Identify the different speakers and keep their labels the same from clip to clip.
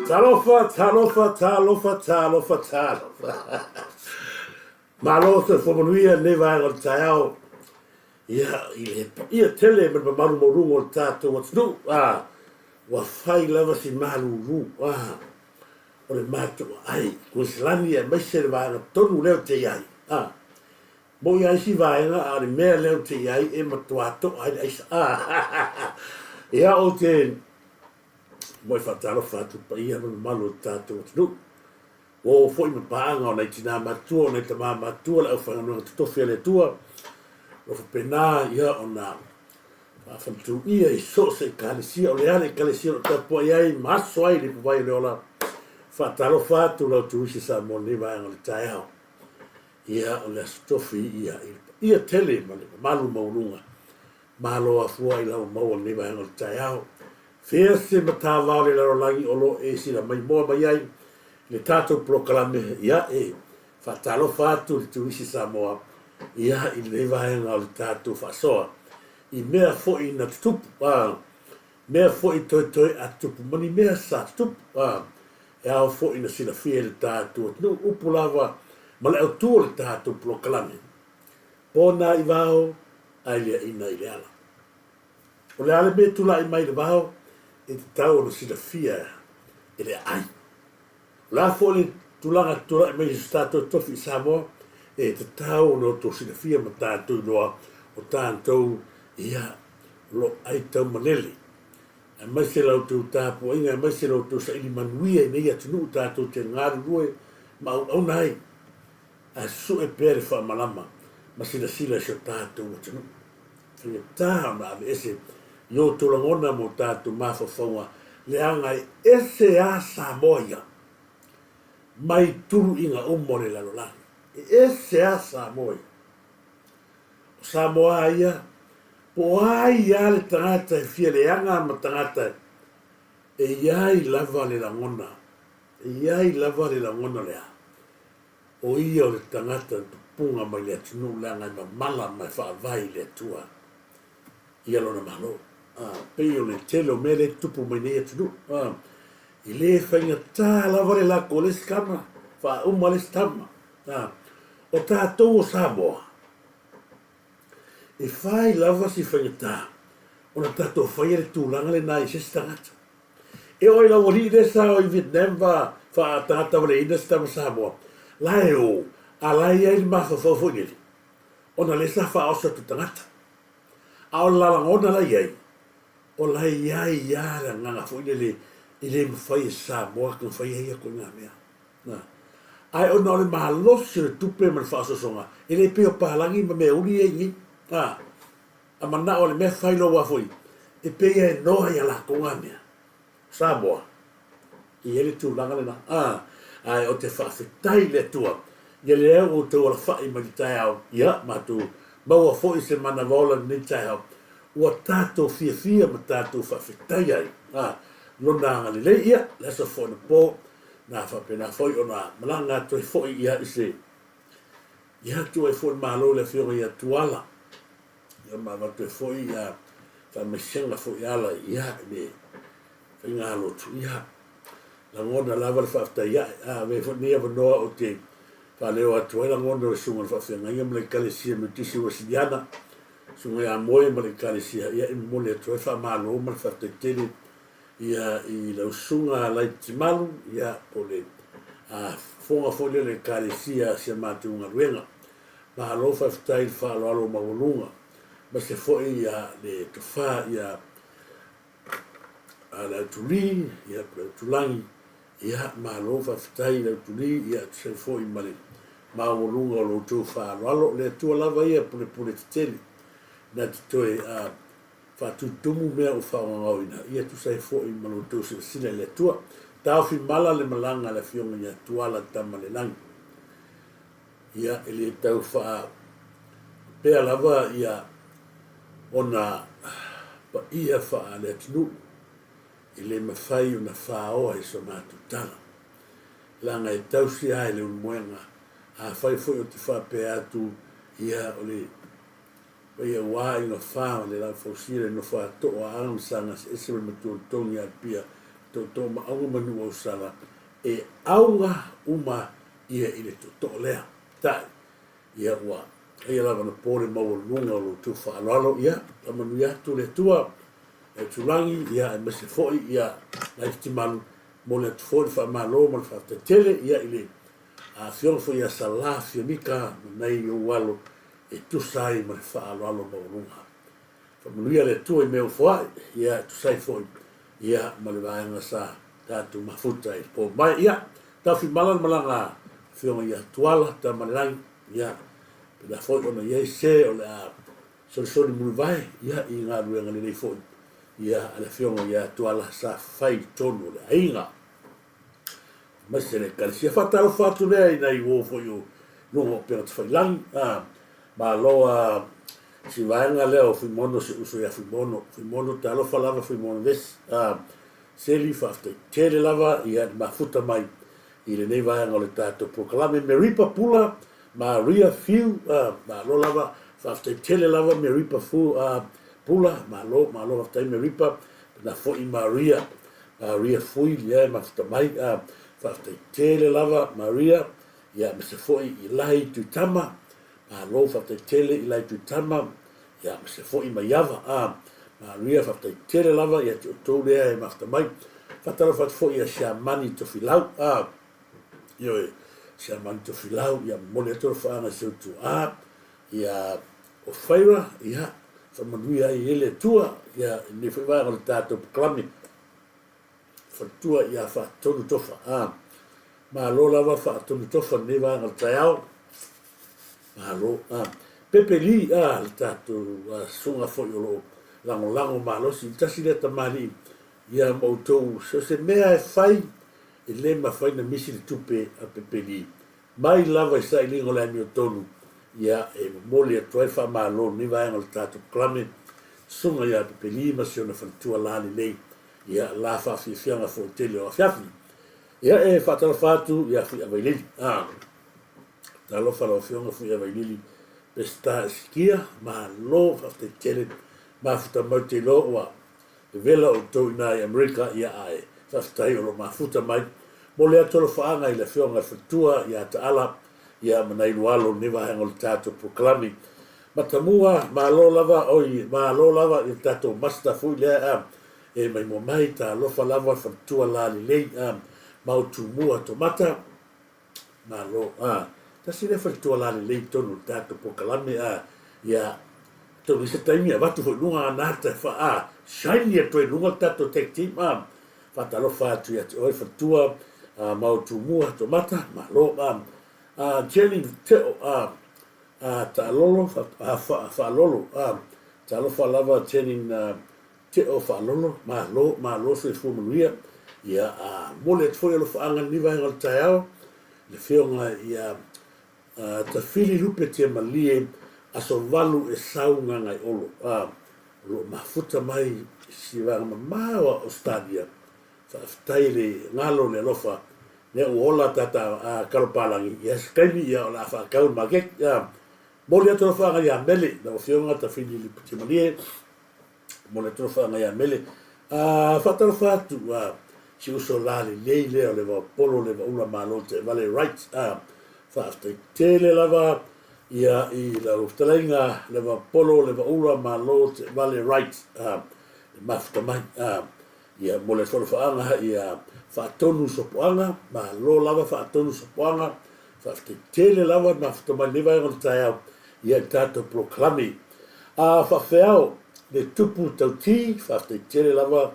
Speaker 1: Talofa, talofa, talofa, talofa, talofa. Malo soifua manuia lenei vaega o le taeao. Ia, i le paia tele ma le mamalu maualuga o le tatou atunuu, a, ua fai lava si malulu, a, o le matou aai i Kuiniselani aemaise le vaega tonu lea ou te i ai, a. Mo'i a isi vaega a o le mea lea ou te i ai e matua to'a ai le aisa, a. Ia, ou te moe faatalofa atu i le paia ma le mamalu o le tatou atunuu. Ua oo foi ma paaga o nai tinā matutua, o nai tamā matutua, le aufaigaluega totofi a le Atua, o lo o faapena ia ona faafaletuluia i so o se Ekalesia. O le a le Ekalesia o lo o tapuai ai ma aso ai le ipuvai o le ola. Faatalofa atu lau Turisi Samoa i lenei vaega o le taeao. Ia, o le Aso Tofi ia i le paia tele ma le mamalu maualuga. Malo afua i lau maua i lenei vaega o le taeao. Fea se matavao o le lalolagi o lo o e silamaimoa mai ai i le tatou polokalame, ia e faatalofa atu le Turisi Samoa ia i lenei vaega o le tatou faasoa i mea foi na tutupu, a, mea foi toetoe a tutupu ma ni mea sa tutupu, a, e ao foi na silafia e le tatou atunuu upu lava ma le autu o le tatou polokalame. Pona i vao ae liaina i le ala. O le a le mea e tulai mai i le vao, e tatau ona silafia e le aai. O le a foi le tulaga e tulai mai i se tatou tofi i Samoa, e tatau ona outou silafia ma tatou iloa o tatou ia o lo o ai taumalele, aemaise la outou tapuaiga, aemaise la outou saili manuia i nei atunuu tatou te galulue ma auauna ai. Ae sue pea le faamalama ma silasila i si o tatou atunuu. Faigata ona aveese i outou lagona ma o tatou mafaufauga leaga e ese a Samoa ia mai tuluiga uma o le lalolagi. E ese a Samoa ia. O Samoa a ia, po o ai a le tagata e fia leaga ma tagata e iai lava le lagona, e iai lava le lagona lea. O ia o le tagata na tupuga mai le atunuu leaga e mamala ma e faavae i le Atua ia lona malo. A, pei o le tele o mea lea e tutupu mai nei atunuu. A, e le faigata lava le lako o le isi tama, faauma le isi tama. A, o tatou o Samoa, e fai lava si faigata ona tatou faia le tulaga lena i se isi tagata. E oo i lau alii lea sa o i Vietnam fa faatagata-valeina se tama Samoa, la e o, a la e i ai le mafaufau foi lele, ona lea sa faaoso atu tagata. A o le lalagona la i ai, o la e i ai lava le agaga foi lele e le mafai e Samoa ona faia ia ituaiga mea. Na. Ae ona o le malosi o le tupe ma le faaosoosoga, e le pei o palagi ma mea uli ia i nei. Na. A manao le mea fai loa foi e pei e noa ia latou nga mea. Samoa, e i ai le tulaga lena. A, ae ou te faafetai i le Atua ia lea ua outou alafai mai le taeao, ia matou maua foi se manava ola i lenei taeao, ua tatou fiafia ma tatou faafetai ai, a, Lona agalelei, ia, le aso foi anapo, na faapena foi ona malaga atu ai foi ia i se Ia atu ai foi le Malo i le Afioga ia Tuala, ia ma avatu ai foi ia faamaisega foi ala ia i le faigalotu. Ia lagona lava le faafetai ae, a avea foi lenei avanoa ou te faaleo atu ai lagona o le Susuga i le Faafeagaiga ma le Ekalesia Metotisi Uesiliana, Susuga ia Moe ma le Ekalesia, ia e momoli atu ai le faamalo ma le faafetai tele ia i lau susuga Laitimalu, ia po o le fofoga foi lea o le Ekalesia a si a matou galuega. Malo faafetai i le faaaloalo maualuga, aemaise foi ia le tofa ia a le Autuli, ia po o le Autulagi, ia malo faafetai i le Autuli, ia tusa ai foi ma le maualuga o lo outou faaaloalo. O le Atua lava ia e pulepule tetele, na te toe Faatutumu mea ua faagaogaoina, ia tusa ai foi ma lo outou silasila i le Atua. Taofi mala le malaga a le Afioga ia Tuala Tamalelagi. Ia, e le tau faapea lava ia ona paia faale-atunuu, e le mafai ona faoa i so matou tala. Leaga e tausi lava i le ulumoega, afai foi ou te faapea atu, ia o le Paia ua i gafa o le lau fausia le nofo a too a Aga ma Saga eseese ma le matua o le togi a Alipia. tootoo Maauga ma Nuuausala, e auga uma ia i le tootoo lea. Tai, ia ua ia lava na po le maualuga o lo outou faaaloalo, ia faamanuia atu le Atua e Tulagi, ia aemaise foi ia Laifitimalu, momoli atu foi le faamalo ma le faafetai tele ia i le Afioga foi ia Sala Fiamika ma nai ou alo e tusa ai ma le faaaloalo maualuga. Faamanuia le Atua i mea ua foai, ia e tusa ai foi ia ma le vaega sa tatou mafuta i le po mai. Ia, taofimala le malaga a Afioga ia Tuala Tamalelagi, ia, pena foi ona i ai se o le a solisoli mulivae ia i galuega lelei foi ia a le Afioga ia Tuala sa fai i totonu o le aiga. Aemaise le Ekalesia. Faatalofa atu lea i nai uo foi o luga o upega tafailagi. A, malo a si vaega lea o Fuimono, si uso ia Fuimono. Fuimono, talofa lava Fuimono Vesi. A, Seli, faafetai tele lava ia le mafuta mai i lenei vaega o le tatou polokalame. Meripa Pula, Maria Fiu, a, malo lava, faafetai tele lava Meripa Fu, a, Pula, malo, malo faafetai Meripa, pena foi Maria. Maria Fui ia e mafuta mai a faafetai tele lava Maria ia aemaise foi i Lai Tuitama malo faafetai tele i Lai Tuitama ia aemaise foi Maiava a Maria faafetai tele lava ia te outou lea e mafuta mai. Faatalofa atu foi ia Siamani Tofilau a ioe Siamani Tofilau ia momoli atu alofaaga i si ou tuaa ia Ofaira ia faamanuia ai e le Atua ia i lenei foi vaega o le tatou polokalame faletua ia Faatonu Tofa. A malo lava Faatonu Tofa lenei vaega o le taeao. Malo. A Pepe Li a le tatou susuga foi o lo o lagolago malosi i tasi lea tamalii ia ma outou so se mea e fai e le mafai na misi le tupe a Pepe Li Mai lava i sailiga o le amiotonu, ia, e momoli atu ai le faamalo i lenei vaega o le tatou polokalame, Susuga ia Pepeli ma si ona faletua la lelei, ia, la faafiafiaga foi tele o afiafi. Ia, e faatalofa atu ia Fuiavailili. A, talofa lau Afioga Fuiavailili Peseta Esikia, malo faafetai tele, mafuta mai ou te iloa ua Vevela outou ina i Amerika, ia ae faafetai o lo mafuta mai. Momoli atu alofaaga i le Afioga i le Faletua ia Taala, ia ma nai Lualo lenei vaega o le tatou polokalame. Matamua, malo lava, oi, malo lava i le tatou Master foi lea a, e maimoa mai, talofa lava le Faletua la lelei a, ma Utumua Tomata, Malo a. Tasi lea faletua lalelei i totonu o le tatou polokalame a. Ia, atonu i se taimi avatu foi i luga ana ata e fa a, shiny atu ai i luga le tatou tag team a. Faatalofa atu ia te oe faletua a, ma Tumua Tomata, malo a. A Jenny Teo a, a taalolo a, fa, faalolo a. Talofa lava Jenny na Teo Faalolo, malo, malo soifua manuia. Ia, a momoli atu foi alofaaga i lenei vaega o le taeao, i le Afioga ia Tafili Lupe Tiamalie, aso 8 e sau Gagaeolo, a, o lo o mafuta mai i si vaega mamao a Ausetalia. Faafetai le galo le alofa, lea ua ola tata a Kalopalagi, ia se taimi ia o le a faatau i le maketi. A, momoli atu alofaaga ia Mele, lau Afioga Tafili Lupe Tiamalie, Mo le talofaga ia Mele. A faatalofa atu a si uso la lelei lea o le Vaopolo le Vaula Malo Teevale Wright. A faafetai tele lava ia i lau fetalaiga le Vaopolo le Vaula Malo Teevale Wright. A le mafuta mai. A ia mo le talofaga ia Faatonu Sopoaga. Malo lava Faatonu Sopoaga. Faafetai tele lava le mafuta mai lenei vaega o le taeao ia i tatou polokalame. A faafeao le tupu tauti, faafetai tele lava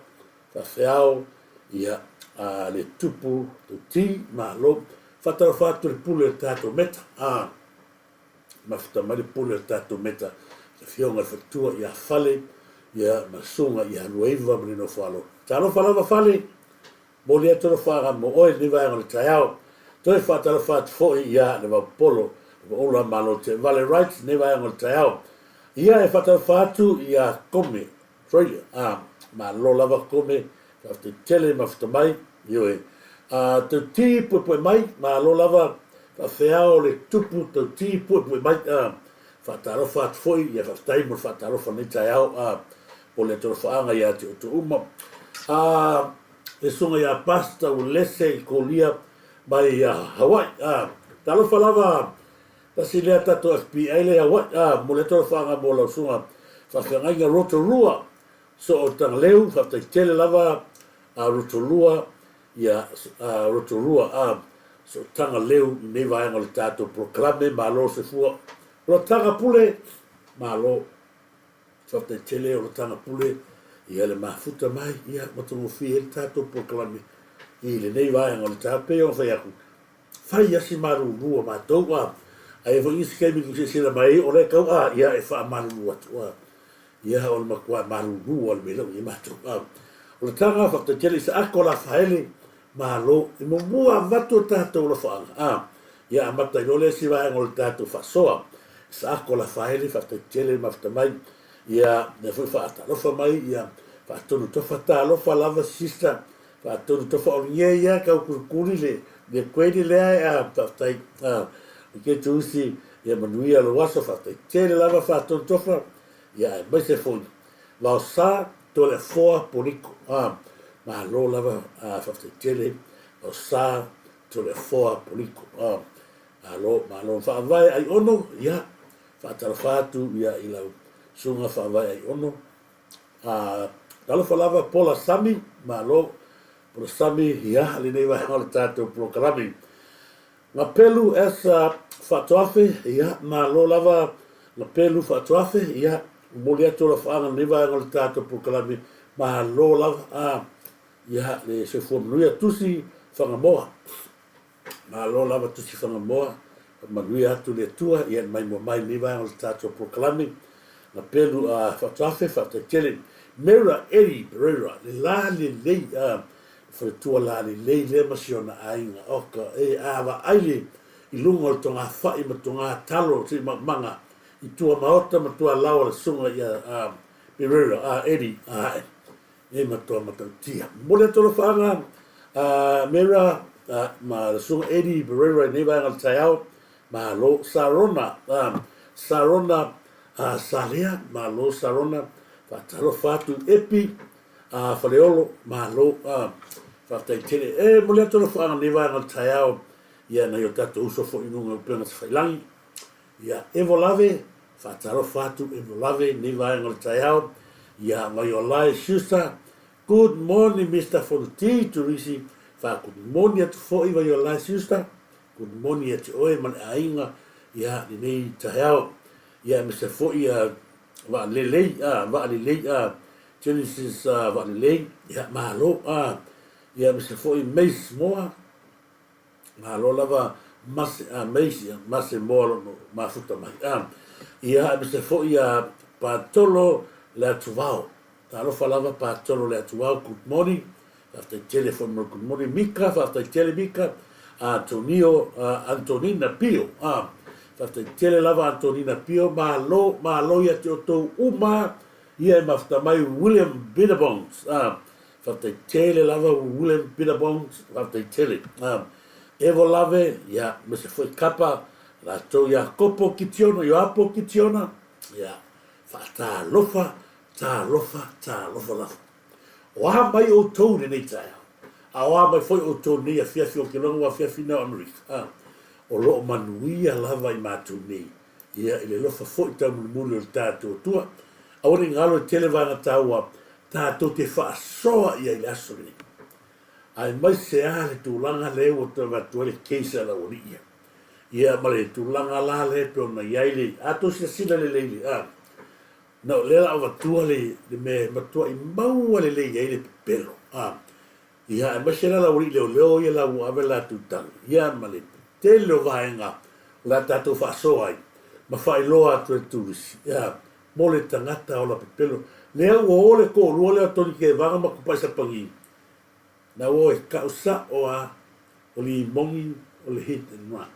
Speaker 1: faafeao ia a le tupu tauti, malo. Faatalofa atu le pule o le tatou meta. A mafuta mai le pule o le tatou meta, le afioga i le faletua ia Fale ia ma susuga ia Luaiva ma le Nofoalo. Talofa lava Fale, Momoli atu alofaaga mo oe i lenei vaega o le taeao. Toe faatalofa atu foi ia Levaopolo, Levaula Malo Teevale Wright i lenei vaega o le taeao. Ia e faatalofa atu ia Kome Australia. A, malo lava Kome, faafetai tele mafuta mai. Ioe. A, Tauti puepue mai, malo lava faafeao le tupu Tauti puepue mai. A, faatalofa atu foi, ia faafetai mo le faatalofa i lenei taeao. A, mo le alofaaga ia te outou uma. A, le susuga ia Pastor Uelese i Kolia mai Hawaii, a. Talofa lava, tasi lea tatou FBI lea i Hawaii, a, momoli atu alofaaga mo lau susuga faafeagaiga Rotorua, Soo Tagaleu, faafetai tele lava a Rotorua, ia, a Rotorua, a, Soo Tagaleu i nei vaega o le tatou polokalame, malo le soifua. O la taga pule, malo. Faafetai tele o le taga pule ia le mafuta mai ia matagofie ai le tatou polokalame i lenei vaega o le ta pei ona fai atu fai asi malulu a matou a ae foi isi taimi tu silasila mai o le tau a ia e faamalulu atu a ia o le matua malulu a le mea ia matou a o le taga faafetai tele i Saako Lafaele malo e muamua avatu o tatou alofaaga a ia amata ai loa le isi vaega o le tatou faasoa Saako Lafaele faafetai tele mafuta mai ia lea foi faatalofa mai ia faatonu tofa talofa lava sister faatonu tofa o le ia kau kulikuli le le kueli lea a faafetai a ke tusi ia manuia lo aso faafetai tele lava faatonu tofa ia aemaise foi Vaosa Toleafoa Poliko a malo lava a faafetai tele Vaosa Toleafoa Poliko a malo malo faavae ai ono ia faatalofa atu ia i lau susuga faavae ai ono a talofa lava Pola Sami malo Pola Sami ia lenei vaega o le tatou polokalame Gapelu S Faatoafe ia malo lava Gapelu Faatoafe ia momoli atu alofaaga lenei vaega o le tatou polokalame malo lava a ia le soifua manuia Tusi Fagamoa malo lava Tusi Fagamoa manuia atu le Atua ia mai mua mai lenei vaega o le tatou polokalame Gapelu Faatoafe faafetai tele Mera Eddie Pereira le la lelei a Faletua lalelei lea ma si ona aiga oka e a vaai le i luga o le togafai ma toga talo se i maumaga i tua maota ma tua laoa le susuga ia a Pereira a Eddie a ae e matua matautia. Momoli atu alofaaga a Mera a ma le susuga Eddie Pereira i nei vaega o le taeao. Malo Sarona a Sarona a Salea malo Sarona faatalofa atu Epi A Faleolo, malo, a, faafetai tele. E momoli atu alofaaga i lenei vaega o le taeao, ia nai o tatou uso foi i luga o upega tafailagi. Ia, Evo Lave, faatalofa atu Evo Lave i lenei vaega o le taeao. Ia, Vaiolae Schuster, good morning Mister Fonoti Turisi, faa-good morning atu foi Vaiolae Schuster, good morning ia te oe ma le aiga, ia, lenei taeao. Ia, aemaise foi ia Vaalelei, a, Vaalelei, a, Genesis, a, Vaalelei, ia, malo, a, ia, aemaise foi Mace Moa, malo lava Mase, a, Mace, ia, Mase Moa o lo o mafuta mai, a, ia, aemaise foi ia Patolo Leatuvao, talofa lava Patolo Leatuvao, good morning, faafetai tele foi mo le good morning, Mika, faafetai tele Mika, Antonio, Antonina Pio, a, faafetai tele lava Antonina Pio, malo, malo ia te outou uma, ia e mafuta mai William Billabongs, a, faafetai tele lava William Billabongs, faafetai tele, a, Evo Lave, ia, aemaise foi Kapa, latou ia Kopo Kitiona, Ioapo Kitiona, ia, faatalofa, talofa, talofa lava. O a mai outou i lenei taeao, a o a mai foi outou i lenei afiafi, ou te iloa ua afiafi nei o Amerika, a, o lo o manuia lava i matou nei, ia, i le alofa foi taumolimoli o le tatou Atua. Aua ne i galo e tele vaega taua tatou te faasoa i ai i le aso lenei, aemaise lava le tulaga lea ua toe avatu ai le case a le aualii ia, ia ma le tulaga la lea e pei ona i ai le, a outou silasila lelei i le, a, Na o lea la avatua le le mea e matuai maua lelei ai le pepelo a ia aemaise la laualii leoleo ia la ua ave latou tagi ia ma le tele o vaega o le a tatou faasoa ai ma faailoa atu e le turisi ia mo le tagata ola pepelo lea ua o le toalua lea o Tony Tevaga ma Tupai Sapagi na ua o e kau sa'o a o limoni o le hit and run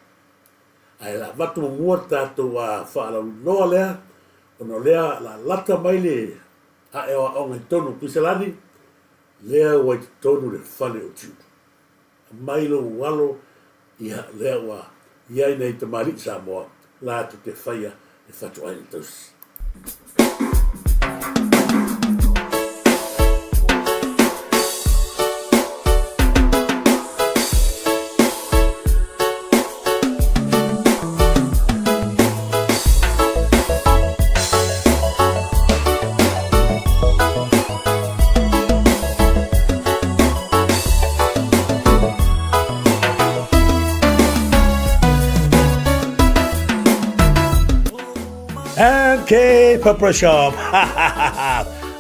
Speaker 1: ae la avatu muamua le tatou a faalauiloa lea Ona o lea la lata mai le ae o aoga i totonu o Kuiselani, lea ua i totonu le fale o Jude. Aumai lou alo, ia, lea ua i ai nai tamalii Samoa latou te faia le fatuaiga tausi. Papa Shop.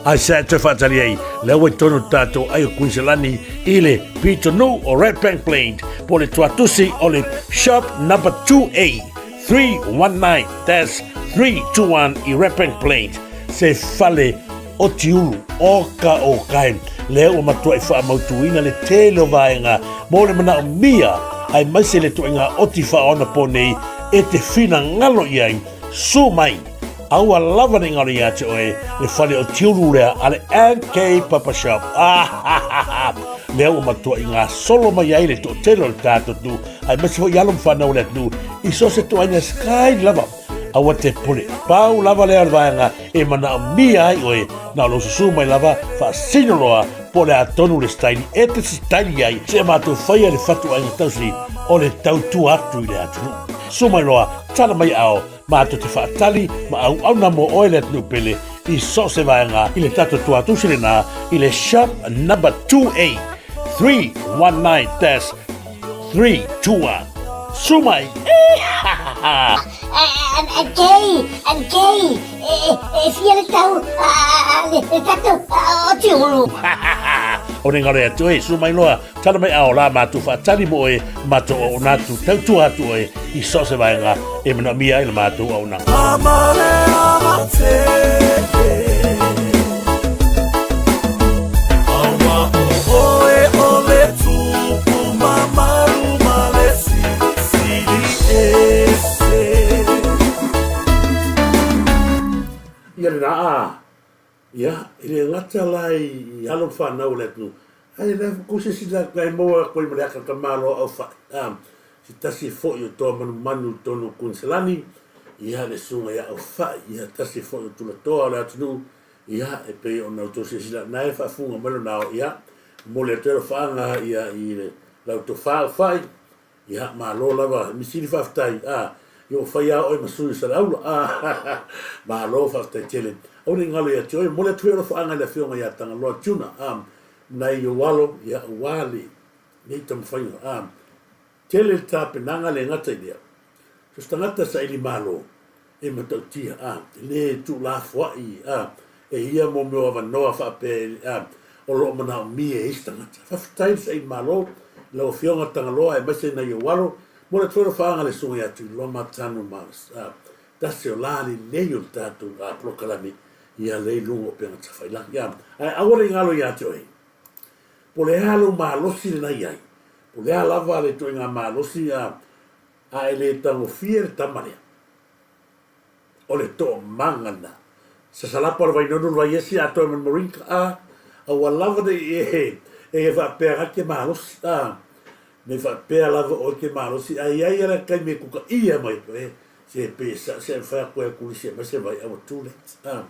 Speaker 1: Ai sa e toe whaatari ai, lea ua i tonu tātou ai o Queensland i le pitonuu o Red Bank Plains, po le tuatusi o le Shop number 2A 319-321 i Red Bank Plains, se fale o Tiulu, o ka o kai, lea ua matuai faamautuina le tele o vaega mo le manaomia aemaise le ituaiga oti faaonapō nei e te finagalo i ai. Su mai, aua lava ne i galo ia te oe le fale o Tiulu lea a le NK Papa Shop. Ah, lea ua matuai gasolo mai ai le toatele o le tatou atunuu aemaise foi alo ma fanau o le atunuu i so o se ituaiga sky lava. Aua te pule. Pau lava lea o le vaega e manaomia ai oe, na o lou susu mai lava, faasino loa po o le a tonu le staili e te staili ai, seia matou faia le fatuaiga tausi o le tautua atu i le atunuu. Susu mai loa, tala mai ao, matou te faatali ma auauna mo oe le atunuu pele i so o se vaega i le tatou tuatusi lena i le Shop Number 2A 319-321. Su mai!
Speaker 2: Kei, kei, e fia le tau le tatou o Tiulu.
Speaker 1: O ne ngaro atu e, su mai loa, tala mai ao la matou faatali mo oe, matou auauna atu, tautua atu oe i so o se vaega e manaomia ai le matou auaunaga. Ia lena a, ia, e le gata la i alo ma fanau o le atunuu, ae le kou se isi la e maua atu ai ma le aka tamaloa au fa'i, a, se tasi foi o toa manumanu i totonu o Kuiniselani, ia, le susuga ia Aufa'i, ia, tasi foi o tulatoa o le atunuu, ia, e pei ona outou silasila, na e faafuga mai lona ao, ia, momoli atu ai alofaaga, ia, i le lau tofa Aufa'i, Ia, malo lava, misili faafetai, a, ia ua fai a oe ma sui o Saleaula, a, malo faafetai tele. Aua ne i galo ia te oe, momoli atu foi alofaaga i le afioga ia Tagaloa Tuna, a, nai ou alo, ia, aua le, nei taumafaiga, a, tele le tapenaga le gata i lea. So se tagata saili malo, e matautia, a, e le tuulafoai, a, e ia mo mea o avanoa faapea, a, o lo o manaomia e isi tagata. Faafetai le saili malo i lau Afioga Tagaloa aemaise nai ou alo, mo le atualofaaga le Susuga ia Tuiloma Tanu Miles, a, tasi o la lelei o le tatou, a, polokalame ia lea i luga o upega tafailagi, a, ae aua ne i galo ia te oe, po o le a lou malosi lena i ai, po o le a lava le ituaiga malosi, a, A e le tagofie le tama lea. O le toomaga lena. Sasalapa o le Vainonu le Vaiesi atoa ma le Moringa a, a ua lava nei e e faapea ga ke malosi a, nei faapea lava oe ke malosi a iai ala taimi e kukaia mai e se pe sa se mafai atu e kulisi aumai se vai a ua too late a.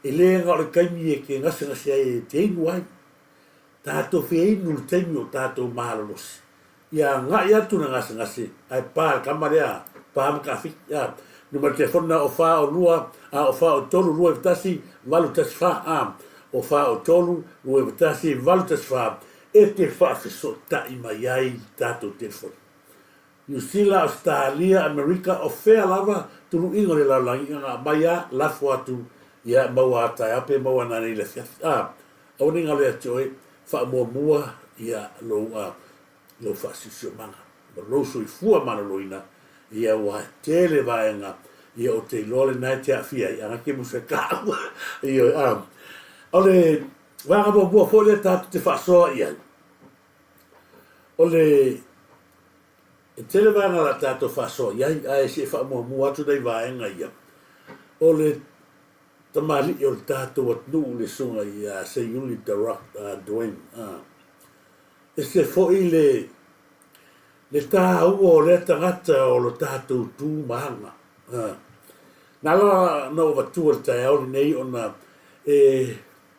Speaker 1: E le na o le taimi e ke gasegase ai e te inu ai. Tatou fia inu i le taimi o tatou malolosi. Ia agai atu le gasegase ae pa le tama lea, pa ma kafiti, a. Numera telefoni o fa o lua, a o fa o tolu, lua iva tasi, valu tasi fa, a. O fa o tolu, lua iva tasi, valu tasi fa, e te faafesootai mai ai i le tatou telefoni. Niu Sila, Ausetalia, Amerika, o fea lava tuluiga o le lalolagi, ia na aumai a, lafo atu, ia maua a taeao pe maua nanei i le afiafi, a. Aua ne i galo ia te oe, faamuamua ia lou, a, lou faasiusiumaga ma lou soifua maloloina, ia ua tele vaega ia ou te iloa lena e te aafia ai, ana ke musa taua. Ioe, a, o le vaega muamua foi lea tatou te faasoa i ai, o le, e tele vaega o le a tatou faasoa i ai, ae se i faamuamua atu nai vaega ia. O le tamalii o le tatou atunuu le susuga ia Seiuli The Rock Dwayne, a, Ese foi le le taua o lea tagata o lo tatou tu ma aga. Na ala ona ou avatua i le taeao lenei ona e,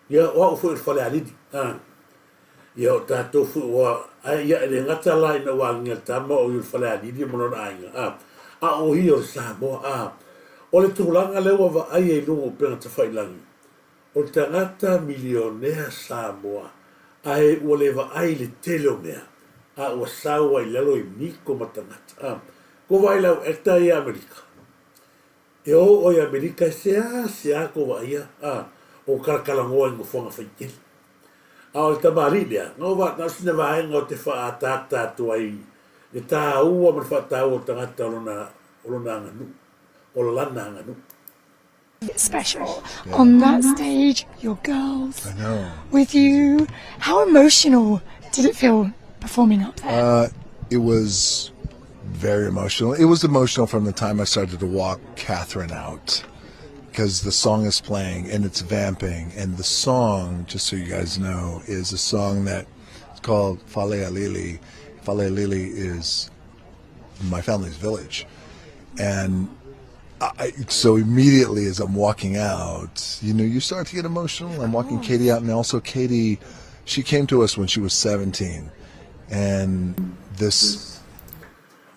Speaker 1: ia, o au foi o le Falealili, a, ia, o tatou foi ua, ae ia, e le gata la ina ua agiga le tama o ia o le Falealili ma lona aiga, a, a o ia o le Samoa, a. O le tulaga lea ua vaaia i luga o upega tafailagi, O le tagata milionea Samoa ae ua le vaai i le tele o mea a ua sau ai i lalo i miko ma tagata. A, ko vaai lau actor ia Amerika. E o oe i Amerika e seasea kou vaaia a o kalakalanoa i nofoaga faitele. A o le tamalii lea, na o na o sina vaega o te faaataata atu ai le taua ma le faataua o tagata o lona o lona aganuu, o lana aganuu.
Speaker 3: Special on that stage, your girls with you. How emotional did it feel performing up there?
Speaker 4: It was very emotional. It was emotional from the time I started to walk Catherine out because the song is playing and it's vamping. And the song, just so you guys know, is a song that it's called Falealili. Falealili is my family's village. And so immediately as I'm walking out, you start to get emotional. I'm walking Katie out, and also Katie, she came to us when she was 17. And this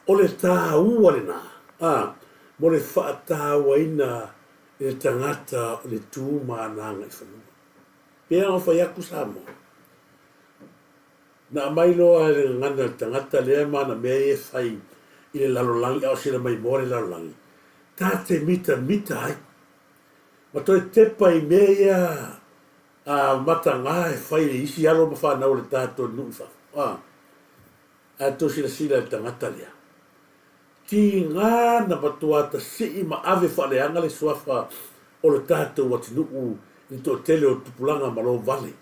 Speaker 1: O le tāua lenā, ā, mo le faataauaina i le tagata o le tu ma ana agaifanua. Pea o fai aku Samoa. Na aumai loa e le gagana le tagata lea ma ana mea ia e fai i le lalolagi a o sila mai moa le lalolagi, ta te mitamita ai ma toe tepa i mea ia a mataga e fai e isi alo ma fanau o le tatou nuu i fafo. A, ae tou silasila i le tagata lea. Tiga na matua tasii ma ave faaleaga le suafa o le tatou atunuu i le toatele o tupulaga ma lo vale.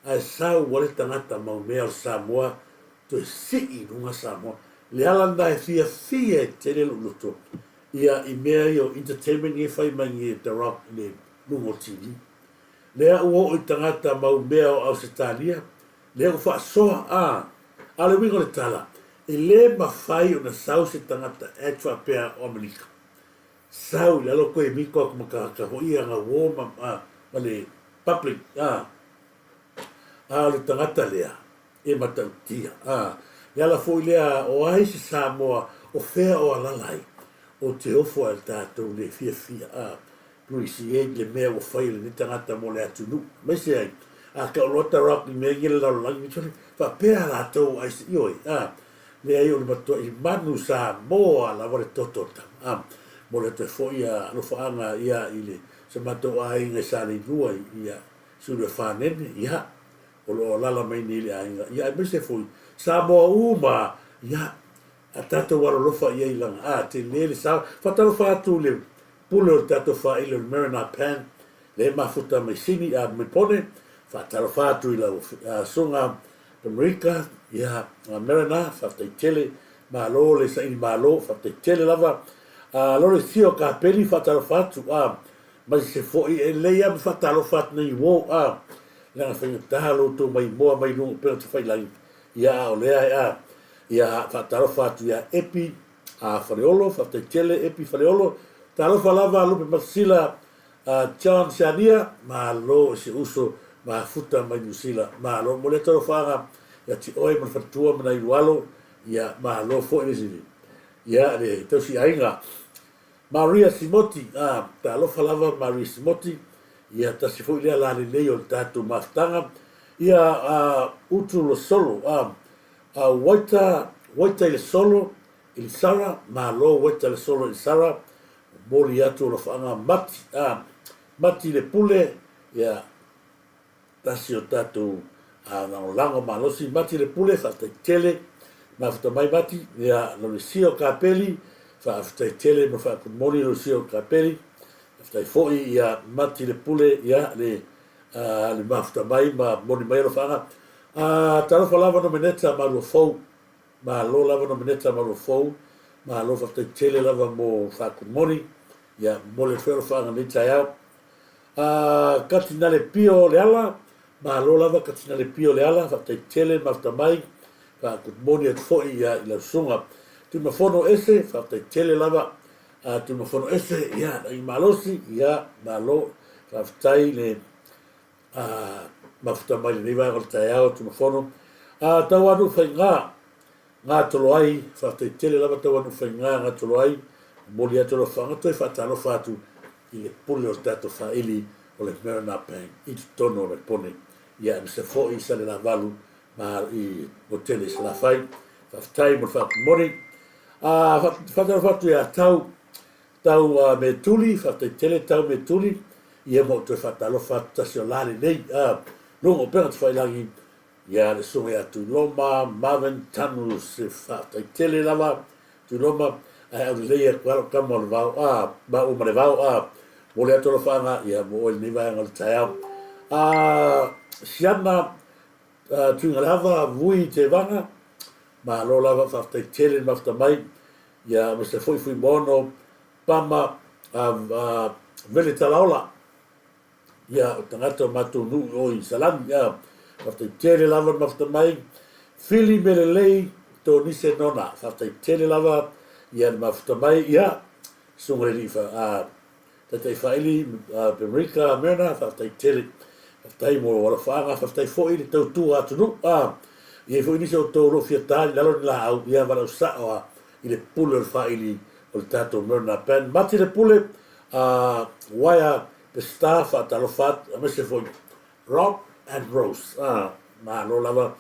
Speaker 1: Ae sau ua le tagata mau mea o le Samoa toe sii i luga Samoa. Le ala lena e fiafia e tele lou loto ia i mea ia o entertainment ia e fai mai nei e The Rock i le luga o TV. Lea ua oo i tagata mau mea o Ausetalia, lea ua faasoa a. A o le uiga o le tala, e le mafai ona sau se tagata act faapea o Amerika. Sau i lalo koe miko aku ma tagata foi ia gauō ma, ma le public a. A o le tagata lea e matautia a. Le ala foi lea o ai se Samoa o fea o alala ai o te ofo ai le tatou le fiafia a appreciate le mea ua fai e lenei tagata mo le atunuu aemaise ai a ka oloa ta rock i mea ia le lalolagi faapea latou ai se ioe a leai o le matuai manu Samoa lava le toto o le tama a mo le toe foi a alofaaga ia i le se matou aiga i Saleilua ia Suluafanene ia o lo o alala mai nei i le aiga ia aemaise foi Samoa uma ia a tatou alolofa i ai lana a tele le sao. Faatalofa atu i le pule o le tatou faaili o le Marina Pan le mafuta mai Sini a mai Pone. Faatalofa atu i lau susuga Amerika ia Marina, faafetai tele, malo le saili malo, faafetai tele lava. A lole sio Kapeli, faatalofa atu a mai se foi e lelei lava ma faatalofa atu nei uo a leaga faigata lo outou maimoa mai luga o upega tafailagi ia a o lea e a ia faatalofa atu ia Epi a Faleolo, faafetai tele Epi Faleolo, talofa lava Lupe Matasila a John Siania, malo i si uso mafuta mai Niu Sila, malo mo lea talofaga ia te oe ma le faletua ma nai lualo, ia malo foi le sili ia le tausiaiga. Maria Simoti, a, talofa lava Maria Simoti, ia tasi foi lea lalelei o le tatou mafutaga, ia a, Utu le Solo, a, a Waita, Waita i le Solo, i le Sara, malo Waita le Solo i le Sara, momoli atu alofaaga Mati, a, Mati le Pule, ia, tasi o tatou lagolago malosi, Mati le Pule, faafetai tele, mafuta mai Mati, ia, Lolesio Kapeli, faafetai tele mo le faakumoli Lolesio Kapeli, faafetai foi ia Mati le Pule, ia, le, le mafuta mai ma momoli mai alofaaga. Talofa lava Nomeneta Maluafou, Malo lava Nomeneta Maluafou, malo faafetai tele lava mo faakumoli, ia, momoli atu foi alofaaga i lenei taeao. A Katinale Pio Leala, malo lava Katinale Pio Leala, faafetai tele mafuta mai, faa-good morning atu foi ia i lau susuga. Tuimafono Ese, faafetai tele lava. A Tuimafono Ese, ia, lagi malosi, ia, malo, faafetai le a mafuta mai lenei vaega o le taeao Tuimafono. A Tauanu'u Faiga, Gatolo ai, faafetai tele lava Tauanu'u Faiga, Gatolo ai, momoli atu alofaga, toe faatalofa atu i le pule o le tatou faaili o le Mariner Bank i totonu o Laipone, ia aemaise foi i Salelavalu ma i Motele i Salafai. Faafetai mo le faatumoni. A faatalofa atu ia Tau, Tau a Metuli, faafetai tele Tau Metuli, ia ma ou toe faatalofa atu tasi o la lenei, a, luga o upega tafailagi, ia le susuga ia Tuiloma Marvin Tanu se faafetai tele lava Tuiloma, ae aulelei atu lava lou tama o le vao, a, maua ma le vao, a, momoli atu alofaaga, ia mo oe i lenei vaega o le taeao. A, Siana Tuigalava Vui Tevaga, malo lava, faafetai tele le mafuta mai, ia aemaise foi Fuimaono Pama Vele Talaola, ia o tagata o matou nuu i o i Salani, a, faafetai tele lava le mafuta mai. Fili Melelei Tonise Nona, faafetai tele lava ia le mafuta mai, ia susuga i le alii Taitai Faili Pemerika Merna, faafetai tele. Faafetai mo lou alofaaga, faafetai foi le tautua atunuu. A, i ai foi nisi o outou o lo o fia ta i lalo ni laau, ia valaau sao lava i le pule o le faili o le tatou Merna Band. Mati le pule, a, Waia Peseta, faatalofa atu, aemaise foi Rob and Rose. A, malo lava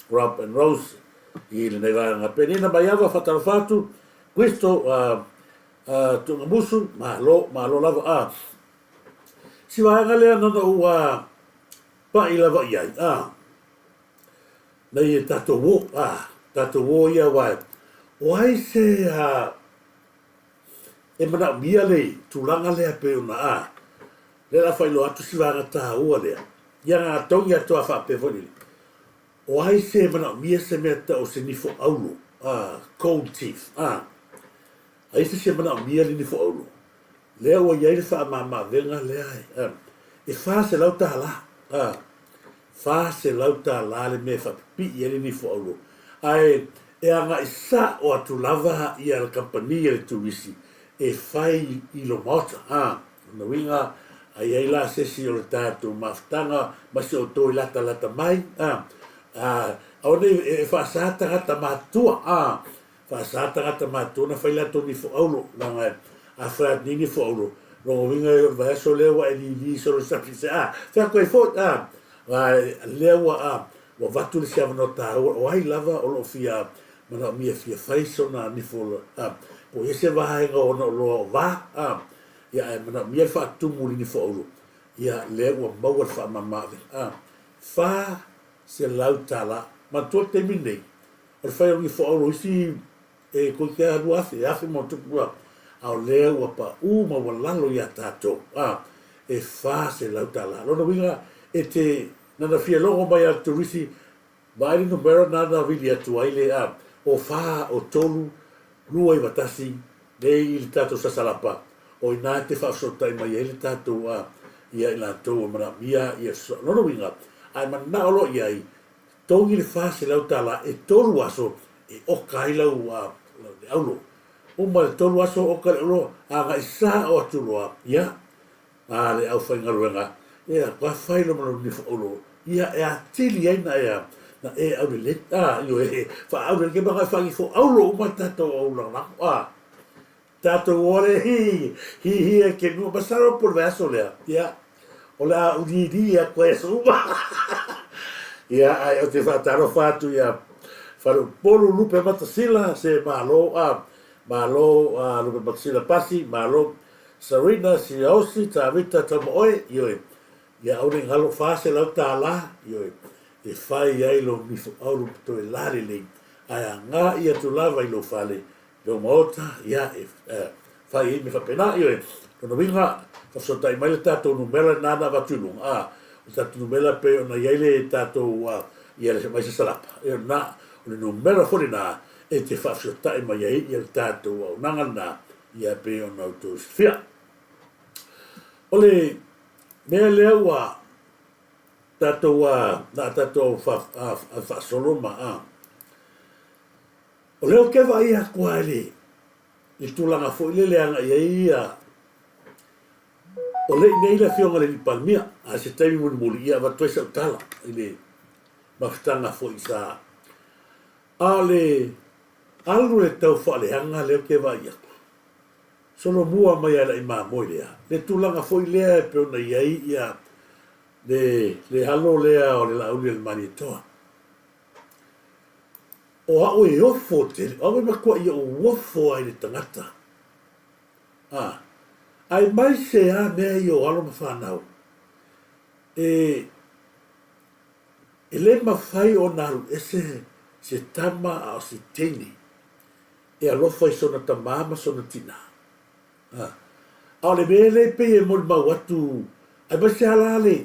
Speaker 1: Rob and Rose i lenei vaega. Penina Maiava, faatalofa atu. Kristo, a, A Tugamusu, malo, malo lava, a. Si vaega lea na ona ou a paʻi lava i ai, a. Nei e tatou uō, a, tatou uō ia aua e, o ai se a e manaomia le tulaga lea pei ona a, lea o le a faailoa atu si vaega taua lea, ia na togi atu a faapea foi lele, o ai se e manaomia se mea tau o se nifo auro, a, gold teeth, a. Ai se isi e manaomia le nifo auro, lea ua i ai le faamama-avega lea e $400, a, $400 le mea e faapipii ai le nifo auro, ae e agai sao atu lava ia le kamupani a le turisi e fai i lo maota, a. Lona uiga, a i ai la se isi o le tatou mafutaga ma si outou e latalata mai, a, a, aua nei e faasa tagata matutua, a, Faasa tagata matutua ona fai latou nifo auro, leaga a fai atu nei nifo auro, lona uiga e oo i le vaiaso lea ua e lili solo i le sami, a, fai atu ai foi, a, a, lea ua, a, ua avatu le isi avanoa taua, o ai lava o lo o fia manaomia e fia fai sona nifo, a, po o i ai se vaega o ona oloa o va, a, ia ae manaomia le faatumu i le nifo auro, ia, lea ua maua le faamama-avega, a, $400. Manatua le taimi lenei, O le fai o nifo auro isi e toeitiiti lava 2000, e 1000 ma ona tupu a, a o lea ua paʻu maualalo iā tatou, a, e $400. Lona uiga, e te, na ona fia logo mai lava le turisi, vaai le numera na na vili atu ai le, a, o fa, o tolu, lua iva tasi, nei i le tatou sasalapa, o i ina e te faafesootai mai ai le tatou, a, ia i latou e manaomia ia fesoasoani. Lona uiga, a e manao loa i ai, Togi le $400 e tolu aso e oka ai lau le aulo. Uma le tolu aso oka le aulo agai sao atu loa ia a le aufaigaluega ia koa fai lo ma lou nifo aulo ia e atili ai na ea na e aulelei a ioe faaaulelei ke maka e faanifo aulo uma tatou au lagolago a Tatou o le hi hi hi e ke nua masalo po le vaiaso lea ia o le a uliuli atu ai aso uma ia ae ou te faatalofa atu ia Faleupolu Lupe Matasila se malo a malo a Lupe Matasila Pasi malo Sarina Siaosi Tavita Tamaoe ioe ia aua ne i galo $400 ioe e fai ai lou nifo auro toe la lelei ae agai atu lava i lou fale Lou maota, ia, e fai ai mea faapena. Ioe, lona uiga, faafesootai mai le tatou numera lena na avatu i luga, a, o le tatou numera pei ona i ai le tatou, a, ia le mai sasalapa, ia o lena, o le numera foi lena e te faafesootai mai ai ia le tatou auaunaga lena, ia pei ona outou silafia. O le mea lea ua tatou, a, na a tatou faasolo ma, a, O lea ou te vaai atu lava i le tulaga foi lele e agai ai ia, o lea i inei le Afioga i le Alii Palemia, a o se taimi mulimuli ia avatu ai sau tala i le mafutaga foi sa. A o le alu i le tau faaleaga lea ou te vaai atu, solomua mai lava i lau mamoe lea, le tulaga foi lea e pei ona i ai ia le alo lea o le Laaulialemalietoa. O au e ofo tele, o au e matuai ou ofo ai i le tagata. A, aemaise lava mea ia o alo ma fanau, e, e le mafai ona alu ese se tama a o se teine e alofa i sona tamā ma sona tinā. A, a o le mea lea e pei e molimau atu, aemaise lava la le,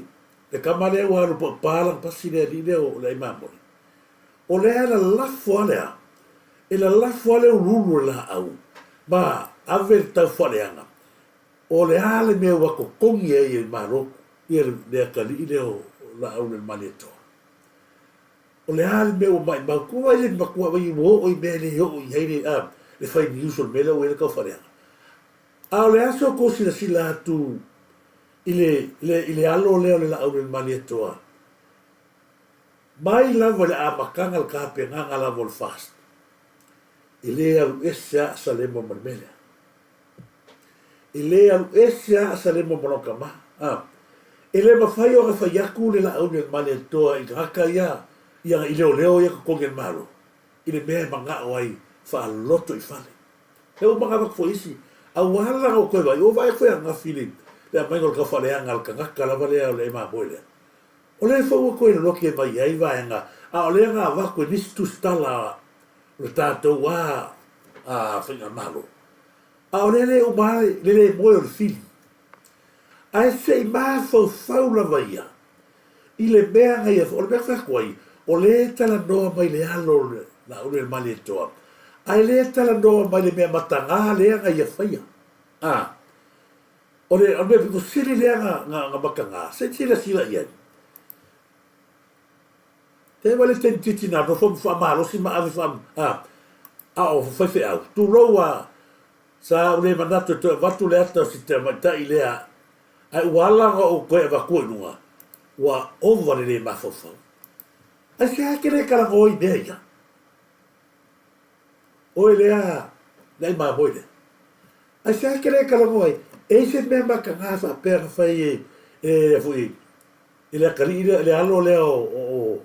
Speaker 1: le kama lea ua alu paupā lana pasi le alii lea o le Aimamole. O lea e lalafo lava le a, e lalafo lava le uluulu o le laau ma ave le tau faaleaga. O le a le mea ua totogi ai e le Malo ia le atalii lea o Laaulialemalietoa? O le a le mea ua maimau? Tuu ai le matua vai ua oo i mea e le oo i ai le, a, le fai news o le mea lea ua i ai le tau faaleaga. A o le a se tou silasila atu i le, le, i le alo lea o le Laaulialemalietoa? Mai lava i le amataga o le tapenaga lava o le FAST, e le alu ese lava a Salema ma le mea lea. E le alu ese lava a Salema ma lona tama. A, e le mafai ona fai atu le Laauli a le Malietoa i tagata ia, ia i leoleo ia totogi e le Malo, i le mea e manao ai faaloto i fale. He uma avatu foi isi, a ua ala la ona toe vaai, ua vaai atu foi ananafi i le, le aumaiga o le taufaaleaga a le tagata lava lea o le mamoe lea. O lea foi ua toe lolote mai ai vaega, a o lea na avatu e nisi tusitala o le tatou a a faigamalo. A o lea le uma lava le le moe o le fili. Ae se i mafaufau lava ia i le mea na ia, o le mea fai atu ai, o lea e talanoa mai le alo o le Laaulialemalietoa, ae le talanoa mai le mea mataga lea na ia faia. A. O le mea pito sili lea na mataga, se i silasila i ai. Te wale te titi na nofo ma faamalosi ma ave faa, a, a o faifeau. Tulou a, sa ou le manatu e toe avatu le ata o si tamaitai lea, ae ua ala ona ou toe avatua i luga, ua ova le le mafaufau. Aisea e te le talanoa i mea ia? Oe lea, le ai mamoe lea. Aisea e te le talanoa ai? E i ai se mea mataga faapea na fai e, e, foi, i le atalii lea, le alo lea o, o, o,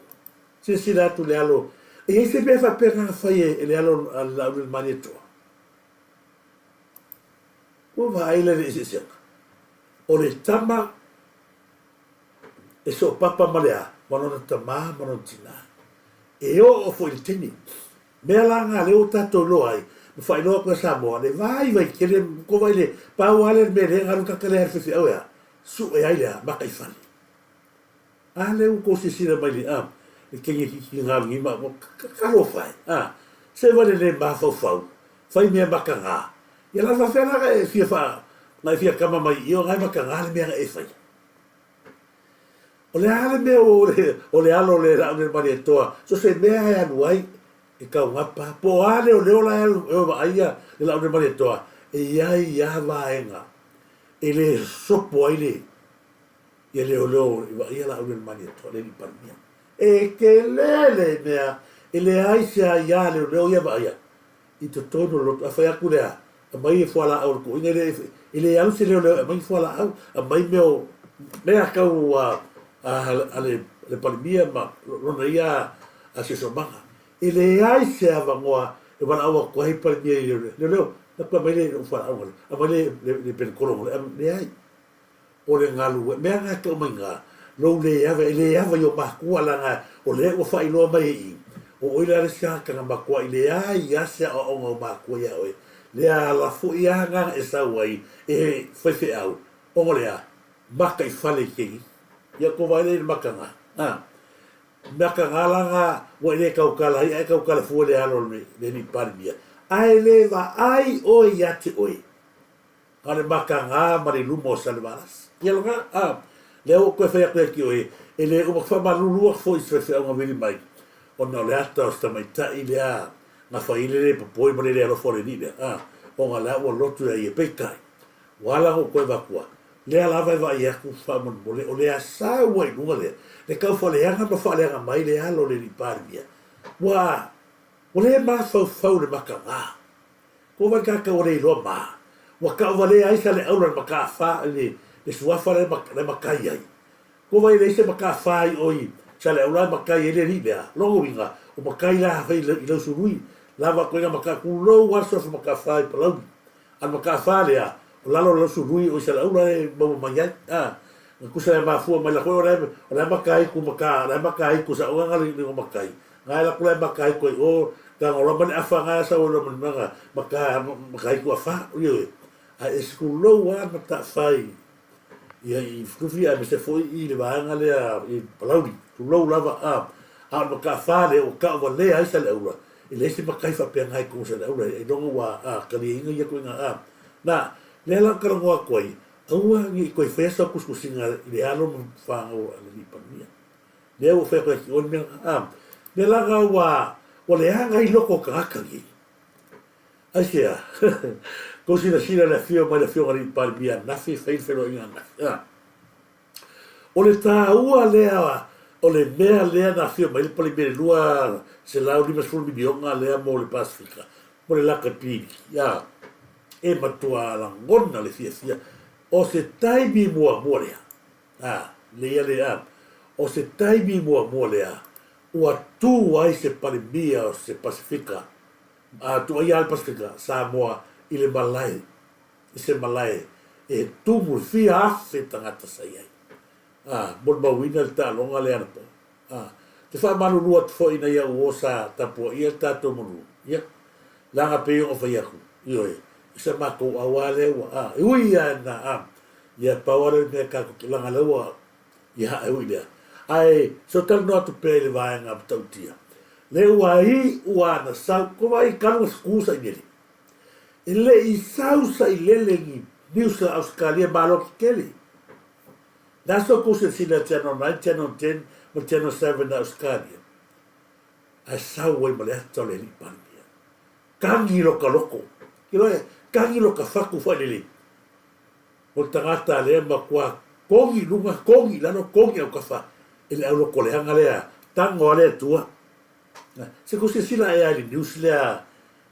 Speaker 1: silasila atu le alo, e i ai se mea faapea na fai e, e le alo a le Laaulialemalietoa? Ua vaai la i le eseesega. O le tama e soopapa ma le a? Ma lona tamā ma lona tinā. E oo foi i le taimi. Mea la nga lea ua tatou iloa ai, ma faailoa atu e Samoa, le vaivai tele, ko vai le pau lava lea le mea lea galu kaka lea le faifeau e a, sue ai le a, maka i fale. A lea ua tou silasila mai le a, le kenge kiki galu ni ma, talofa e, a, se vale le mafaufau, fai mea maka ga. Ia la faafefea la na e fia fa, na e fia kama mai i o, na e maka ga le mea na e faia. O le a le mea o le, o le alo o le Laaulialemalietoa, so se mea e alu ai, e kaugapa, po o a leoleo la e alu e o e vaaia le Laaulialemalietoa, e i ai lava vaega e le sopo ai le, ia leoleo e vaaia Laaulialemalietoa, le alii Palemia. E tele le mea e leai se aia leoleo ia e vaaia i totonu o le lotu. A fai atu lea, aumai fualaau a le toeaina, e le, e le alu se leoleo e aumai ni fualaau, aumai mea o, mea tau a, a, a le, le Palemia ma lona ia a siosiomaga. E leai se avanoa e valaau atu ai Palemia i leoleo, leoleo, atu aumai le fualaau ngale, aumai le, le, le penekolo ngale, leai. O le galue, mea na e tau mai na, lou le ava, e le ava i o makua leaga o lea ua faailoa mai e i, o oe la le isi tagata na matuai leai a se aoaoga o makua ia oe, lea ala foi a na e sau ai e faifeau, ona o le a? Maka i fale i kegi. Ia tou vaai lea i le maka na, a. Maka na la na ua e le tautala ai, ae tautala fua le alo o le alii Palemia. Ae le vaai oe ia te oe. A o le mataga ma le luma o Salevalasi. Ia lena, a, lea ua ou toe fai atu ia te oe, e le uma faamalulu atu foi i se faifeauga vili mai, ona o le ata o si tamaitai lea na fai ai le le popoi ma le le alofa o le alii lea, a, ona o lea ua lotu ia ia. Peitai, ua ala ona ou toe avatua, lea lava e vaai atu faamolemole, o le asau ai i luga lea, le tau faaleaga ma faaleaga mai le alo o le alii Palemia, ua, ua le mafaufau i le mataga. Ko wai tātou o le iloa mā? Ua taʻuvalea ai sa le aula le makaafā le le suafa le le makai ai. Ko wai leai se makaafā i oi sa le aula e makai ai le alii lea. Lona uiga, o makai la hafai i Lausului, lava koe na maka tulou a le suafa makaafā i Palauli. A le makaafā lea, O lalo o le sului o i Salaula e maua mai ai, a. Na tusa e mafua mai la koe o la o la makaiku maka la makaiku sa o nga le le makai. Nga la kula makaiku ai o ka ngola ma le afa nga sa o lo manga maka makaiku afa o ye. A e skulou a ma ta fai. Ia i fufi a me se foi i le vaega lea i Palauli. Tulou lava a a o le maka fa le o ka o le ai sa le aula. I le isi makai faapea ngai ko sa le aula e longa ua a kaliaina ia koinga a. Na lea la talanoa atu ai, aua ne i toe faia sau tusitusiga i le alo ma fanau a le alii Palemia. Lea ua fai atu ai ki oe le mea lena. A, mea la na ua, ua leaga ai loko o tagata nei. Aisea? Tou silasila i le afio mai le afioga i le alii Palemia ananafi, fai le feiloaiga ananafi. A, o le taua lea o le mea lea na afio mai ai le Palemia i le $250 miliona lea mo le Pasefika, mo le lakapi, a, e matua lagona le fiafia o se taimi muamua lea, a, leia le, a, o se taimi muamua lea ua tu ai se Palemia o se Pasefika, a, tuuaia lava le Pasefika, Samoa i le malae, i se malae e tumu i fia afe tagata sa i ai. A, molimauina le taaloga lea anapo. A, te faamalulu atu foi ina ia uo sa tapuaia le tatou manu, ia, leaga pei ona fai atu, ioe, i sa matou auā lea ua, a, e ui lava ina, a, ia, pau lava lea o le mea tatou te, leaga lea ua, ia, e ui lea. Ae, se o talanoa atu pea i le vaega matautia, lea ua iu lava na sau, ko vaai i kalu na sukuu sailele. E le i sau sailele ni Niusa Ausetalia Malo Tetele. Le aso kou silasila Channel 9, Channel 10 ma Channel 7 a Ausetalia, ae sau ai ma le ata o le Alii Palemia. Tagi loka loko, iloa e tagi loka fatu failelei. O le tagata lea matua kogi i luga, kogi i lalo, kogi i autafa e le auloko leaga lea, tago a le Atua. Se kou silasila ea i le news lea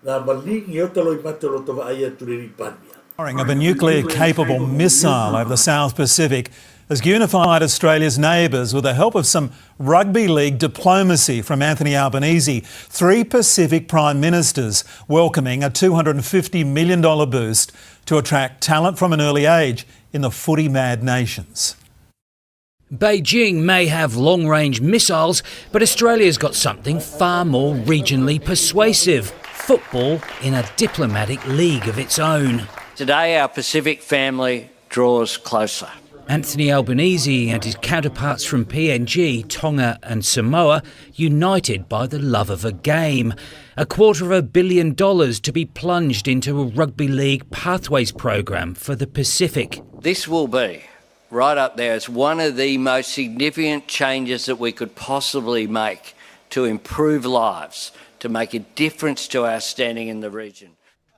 Speaker 1: na maligi ai o ta loimata o lo ta vaai atu i le Alii Palemia.
Speaker 5: Of a nuclear capable missile over the South Pacific has unified Australia's neighbours with the help of some rugby league diplomacy from Anthony Albanese. Three Pacific Prime Ministers welcoming a $250 million boost to attract talent from an early age in the footy mad nations.
Speaker 6: Beijing may have long range missiles, but Australia's got something far more regionally persuasive football in a diplomatic league of its own.
Speaker 7: Today, our Pacific family draws closer.
Speaker 6: Anthony Albanese and his counterparts from PNG, Tonga, and Samoa united by the love of a game. $250 million to be plunged into a rugby league pathways program for the Pacific.
Speaker 7: This will be right up there as one of the most significant changes that we could possibly make to improve lives, to make a difference to our standing in the region.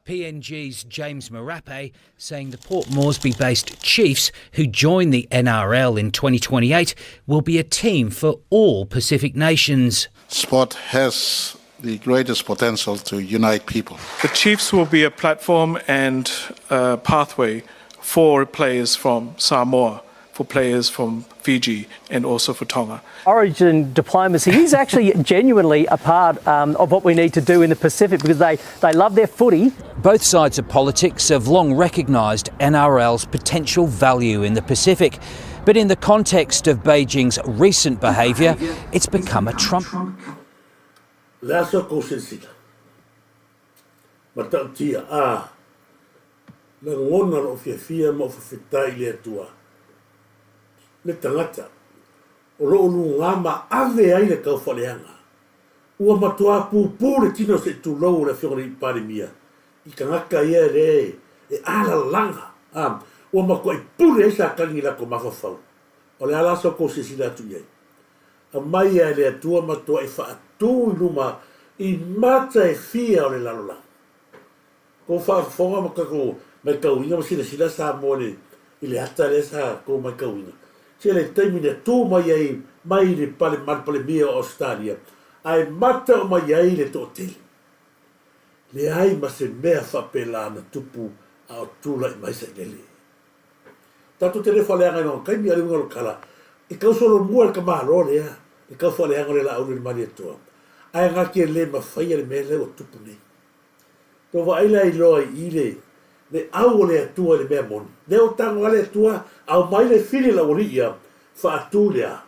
Speaker 6: PNG's James Marape saying the Port Moresby-based Chiefs, who join the NRL in 2028, will be a team for all Pacific nations.
Speaker 8: Sport has the greatest potential to unite people.
Speaker 9: The Chiefs will be a platform and a pathway for players from Samoa, for players from Fiji, and also for Tonga.
Speaker 10: Origin diplomacy is actually genuinely a part of what we need to do in the Pacific because they, they love their footy.
Speaker 6: Both sides of politics have long recognised NRL's potential value in the Pacific. But in the context of Beijing's recent behaviour, it's become a Trump.
Speaker 1: Le aso kou silasila. Matautia, a, lagona lou fiafia ma ou faafetai i le Atua, le tagata o loo luga ma ave ai le taufaaleaga. Ua matua pupū le tino se i tulou o le Afioga i le Palemia i tagata ia e le e alalaga, a, ua matuai pule ai Satani i latou mafaufau. O le a la sa outou silasila atu i ai? Aumai ia e le Atua matuai faatu i luma i mata e fia o le lalolagi. Kou faafofoga ma tatou maitauina ma silasila Samoa i le i le ata lea sa tou maitauina. Se le taimi na tu mai ai mai le pale ma le Palemia o Ausetalia ae mata uma i ai le toatele. Leai ma se mea faapela na tupu a o tulai mai Sailele. Tatou te le faaleaga i lona taimi, a o le uiga o le tala, e tau solomua le tamaloa lea, le tau faaleaga o le Laauli o le Malietoa, ae na te le mafaia le mea lea ua tupu nei. Tou vaai la i loa i i le Le au o le Atua i le mea moni. Lea ua tago lava le Atua, aumai le fili e lau alii ia, faatu le a?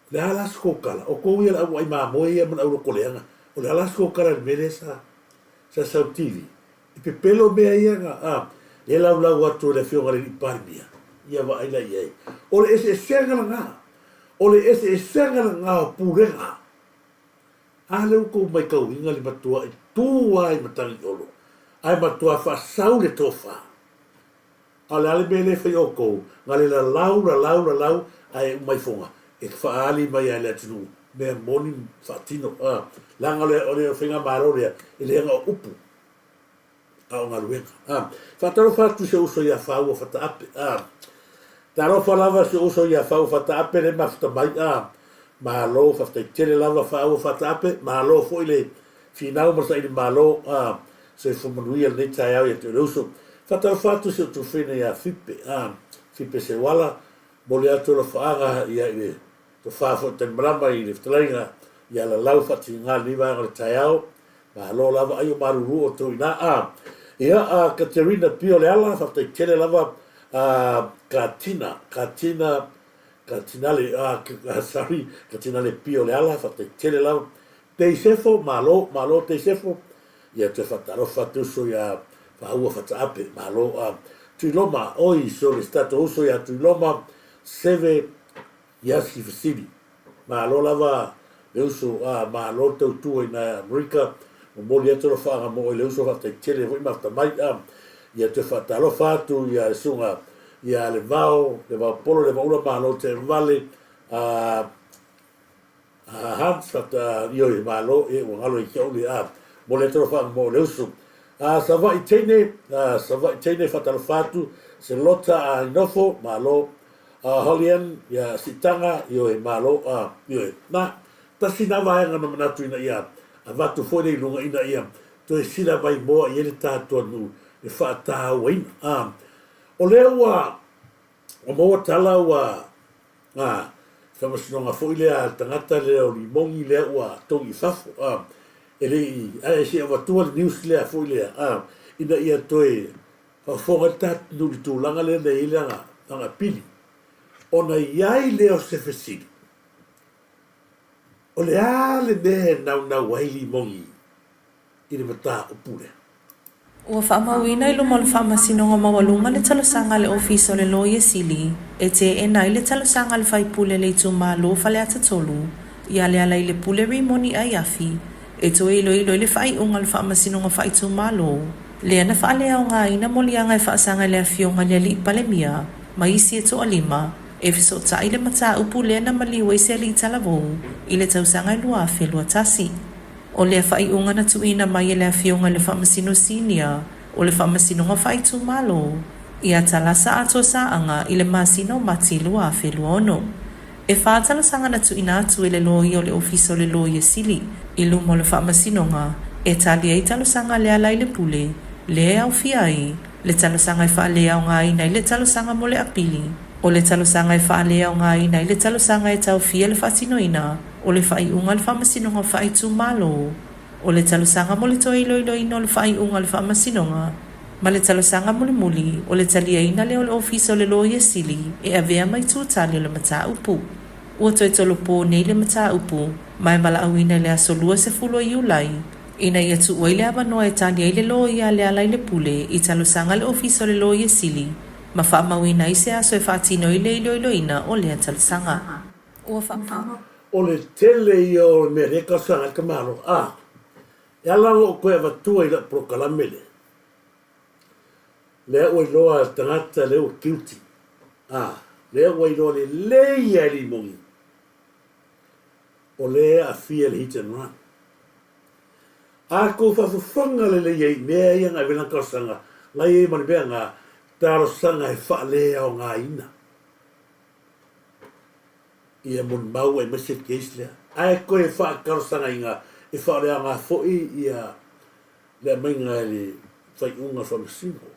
Speaker 1: O le a la se kou tala? O kou ia le au ai mamoe ia ma le au loko leaga. O le a la se kou tala i le mea lea sa sa sau TV? E pepelo mea ia na, a, lea laulau atu e le Afioga i le Alii Palemia, ia vaai la i ai. O le eseesega lena. O le eseesega lena o pulega. A lea ua tou maitauina le matuai tu lava i Matagiolo, ae matua faasau le tofa. A o le a le mea lea e fai outou, na le lalau, lalau, lalau, ae uma ifoga, e faaali mai lava i le atunuu mea moni ma faatino. A, leaga o le faigamalo lea, e le na o upu, a o galuega. A, faatalofa atu i si ou uso ia Faua Fataape. A, talofa lava si ou uso ia Faua Fataape le mafuta mai. A, malo, faafetai tele lava Faua Fataape, malo foi le finau ma le saili malo. A, soifua manuia lenei taeao ia te oe le uso. Faatalofa atu i si ou tuafafine ia Fipe. A, Fipe Seuala, momoli atu alofaaga ia i le tofa foi o Talimalama i le fetalaiga ia Lalau Faatiga lenei vaega o le taeao. Malo lava ai o malulu outou ina a. Ia a Katerina Pio Leala faafetai tele lava a Katina Katina Katinale a sorry Katinale Pio Leala faafetai tele lava Teisefo malo malo Teisefo ia toe faatalofa atu uso ia Faua Fataape malo a Tuiloma oi sole se tatou uso ia Tuiloma Seve Iasi Fesili, Malo lava le uso, a, malo le tautua i na Amerika, momoli atu alofaaga mo oe le uso, faafetai tele foi mafuta mai, a, ia toe faatalofa atu ia le susuga ia Levao, Levao Polo, Levaula, malo Tevale, a, a, Hans, faafetai, ioe, malo, e, ua galo i te au le, a, momoli atu alofaaga mo oe le uso. A, Savaii Teine, a, Savaii Teine, faatalofa atu, Selota a Inofo, malo, A Holly-Ann, ia Sitaga, ioe, malo, a, ioe. Na, tasi na vaega na manatu ina ia avatu foi lea i luga ina ia toe sila mai moa i ai le tatou nuu e faatauaina. A, o lea ua, ua maua tala ua, a, faamasinoga foi lea a le tagata lea o Limogi lea ua togi i fafo, a, e le i, ae se i avatua le news lea foi lea, a, ina ia toe Faafofoga ai le tatou nuu i le tulaga lea na i ai le aga pili, ona i ai lea o se fesili, o le a le mea e naunau ai Limogi i le mataupu lea?
Speaker 11: Ua faamauina i luma o le Faamasinoga Maualuga le talosaga a le Ofisa o le Loia Sili e teena ai le talosaga a le faipule a le itumalo o Faleata 3 ia Lealailepule Rimoni Aiafi e toe iloilo ai le faaiuga a le Faamasinoga Faaitumalo Lea na faaleaogaina moliaga e faasaga i le Afioga i le Alii Palemia ma isi e toalima, e fesootai le mataupu lea na maliu ai se alii talavou i le tausaga e 2021. O lea faaiuga na tuuina mai e le Afioga i le Faamasino Sinia o le Faamasinoga Faaitumalo ia Talasa Atoa Saaga i le masina o Mati 2026. E whā talosaga na tuuina atu e le loia o le Ofisa o le Loia Sili i luma o le Faamasinoga e tali ai talosaga a Lealailepule, lea e aofia ai le talosaga e faaleaogaina ai le talosaga mo le apili, o le talosaga e faaleaogaina ai le talosaga e taofia le faatinoina o le faaiuga a le Faamasinoga Faaitumalo, o le talosaga mo le toe iloiloina o le faaiuga a le Faamasinoga, ma le talosaga mulimuli o le taliaina lea o le Ofisa o le Loia Sili e avea ma itu tali o le mataupu. Ua toe tolopo nei le mataupu ma e valaauina i le aso 20 o Iulai ina ia tuu ai le avanoa e tali ai le loia a Lealailepule i talosaga a le Ofisa o le Loia Sili ma faamauina ai se aso e faatino ai le iloiloina o lea talosaga. Ua faamau.
Speaker 1: O le tele ia o le mea lea e talosaga ai le tamaloa. A, e ala ona ou toe avatua i lau polokalame lea, lea ua iloa e le tagata lea ua guilty, a, lea ua iloa lelei lava e Limogi, o lea e aafia i le hit and run. A tou faafofoga lelei ai i mea ia na ave lana talosaga, la e i ai ma le mea na, talosaga e faaleaogaina. Ia molimau aemaise le case lea. Ae toe faatalosagaina e faaleaoga foi ia le aumaiga i le faaiuga o le faamasino.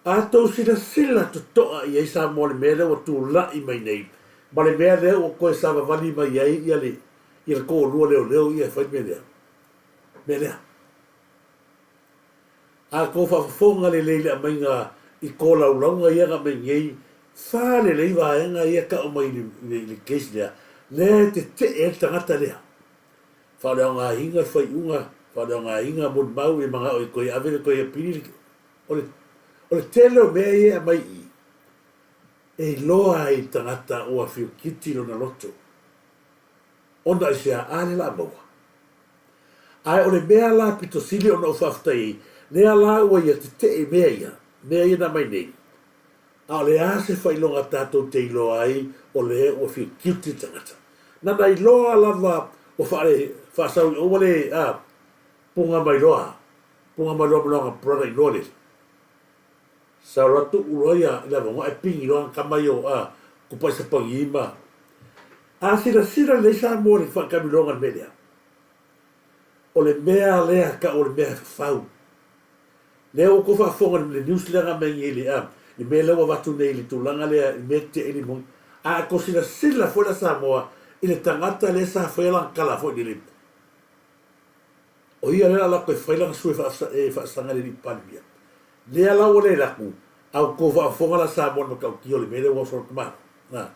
Speaker 1: A tou silasila totoa i ai Samoa i le mea lea ua tulai mai nei ma le mea lea ua toe savavali mai ai ia le ia le toalua leoleo ia e fai le mea lea. Mea lea. A kou faafofoga lelei i le aumaiga i kolaulauga ia na aumai nei, fa lelei vaega ia tau mai i le case lea, lea e tetee ai le tagata lea. Faaleaogaina le faaiuga, faaleaogaina molimau ia manao e toe ave le toe apili le, o le, o le tele o mea ia e aumai i i, e iloa ai i le tagata ua fiokiti lona loto. Ona aisea? A lea la a maua. Ae o le mea la pito sili ona ou faafetai ai, lea la ua ia tetee i mea ia, mea ia na aumai nei. A o le a se faailoga tatou te iloa ai o lea ua fia guilty le tagata? Nana iloa lava ua faale, faasau i o ua le, a, puga mai loa, puga mai loa ma loaga brother iloa lele. Sa loa tuu loa ia i le avanoa ae pigi loa ana tama ia o, a, kupa'i sapagi ma, a silasila lelei Samoa i le faatamiloga i le mea lea. O le mea lea tau o le mea e fafau. Lea ua tou faafofoga i le news lea na aumai nei i le a, le mea lea ua avatu nei i le tulaga lea i le mea tetee limoni. A tou silasila foi la Samoa i le tagata lea sa faia lana tala foi lele, o ia lea o le a alu atu e fai lana sue e faasaga i le alii Palemia. Lea la ua le alu atu, a ua tou faafofoga la Samoa i le matautia o le mea lea ua oso atu ma, a.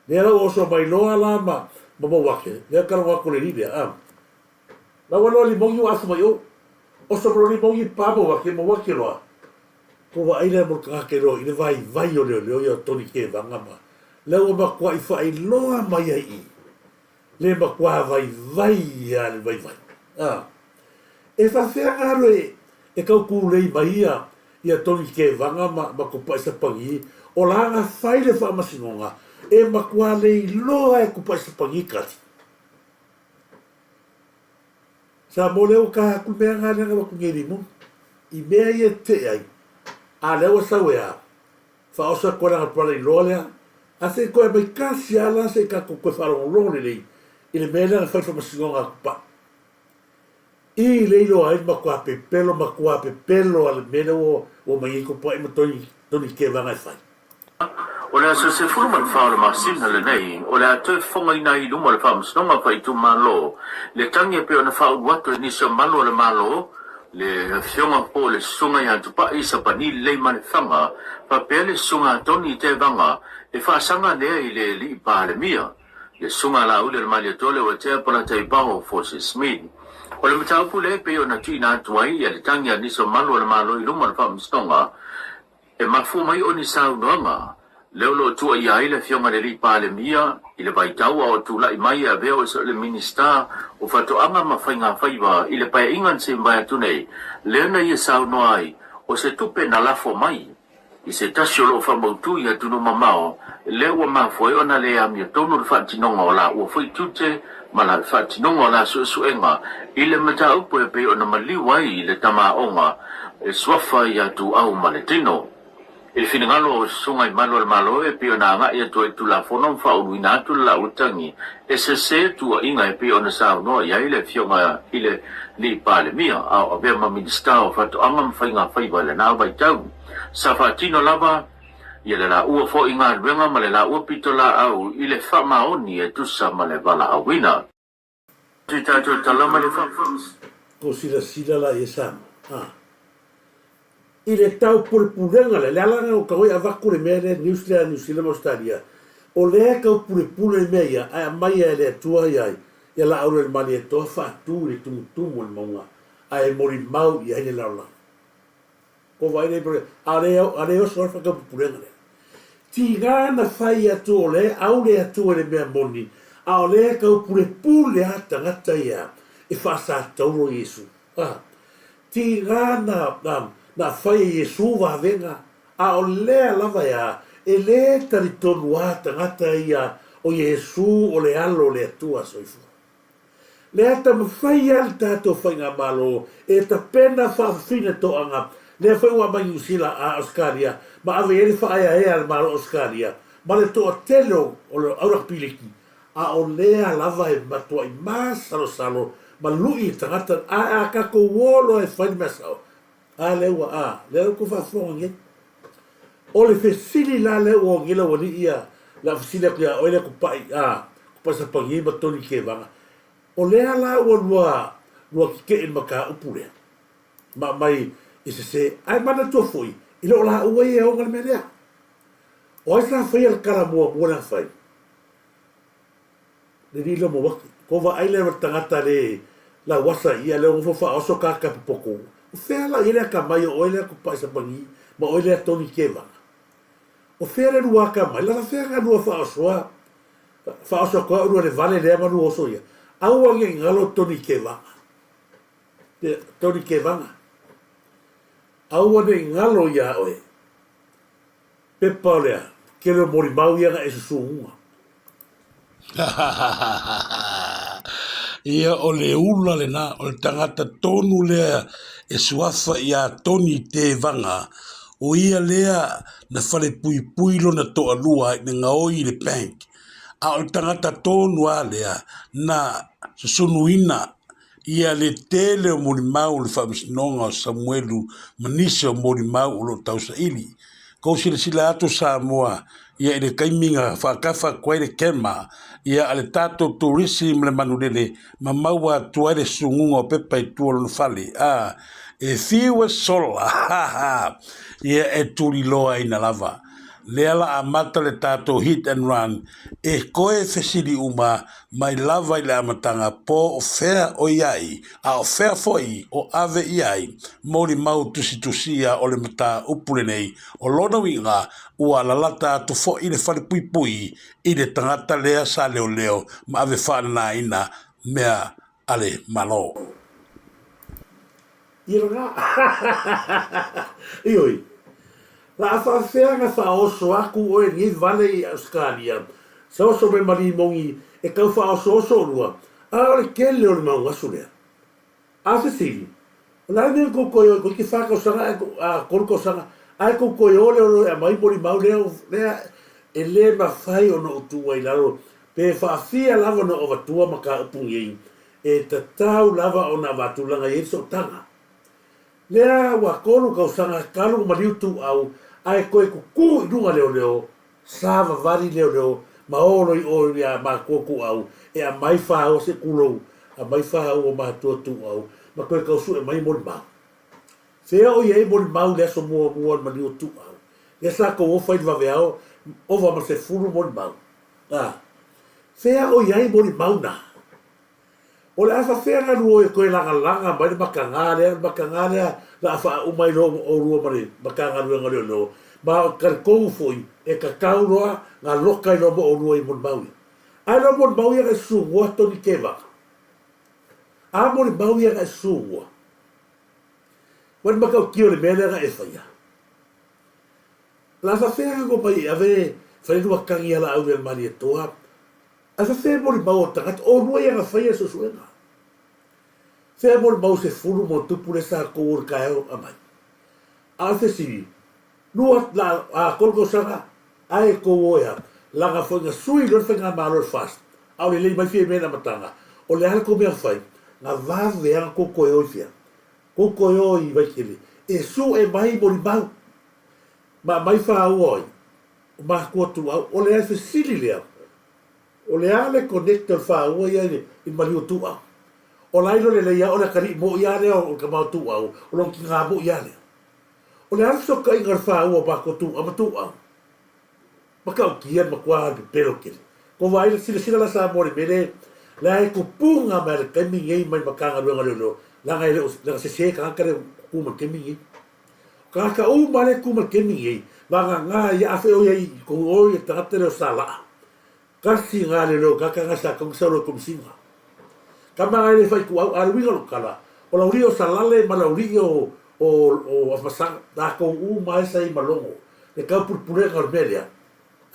Speaker 1: Lea la ua oso mai loa la ma ma Mauake, lea talanoa atu le alii lea, a. La ua loa limoni ua afu mai o. Oso mai loa limoni pa Mauake, Mauake loa. Ko vaai lea mo le tagata iloa i le vaivai o leoleo ia o Tony Kevaga ma lea ua matuai faailoa mai ai i le matua vaivai a le vaivai. A. E faafefea na alu e e tau tulei mai ia ia Tony Kevaga ma ma Tupai Sapagi o la na fai le faamasinoga e matua le iloa e Tupai Sapagi kali. Samoa lea ua tae atu mea na lea na avatu nei limoni i mea ia e tetee ai a lea ua sau e a faaoso atu ai lana brother in law lea a se i toe aumai tasi a la se i tatou toe faalogologo lelei i le mea lea na fai le faamasinoga a Tupai i le iloa ai le matua pepelo matua pepelo a le mea lea ua omai ai Tupai ma Tony Tony Kevaga e fai.
Speaker 12: O le aso 14 o le masina lenei, o le a toe fofogaina ai i luma o le Faamasinoga Faaitumalo le tagi e pei ona faaulu atu e nisi o malu o le Malo, le Afioga po o le Susuga ia Tupai Sapani Leimanefaga faapea le Susuga a Tony Tevaga e faasaga lea i le Alii Palemia, le Susuga a Laauli o le Malietoa Leuatea Polataivao Fosi Smith. O le mataupu lea e pei ona tuuina atu ai le tagi a nisi o malu o le Malo i luma o le Faamasinoga, E mafua mai o ni saunoaga lea o lo o tuuaia ai le Afioga i le Alii Palemia i le vaitau a o tulai mai e avea o le Minisita o Faatoaga ma Faigafaiva i le Paeaiga na se mavae atu nei, lea na ia saunoa ai o se tupe na lafo mai i se tasi o lo o faamautu i atunuu mamao lea ua mafua ai ona le amiotonu le faatinoga o laua foi tiute ma la faatinoga o la suesuega i le mataupu e pei ona maliu ai le tamaoga e suafa ia Tuau ma le Tino. I le finagalo o Susuga i Malu a le Malo e pei ona agai atu ai le Tulafono ma faauluina atu le laua tagi e sese tuuaiga e pei ona saunoa i ai le Afioga i le Alii Palemia a o avea ma Minisita o Faatoaga ma Faiga Faiva i lena vaitau. Sa faatino lava ia le laua foi galuega ma le laua pitolaau i le faamaoni e tusa ma le valaauina. Te tatou tala ma le faamasinoga.
Speaker 1: Ko silasila la ia Samoa, a. I le tau pulepulega lea, le ala lena ua tau ai avatu le mea lea, news lea a New Zealand ma Australia, o lea e tau pulepule le mea ia, ae aumai e le Atua ia, ia Laaulalemaletoa faatu i le tumutumu o le mauga, ae molimau i ai le lalolagi. Ko vaai nei pole, a le a le oso ai whakaupupulega lea. Tiga na whai atu o le au le Atua i le mea moni, a o le kaupulepule a tangata ia e whaasatauro Iesu. A, tiga na, na, na whai e Iesu vavenga, a o lea lava ea, e le talitonu a tangata ia o Iesu o le alo o le Atua soifua. Lea taumafai a le tatou faigamalo e tapena faafafine toaga lea foi ua aumai Niu Sila a Ausetalia ma ave i ai le faaeaea a le Malo o Ausetalia ma le toatele o le au rakapiliki a o lea lava e matuai masalosalo ma lui i tagata ae a tatou o loa e fai le mea sao a lea ua a lea ua tou faafofoga nei. O le fesili la lea ua ogia lau alii ia le a fesili atu ia oe lea Tupai a Tupai Sapagi ma Tony Kevaga o lea la ua lua lua tetee i le mataupu lea ma aumai I sese, ae manatua foi, e le o laua ia e ona le mea lea. O ai sa faia le tala muamua lea na fai? Le lilo mo waki. Ko vaai lea ma le tagata le lauasa ia lea nofo faaoso kaka popoku. O fea la ia le akamai o oe lea kupaʻi sapagi ma oe lea Tony Kevaga? O fea le lua akamai? Lava fea nga lua faaosoa faaoso atu ai olua le vale lea ma lua oso ia. Aua ne i galo Tony Kevaga. Tony Kevaga. Aua ne i galo iā oe. Pepa o lea, kele o molimau ia na e susuguga.
Speaker 13: Ia o le ula lena, o le tagata tonu lea e suafa iā Tony Tevaga, o ia lea na falepuipui lona toalua ina gaoi i le bank, a o le tagata tonu lava lea na susunuina Ia le tele o molimau o le Faamasinoga o Samuelu ma nisi o molimau o lo o tausaili. Kou silasila atu Samoa ia i le taimi na faatafa atu ai le kema ia a le tatou turisi ma le manulele ma maua atu ai le susunuga o pepa i tua o lona fale a e fiu e sola ha ha ia e tuliloaina lava. Lea la amata le tatou hit and run e koe fesili uma mai lava i le amataga po o fea o i ai, a o fea foi o ave i ai molimau tusitusia o le mataupu lenei, o lona uiga ua lalata atu foi le falepuipui i le tagata lea sa leoleo ma ave faananaina mea a le Malo.
Speaker 1: Ia lena. Ioe. La a faafefea na faaoso aku oe nei vale i Ausetalia, sa oso mai ma limogi e tau faaosooso olua, a o le tele o le maugasu lea. A fesili, o le a le mea na tou toe o ai toeitiiti fa tausaga ae a tolu tausaga ae tou toe o lea e aumai molimau lea lea e le mafai ona ou tuu ai i lalo pe faafia lava ona ou avatua mataupu nei E tatau lava ona avatulaga i ai le sootaga. Lea ua tolu tausaga talu maliu tuuau ae toe tutu i luga leoleo, savavali leoleo ma olo i o ia matua tuuau e amai faua se tulou, amai faua matua tuuau ma toe tau sue mai molimau. Fea o i ai molimau i le aso muamua o le maliu o tuuau? Lea sa tou ofa i le vaveao ova ma 10 molimau. A. Fea o i ai molimau na? O le a faafefea galue e toe lagalaga mai le matagā lea, le matagā lea la a faauma ai loa oulua ma le Matagaluega o Leoleo, ma ou te talitonu foi e tatau loa na loka ai loa ma oulua i molimau ia. Ae loa molimau ia na e susugua Tony Kevaga. A molimau ia na e susugua. Ua le matautia o le mea lea na e faia. La faafefea na mai e ave fai le lua tagi a laau i le Malietoa Ae fea molimau o tagata, o lua ia na faia suesuega. Fea molimau 10 mo tupu le sa kou o le taeao amai. A o le fesili, lua la a tolu tausaga ae kou o ea, laga foi na sui loa le faigamalo le FAST, a o lelei mai fia mea le amataga, o le a le tou mea na fai, na vave a na tou toe o i fea? Tou toe o i Vaitele, e sue mai molimau, ma aumai faua ai, o matua tuau, o le fesili lea, O le a le connect o le faua ia i le maliu o Tuuau? O la ilo lelei a o le atalii moi a lea o le tama o Tuuau, o lona tiga moi a lea. O le a le fesootaiga o le faua o matou Tuuau ma Tuuau? Matautia le matua le pepelo tele. Ko vaai le silasila la Samoa i le mea le la e tupuga mai le taimi nei mai Matagaluega o Leoleo leaga e le o leaga sese tagata le tu mai le taimi nei. O tagata uma le tu mai le taimi nei vagana ia afe o ia i kou o ia tagata le o Salaa. Kasi ngā leoleo kaka ngā sa kaunisa o le komisina. Kama ngā le whai kuau, a le uiga lo kala, o lau ri o Salale ma lau ri o, o, o Afamasaga, rākou u ma e sa i malongo, le kau pulepulega o le mea lea.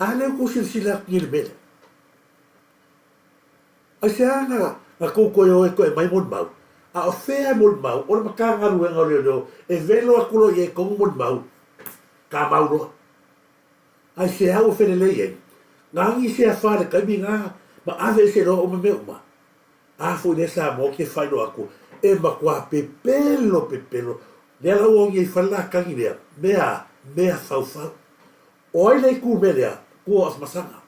Speaker 1: A leo kou silasila atu i le mea lea. Ai se a nga, nga kou koe o e koe mai molimau, a o fea e molimau, o le Matagaluega o Leoleo e velo atu loa i ai kou molimau, ka mau loa. Ai se au e felelei ai, Ngangi se afa le taimi nga ma ave ese loa uma mea uma. A foi lea Samoa ke faailoa atu e matua pepelo pepelo lea la ua ogi ai fale la tagi lea mea mea faufau. O ai lea i ku mea lea ku o Afamasaga.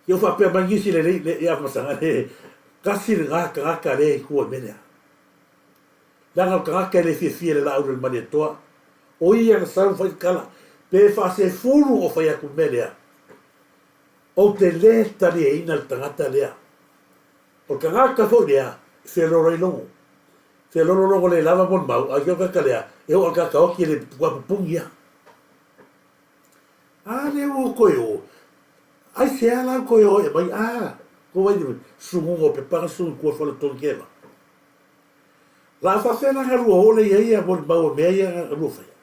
Speaker 1: Ia faapea mai nisi le le ia Afamasaga le kasi le nga tagata lea i ku o mea lea. Leaga o le tagata e le fiafia i le laau le Malietoa. O ia na sau fai tala, pe faasefulu o fai atu le mea lea. Ou te le taliaina le tagata lea. O le tagata foi lea, e felolo ai logo. Felolo logo le lava mo le mau, a o le tagata lea, e oo i le tagata oti e le pupuni ia. A lea ua toe o, aisea la toe o e mai, a, ko wai le susunuga o pepa na susunu i tua fale o Tony Keva. La a faafefea la galua o le ia ia mo le mau o mea ia galua faia.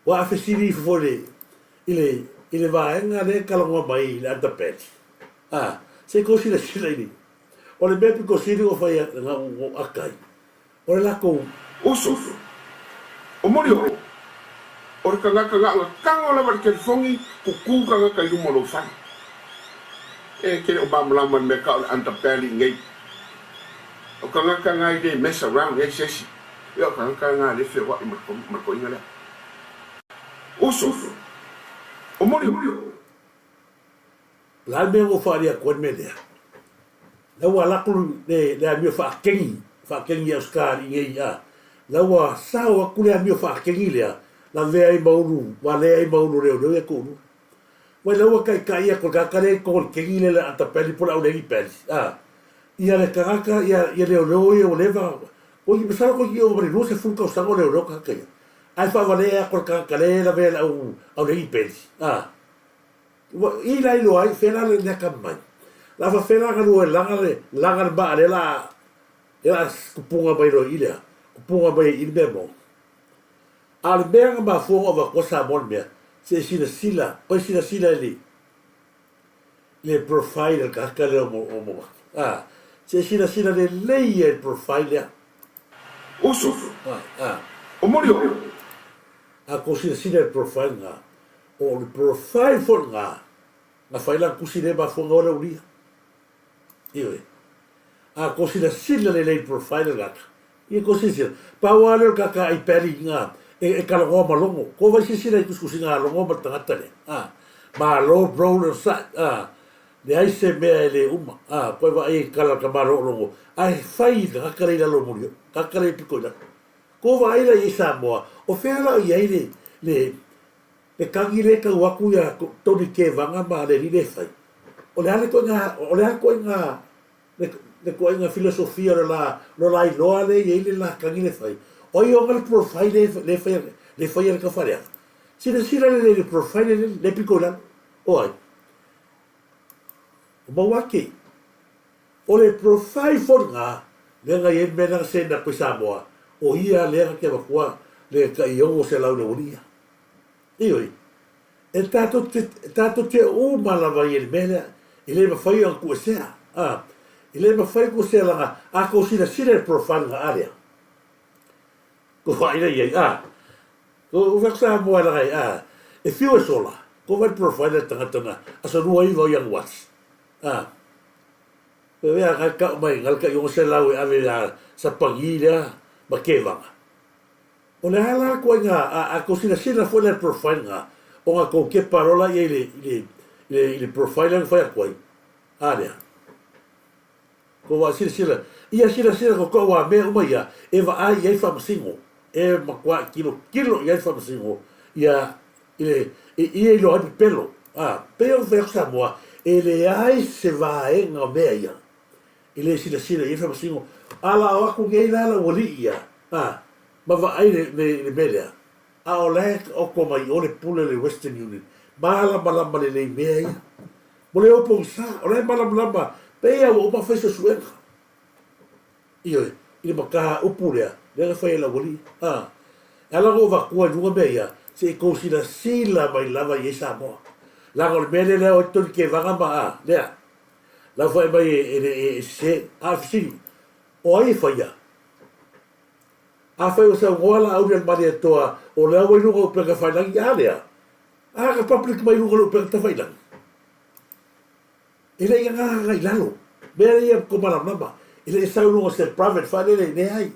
Speaker 1: Ua a fesili ifo foi le, i le, i le vaega lea e talanoa mai i le underbelly. A, se i tou silasila i le, o le mea pito sili ona fai na ou ata ai, o le latou.
Speaker 14: Uso, o Molioo, o le tagata na ona tago lava i le telefoni, tutu tagata i luma o lou fale. E te le o malamalama i le mea tau o le underbelly i nei. O tagata na e le mess around ai se isi. Ia o tagata na lea e feoai ma le toeaina lea. Uso, o Molioo.
Speaker 1: O le a le mea ua ou faaali atu ai le mea lea? La ua alu atu le, le amio faakegi, faakegi a Oscar i nei a. La ua sao atu le amio faakegi lea, lavea ai ma ulu, valea ai ma ulu leoleo ia toalua. Wai la ua taitai atu le tagata lea i totonu o le kegi lea le ata peli po o le aulegi peli, a. Ia le tagata, ia, ia leoleo ia ua leva, koe, masalo koe ova ma le 20 tausaga o leoleo tagata ia. Ae faavalea atu le tagata lea e lavea i le au, aulegi peli, a. Ua i la iloa ai fea la le mea ka mai. La fa fea la galua e laga le laga le maa lea la lea la kupunga mai loa i lea kupunga mai i le mea mo. A o le mea na mafua ona avatua Samoa le mea se i silasila koe silasila i le le profile a le tagata lea o o Momaki. A se i silasila lelei ia i le profile lea.
Speaker 14: Uso.
Speaker 1: A a.
Speaker 14: O Molioo.
Speaker 1: A kou silasila i le profile na O le profile foi lena na fai lana tusi lea mafua na o le ulia. Ioe. A kou silasila lelei i le profile le gata, ia kou silasila, pau lava lea o le kaka ai pali na e, e talanoa ma logo. Kou vai silasila i tusitusiga a logo ma le tagata lea. A, malo bro le onosai. A, leai se mea e le uma. A, koe vaai i kala ka malo o logo. Ae fai i le tagata lea i lalo o muli o. Tagata lea i pito i lalo. Kou vaai la i Samoa, o fea la o i ai le, le, Le kagi lea e tau atu ia Tony Kevaga ma le alii lea e fai, o le a le ituaiga, o le a le ituaiga, le, le ituaiga filosofia o le la, lo la iloa lea e i ai le la kagi lea e fai? O ai ona le profile lea, lea e fai, lea e fai e le Taufaleaga? Silasila lelei i le profile lea, lea e pito i lalo. O ai? O Mauake. O le profile foi lena, lea na i ai le mea lea na send atu i Samoa, o ia lea na te avatua le tai 600 i le aualii ia. Ioe, e tatou te, tatou te uma lava ia i le mea lea, e le mafai ona tuuesea. A, e le mafai ona tuuesea leaga a tou silasila i le profile na a lea, tou vaai la i ai, a, tou fai atu Samoa leaga e, a, e fiu e sola, tou vaai i le profile a le tagata na aso 29 o Ianuari, a, e a na tau mai na le tai 600 e ave ia Sapagi lea ma Kevaga. O le a la ituaiga a a tou silasila foi la i le profile lena, ona tou kepa loa laia i le i le i le i le profile lea na fai atu ai, a lea. Tou vaai silasila, ia silasila tou aua mea uma ia e vaai i ai faamasino, e matuai tilotilo i ai le faamasino ia i le i ia iloa ai pepelo. A, pei ona fai atu Samoa, e leai se vaega o mea ia e le silasila i ai faamasino. A la o atu nei la lau alii ia, a, ma vaai le, le, le mea lea, a o la e oto mai i o le pule o le Western Union, malamalama lelei mea ia. Mo le opogisa, o la e malamalama, pei lava ua uma ona fai suesuega. Ioe, i le mataupu lea, lea na fai e lau alii. A, e ala ona ou avatua i luga mea ia, se i tou silasila mai lava i ai Samoa. Leaga o le mea lea lea o ai Tony Kevaga ma, a, lea, lau fai mai e, e, e, e sese. A o le fesili, o ai e faia? Afai ua saunoa Laauli-a-le-Malietoa o lea ua i luga o upega tafailagi, a lea? A ka public mai luga o le upega tafailagi? E le i agaga i lalo. Mea ia ko malamalama. E le i sau i luga o se private faalele, leai.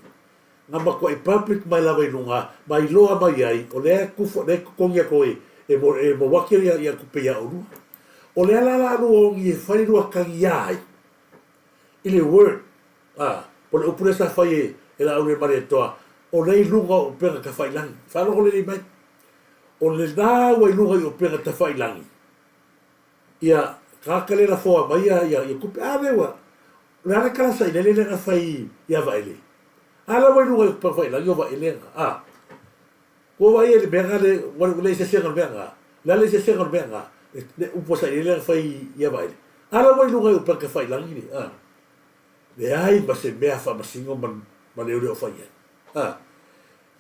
Speaker 1: Na matuai public mai lava i luga ma iloa mai ai o lea e kufa, lea e totogi atu e, e, e Mauake ia, ia tupe ia oulua. O lea la la lua ongi e fai lua tagi ai i le word. A, po o le upu lea sa fai e, e Laaulialemalietoa, o lea i luga o upega tafailangi. Faalogo lelei mai. O lena ua i luga i upega tafailangi, ia tagata lea e lafoa mai ia, ia, ia tupe. A lea ua, o le a le tala sailele lea na fai ia Vaele? A la ua i luga i upega tafailangi o Vaele na, a. Ua vaai ai i le mea lena, le, ua le eseesega o le mea lena. O le a le eseesega o le mea lena? Le, le upu a sailele lea na fai ia Vaele. A la ua i luga i upega tafailangi le, a. Leai ma se mea faamasino ma, ma leoleo fai ai. A.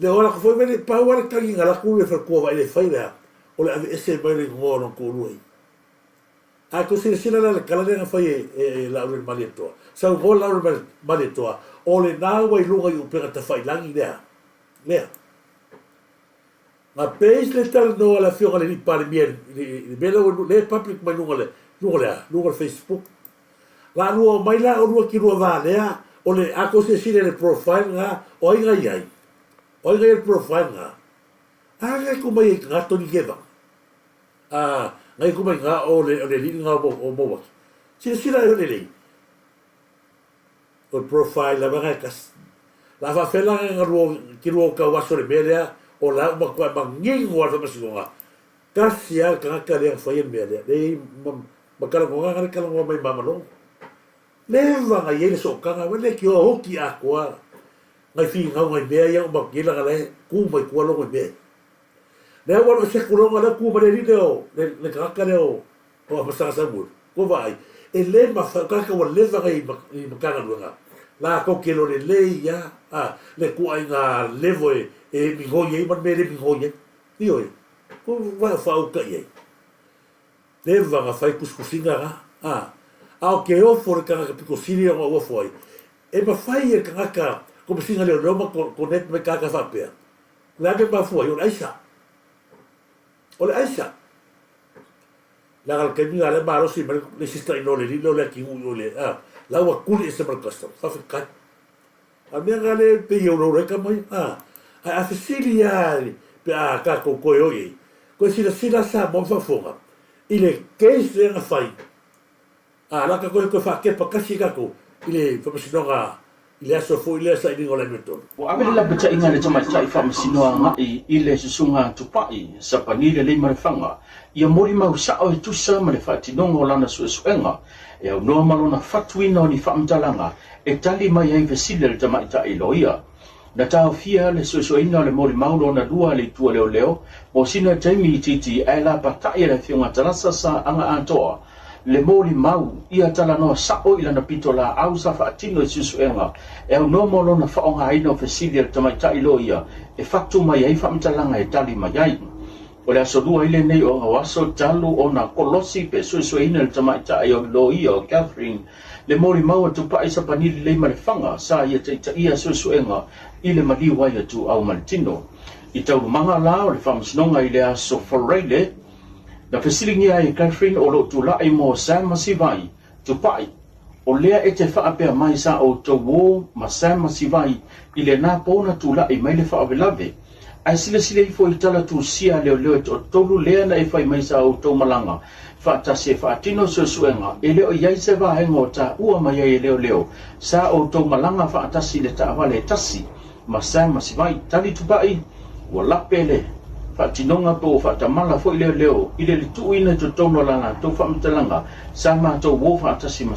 Speaker 1: Le o ala foi mele, pau lava le tagi na laku le faletua Vaele e fai le a, o le aveese mai o le igoa o lona toalua i. A tou silasila la i le tala lea na fai e, e, e Laaulialemalietoa. Saunoa Laaulialemalietoa, o lena ua i luga i upega tafailangi lea, lea. Na base le talanoa a le afioga i le alii Palemia i le, i le mea lea ua, lea e public mai luga le, luga le a, luga le Facebook. La lua omai la olua ki lua va lea, o le, a tou silasila i le profile na, o ai na i ai? O ai na i ai le profile na? A ngai ku mai ai nga Tony Gevaga? A ngai ku mai nga o le, o le alii nga o, o Mowaki? Silasila e lelei. O le profile lava nga e tasi. La faafea la nga lua, ki lua o tau aso le mea lea, o la ua matuai manino a le faamasinoga. Tasi lava le tagata lea na faia le mea lea. Leai ma, ma talanoaga na le talanoa mai ma malogo. Leva na i ai le sootaga, ua leitioa oti atoa nai finau nai mea ia uma atu nei leaga la e tu mai tua logo i mea ia. Lea ua alu ese atu logo lea tu ma le alii lea o le, le tagata lea o o Amasaga Samuelu. Ua vaai, e le mafai, o tagata ua leva nei i Matagaluega, latou te iloa lelei lava a, le ituaiga level e, e migoi ai ma le mea e le migoi ai. Ioe, ua vaai o faauta i ai. Leva na fai tusitusiga na, a, a o ke ofo le tagata pito sili ona ou ofo ai, e mafai e le tagata Komesina Leoleo ma connect mai tagata faapea, o le a mea mafua ai, o le aisa. O le aisa. Leaga le taimi na lea malosi mai le sister in law le alii lea o le atinuu i o i le, a, la ua tuli ese ma le custom. Faafetai. A mea na lea pei e ulaula ai tama ia, a, ae a fesili lava pe a tatou toe o i ai, toe silasila Samoa ma faafofoga i le case lea na fai, a la tatou toe faatepa tasi tatou i le Faamasinoga i le aso foi lea sailiga o le amiotonu.
Speaker 12: Ua ave le lapataiga a le tamaitai faamasino agai i le Susuga Tupai Sapani Leleimalefanga ia molimau sao e tusa ma le faatinoga o lana suesuega e aunoa ma lona fatuina o ni faamatalaga e tali mai ai fesili a le tamaitai loia. Na taofia le suesueina o le molimau lona lua a le Itu a Leoleo mo sina taimi itiiti ae lapatai e le Afioga Tarasa Sa Aga Atoa le molimau ia talanoa sa'o i lana pitolaau sa faatino i suesuega e aunoa mo lona faaaogaina o fesili a le tamaitai loia e fatu mai ai faamatalaga e tali mai ai. O le Aso Lua ai lenei o Gauaso talu ona kolosi pe suesueina e le tamaitai o le loia o Catherine le molimau a Tupai Sapani lelei ma le faga sa ia taitaia suesuega i le maliu ai a Tuau ma le tino. I taualumaga la o le faamasinoga i le Aso Faraile, na fesiligia ai e Catherine o lo o tulai mo Sam ma Sivai, Tupai, o lea e te faapea mai sa outou o ma Sam ma Sivai i lena po na tulai mai le faalavelave. Ae silasila ifo i tala tusia a leoleo e toatolu lea na e fai mai sa outou malaga faatasi e faatino suesuega e le o i ai se vaega o taua mai ai e leoleo sa outou malaga faatasi i le taavale e tasi ma Sam ma Sivai. Tali Tupai, ua lape le faatinoga pe ua faatamala foi leoleo i le tuuina i totonu o la latou faamatalaga sa matou o faatasi ma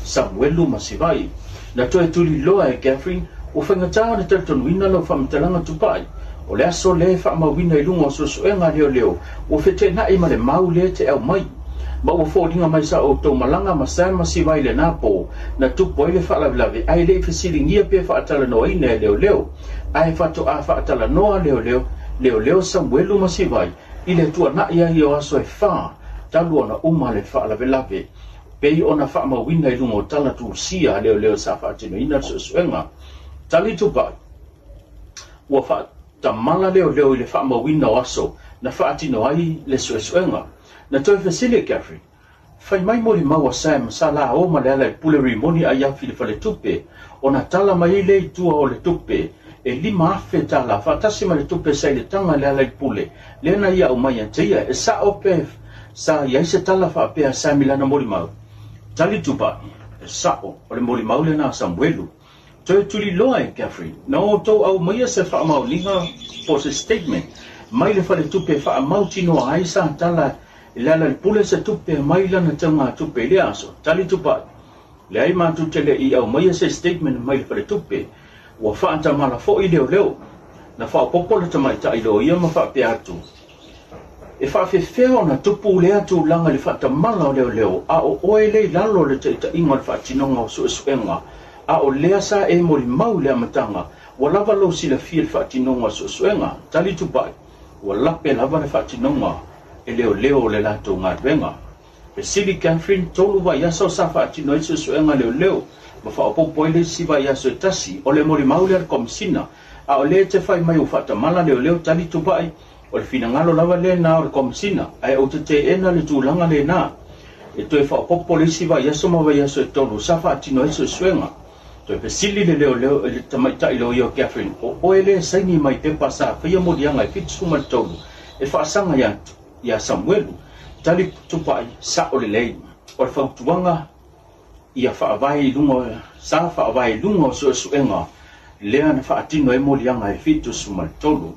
Speaker 12: Samuelu ma Sivai. Na toe tuliloa e Catherine, ua faigata ona talitonuina lau faamatalaga tupai. O le aso lea e faamauina i luga o suesuega a leoleo, ua feteenai ma le mau lea te aumai. Ma ua foliga mai sa outou malaga ma Sam ma Sivai i lena po, na tupu ai le faalavelave ae le i fesiligia pe faatalanoaina e leoleo. Ae faatoa faatalanoa leoleo, leoleo Samuelu ma Sivai i le tuanai ai o aso e fa talu ona uma le faalavelave. Pei ona faamauina i luga o tala tusia a leoleo sa faatinoina le suesuega. Tali Tupai, Ua faatamala leoleo i le faamauina o aso na faatino ai le suesuega. Na toe fesili e Catherine, Fai mai molimau a Sam sa la o ma Lealailepule Rimoni Aiafi i le faletupe, ona tala mai ai lea i tua o le tupe e $5,000 tala faatasi ma le tupe sa i le taga a Lealailepule lea na ia aumai ia te ia. E sa'o pe sa i ai se tala faapea a Sam i lana molimau? Tali Tupai, E sa'o, o le molimau lena a Samuelu. Toe tuliloa e Guthrie, na outou aumaia se faamaoniga po o se statement mai le faletupe e faamautinoa ai sa tala i le Alalepule se tupe mai lana teugatupe i lea aso. Tali Tupai, Leai matou te le i aumaia se statement mai le faletupe, ua faatamala foi leoleo. Na faaopoopo le tamaitai loia ma faapea atu, E faafefea ona tupu lea tulaga i le faatamala o leoleo a o oe lea i lalo o le taitaiga o le faatinoga o suesuega, a o lea sa e molimau i le amataga, ua lava lou silafia i le faatinoga o suesuega? Tali Tupai, Ua lape lava le faatinoga e leoleo o le latou galuega. Fesili Catherine, 3 vaiaso sa faatino ai suesuega leoleo ma faaopoopo ai le isi vaiaso e tasi, o le molimau lea a le Komesina, a o lea e te fai mai ua faatamala leoleo tali Tupai, o le finagalo lava lena o le Komesina, ae ou te teena le tulaga lena. E toe faaopoopo le isi vaiaso ma vaiaso e tolu sa faatino ai suesuega. Toe fesili le leoleo i le tamaitai loia o Catherine, o oe lea e saini mai pepa sa faia moliaga e 73 e faasaga ia ia Samuelu, tali Tupai, Sao lelei. O le fautuaga ia faavae i luga, sa faavae i luga o suesuega lea na faatino ai moliaga e 73.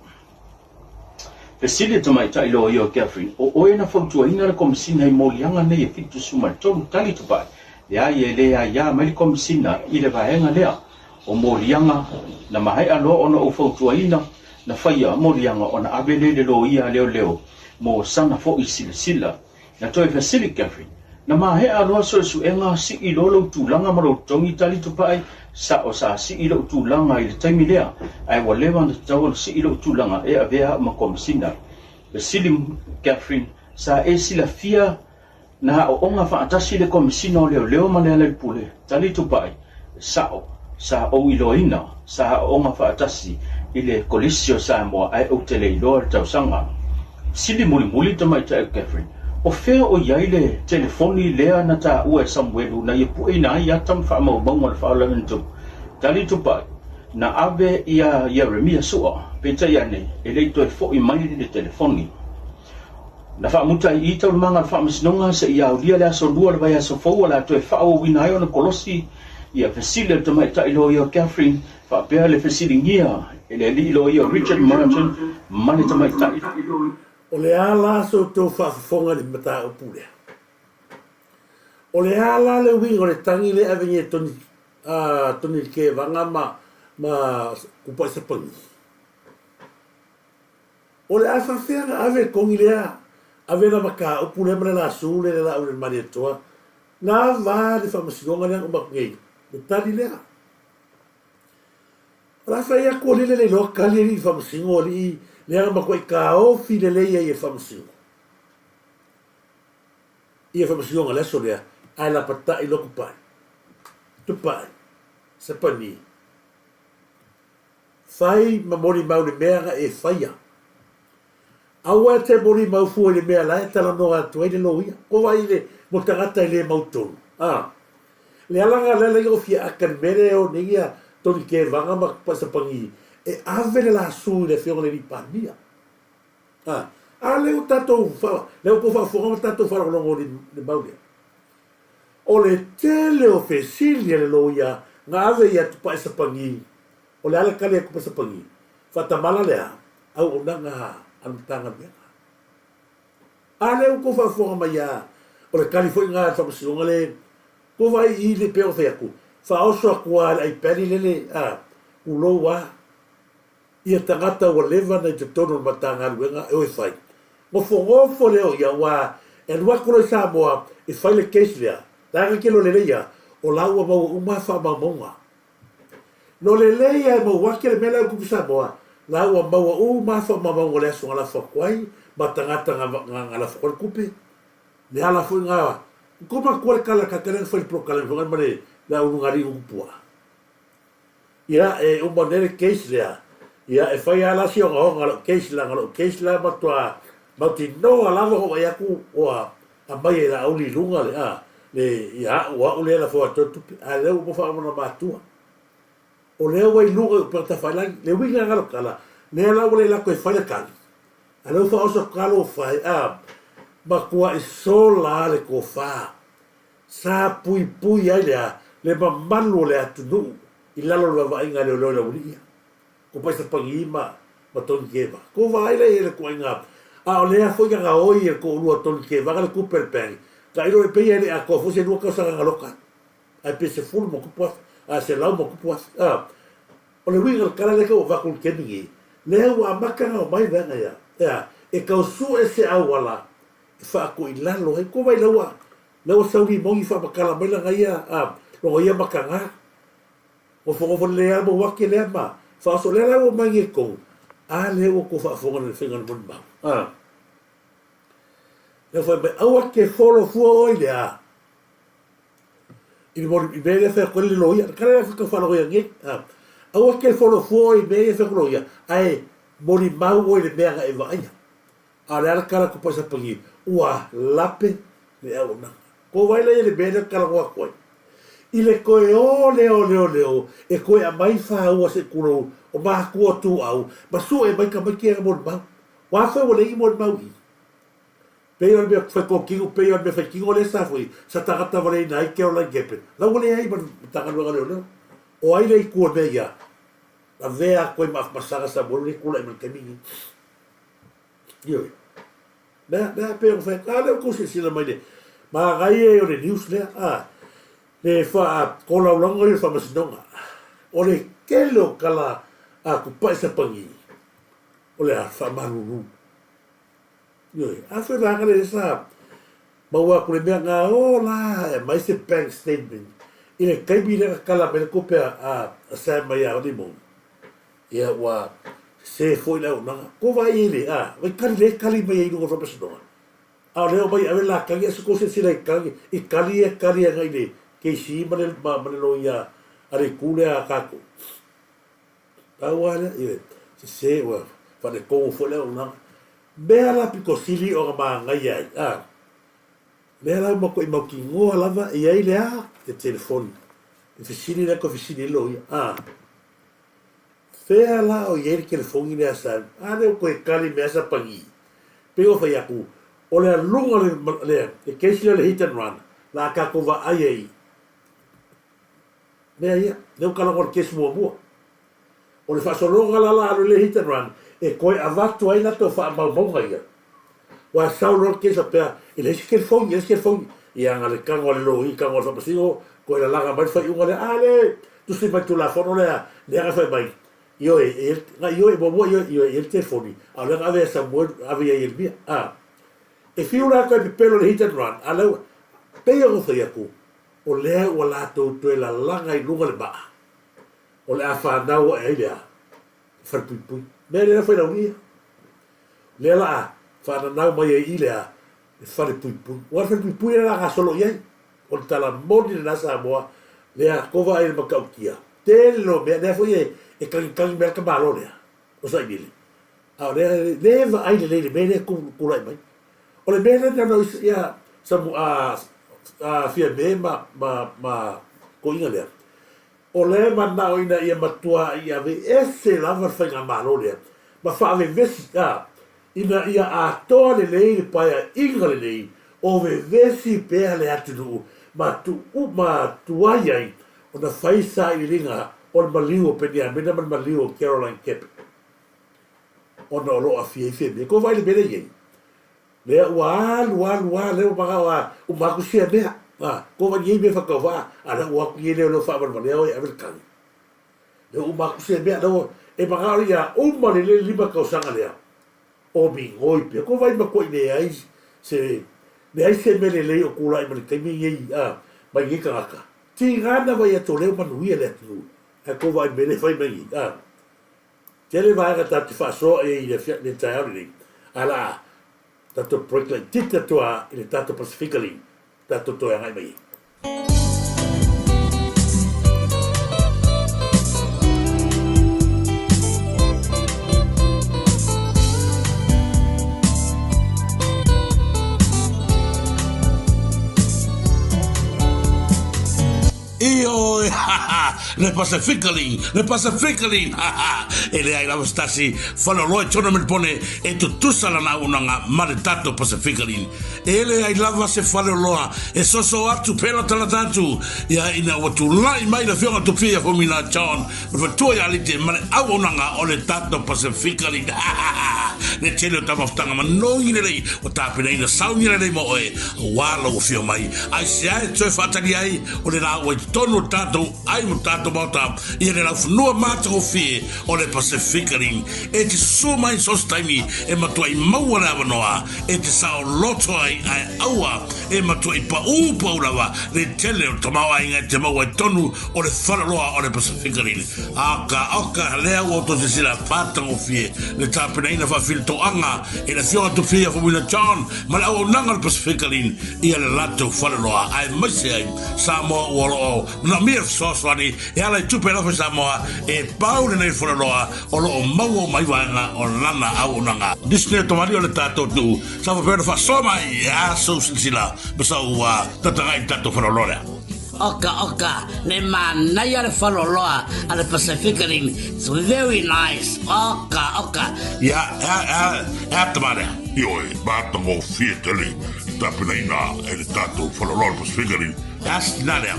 Speaker 12: Fesili le tamaitai loia o Guthrie, O oe na fautuaina le Komesina i moliaga nei e 73? Tali Tupai, Leai, e le aia mai le Komesina i le vaega lea o moliaga na maea loa ona ou fautuaina na faia moliaga ona ave lea i le loia a leoleo mo sana foi silasila. Na toe fesili Guthrie, Na maea loa suesuega sii loa lou tulaga ma lou totogi tali Tupai? Sao sa sii lou tulaga i le taimi lea, ae ua leva ona tatau ona sii lou tulaga e avea au ma Komesina. Fesili Guthrie, Sa e silafia Na aooga faatasi le Komesina o Leoleo ma Lealailepule, Tali Tupai, Sao, sa ou iloaina, sa aooga faatasi i le Kolisi o Samoa ae ou te le iloa le tausaga. Sili mulimuli tamaitai o Catherine, O fea o i ai le telefoni lea na taua e Samuelu na ia pueina ai ata ma faamaumauga o le faalavelave na tupu? Tali Tupai, Na ave ia Ieremia Sua, peitai ane e le i toe foi mai le telefoni. Na faamuta ai i i taualumaga a le Faamasinoga seia aulia le aso Lua o le vaiaso fou o le a toe faaauauina ai ona kolosi ia fesili a le tamaitai loia o Catherine faapea le fesiligia e le alii loia o Richard Martin ma le tamaitai.
Speaker 1: O le a la se outou faafofoga i le mataupu lea? O le a la le uiga o le tagi lea e ave nei e Toni, a Toni Kevaga ma, ma Kupa'i Sapagi? O le a faafefea ona ave le kogi lea, ave la mataupu lea ma le lasu lea i le laau i le Malietoa, na va le faamasinoga lea na uma atu nei, le tali lea. O le a fai atu alii le iloa tali alii faamasino alii lea na matuai taofi lelei ai e faamasino. Ia faamasinoga le aso lea, ae lapatai loa tupai. Tupai. Sapani. Fai ma molimau le mea na e faia. Aua e te molimau fua i le mea la e talanoa atu ai le loia. Ko wai i le mo tagata e le mautonu. A. Le ala nga lea o fia aka le mea lea o nei ia Tony Kevaga ma Paisapagi e ave le lasu i le afioga i le alii Palemia. A. A lea ua tatou fa, lea ua faafofoga ma tatou faalogologo i le mau lea. O le tele o fesili a le loia na ave ia Tupaisapagi O le a le tali atu Pesapagi? Faatamala le a? Auaunaga a le Matagaluega. A lea ua tou faafofoga mai a, o le tali foi lena a le Faamasinoga le tou vaai i i pei ona fai atu, faaoso atu a i le aipali lele a, tulou a, ia tagata ua leva ona i totonu o le Matagaluega e o e fai. Nofonofo lea o ia aua e alu atu loa i Samoa e fai le case lea, leaga ke lolelei a, o la ua maua uma faamaumauga. No lelei a e maua ake le mea lea kupu Samoa, la ua maua uma faamaumauga o le aso na lafo atu ai ma tagata na lafo atu ai le tupe. Le ala foi na ko matua le kala ka kala na fai le prokalame foi ma le le au nga li upu. Ia e uma nei le case lea. Ia e fai ala si ona honga lo case la lo case la matua mautinoa lava ho ai aku oa aumai e Laauli i luga le, a, le, ia a'u, o a'u lea e lafo atu ai le tupe, a lea ua uma faaomana matua. O lea ua i luga i upega tafailagi, le uiga lena o le tala, lea la ua le lako e fai le tali, a lea ua faaoso atu lava lou fai, a, matuai sola lava le tofa, sa puipui ai le a, le mamalu o le atunuu. i lalo o le vaavaaiga a leoleo i le aualii ia. Ko Paisa Pagī ma ma Tony Keva. Ko vaai la i ai le ituaiga a o lea foi na gaoi e le toalua o Tony Kevaga le tupe a le bank, tailo e pei e le atoa foi se lua tausaga na loka ai, ae pe $10+,000 a $100+,000 a. O le uiga o le tala lea tau avatu i le taimi nei, lea ua amata ona omai vaega ia, e a, e tau sue se auala e faatuilalo ai. Ko vai la ua la ua sau limoni faamatala mai lana ia a, lona ia mataga. Nofonofo lelei lava le mau ake lea ma faaoso. Lea la ua omai nei i totonu, a lea ua tou faafofoga i le faiga o le molimau. A. Lea fai mai, aua te folo fua oe i le a. I le moli, i mea lea fai atu ai le loia. Le tala lea tau faalogo ia nei. A. Aua te folo fua oe i mea ia fai atu loia, ae molimau oe i le mea na e vaaia. A o le a le tala atu paisapagi, ua lape le auaunaga. Ko wai la ia le mea lea ou te talanoa atu ai? I le toe o lea o leoleo e toe aumai fāua se tulou o mātua o Tuuau ma sue mai tamaiti ia na molimau. Ua afai ua leai ni molimau i i. Pei o le mea fai kōkino, pei o le mea fai kino lea sa fai, sa tagata valeina ai Caroline Gabin. La ua leai ma le Matagaluega o Leoleo. O ai lea i tua o mea ia? Lavea atu ai ma Afamasaga Samuelu lea e tulai mai i le taimi lenei. Ioe. Mea, mea pei ona fai atu, a lea ua tou silasila mai le manaia ia o le news lea, a, le faa-tolaulaga ia o le faamasinoga. O le tele o tala a Tupai Sapani, o le a faamalulu. Ioe, a fai vaega lea sa maua atu le mea na o la e aumai se bank statement i le taimi lea na tala mai le tupe a Sam mai ia Limoni. Ia ua sese foi le auaunaga. Ko vaai ai le, a, vai kali lea e kali mai ai i luga o le faamasinoga. A o lea omai e ave la tagi, a se tou silasila i tagi, i kali ia e kali agai i le KC ma le, ma, ma le loia a le itu lea a tatou. Pau lava lea, ioe, sese ua faaletonu foi le auaunaga. Mea la pito sili ona manaia ai, a, lea la ua matuai mautinoa lava e i ai le a, le telefoni. Le fesili lea toe fesili ai le loia, a. Fea la o i ai le telefoni lea sa A lea ua toe tali mai lava Sapani. Pei ona fai atu, o le aluga o le, le case lea o le hit and run, la a tatou vaai ai i mea ia. Lea ua talanoa i le case muamua. O le faasologa la la alu i le hit and run, e toe avatu ai latou faamaumauga ia. Ua sau loa le case faapea, e leai se telefoni, e leai se telefoni. Ia na o le tago a le loia, tago a le faamasino, toe lalaga mai le faaiuga lea, a lea, tusi mai le Tulafono lea, lea na fai mai, ioe, e, na ioe, muamua ioe, ioe, e i ai le telefoni, a o lea na ave ia Samuel, ave ia Ieremia, a. E fiu la toe pepelo i le hit and run, a lea ua, pei ona fai atu, o lea ua latou toe lalaga i luga le maa, o le a fanau ae ai le a? Le falepuipui. Mea lea na fai laulia. Lea la a faananau mai ai i le a? Le falepuipui. Ua le falepuipui lea la a gasolo i ai. O le tala moni lena Samoa, lea kova ai le matautia. Tele loa mea, lea foi e, e tagitagi mai le tamalo lea, o Sailele. A o lea, le vaai lelei i le mea lea e tulai mai. O le mea lea na ia Samu, a, a Fiame ma, ma, ma toeaina lea, O lea e manao ina ia matuai aveese lava le faigamalo lea ma faavevesi a, ina ia atoa lelei le paeaiga lelei o vevesi pea le atunuu ma tuu ma tuai ai ona fai sailiiliga o le maliu o Peniamina ma le maliu o Caroline Keppel ona o lo o afia ai Fiamē. Kou vaai i le mea lea e i ai? Lea ua alu alu a lea ua manao a uma atu sia mea a ko wai nei mea whakauvaa a lea ua atu nei leo leo whaawalevalea oe ave le kali lea ua uma atu sia mea lea ua e manao ia uma le le lima tausaga lea o migoi pea ko vai matua i leai se leai se mea lelei o tulai ma le taimi nei a mai nei tagata tiga na vai atu leo manuia le atunuu ae ko vai mea le fai mai nei a Tele vaega tatou te faasoa i ai i le taeao lenei, ae o le a tatou break laitiiti atu lava i le tatou Pasifika League tatou toe agai mai ai.
Speaker 13: Ioe! Le Pasifikaling, le Pasifikaling, ha ha! E leai lava se tasi faleoloa i tona Melipone e tutusa lana auaunaga ma le tatou Pasifikaling. E leai lava se faleoloa e soso atu pela talata atu ia ina ua tulai mai le Afioga Tupia ia Fomina John ma le faletua ia Alite ma le auaunaga o le tatou Pasifikaling, ha ha ha! Le tele o taumafataga manogi lelei ua tapenaina sauni lelei mo oe aua lou afio mai. Aisea e toe faatali ai o le la ua i totonu o le tatou ai mo tatou maota ia le laufanua matagofie o le Pasifika Ring e te susū mai so se taimi e matuai maua le avanoa e te saoloto ai ae aua e matuai paū pau lava le tele o le tamaoaiga e te maua i totonu o le faleoloa o le Pasifika Ring. Aka oka lea ua outou silasila matagofie le tapenaina faafilitoaga e le Afioga Tupia Faumuina John ma le auaunaga o le Pasifika Ring ia le latou faleoloa aemaise ai Samoa ua lo o manaomia le fesoasoani e ala i tupe alofa i Samoa e pau lenei faleoloa o lo o maua uma ai vaega o lana auaunaga. Nisi nei o tamalii o le tatou atunuu sa faapea ona faasoa mai e a sou silasila ma sau tataga'i i le tatou faleoloa lea.
Speaker 15: Oka oka, me manaia le faleoloa a le Pasifika Ring, it's very nice, oka oka.
Speaker 13: Ia, e a, e a, e a tama lea? Ioe, matagofie tele i tapenaina e le tatou faleoloa o le Pasifika Ring. E a se tina lea?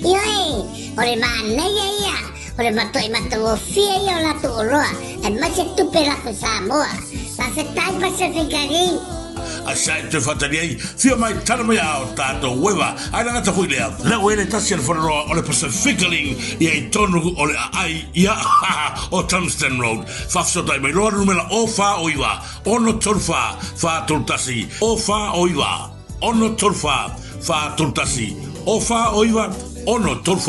Speaker 2: Ioe, o le manaia ia, o le matuai matagofie ia o latou oloa, aemaise tupe lafo i Samoa. Faafetai Pasifika Ring.
Speaker 13: A sa e toe faatali ai, fia mai tala mai a o tatou ueva, ae lagata foi lea. Lea ua i le tasi a le faleoloa o le Pasifika Ring ia i tonu o le aai ia o Tungsten Road. Faafesootai mai loa le numera o 4 o 9 6 3 4 3 1 o 4 o 9 6 3 4 4 3 1 o 4 o 9 6 3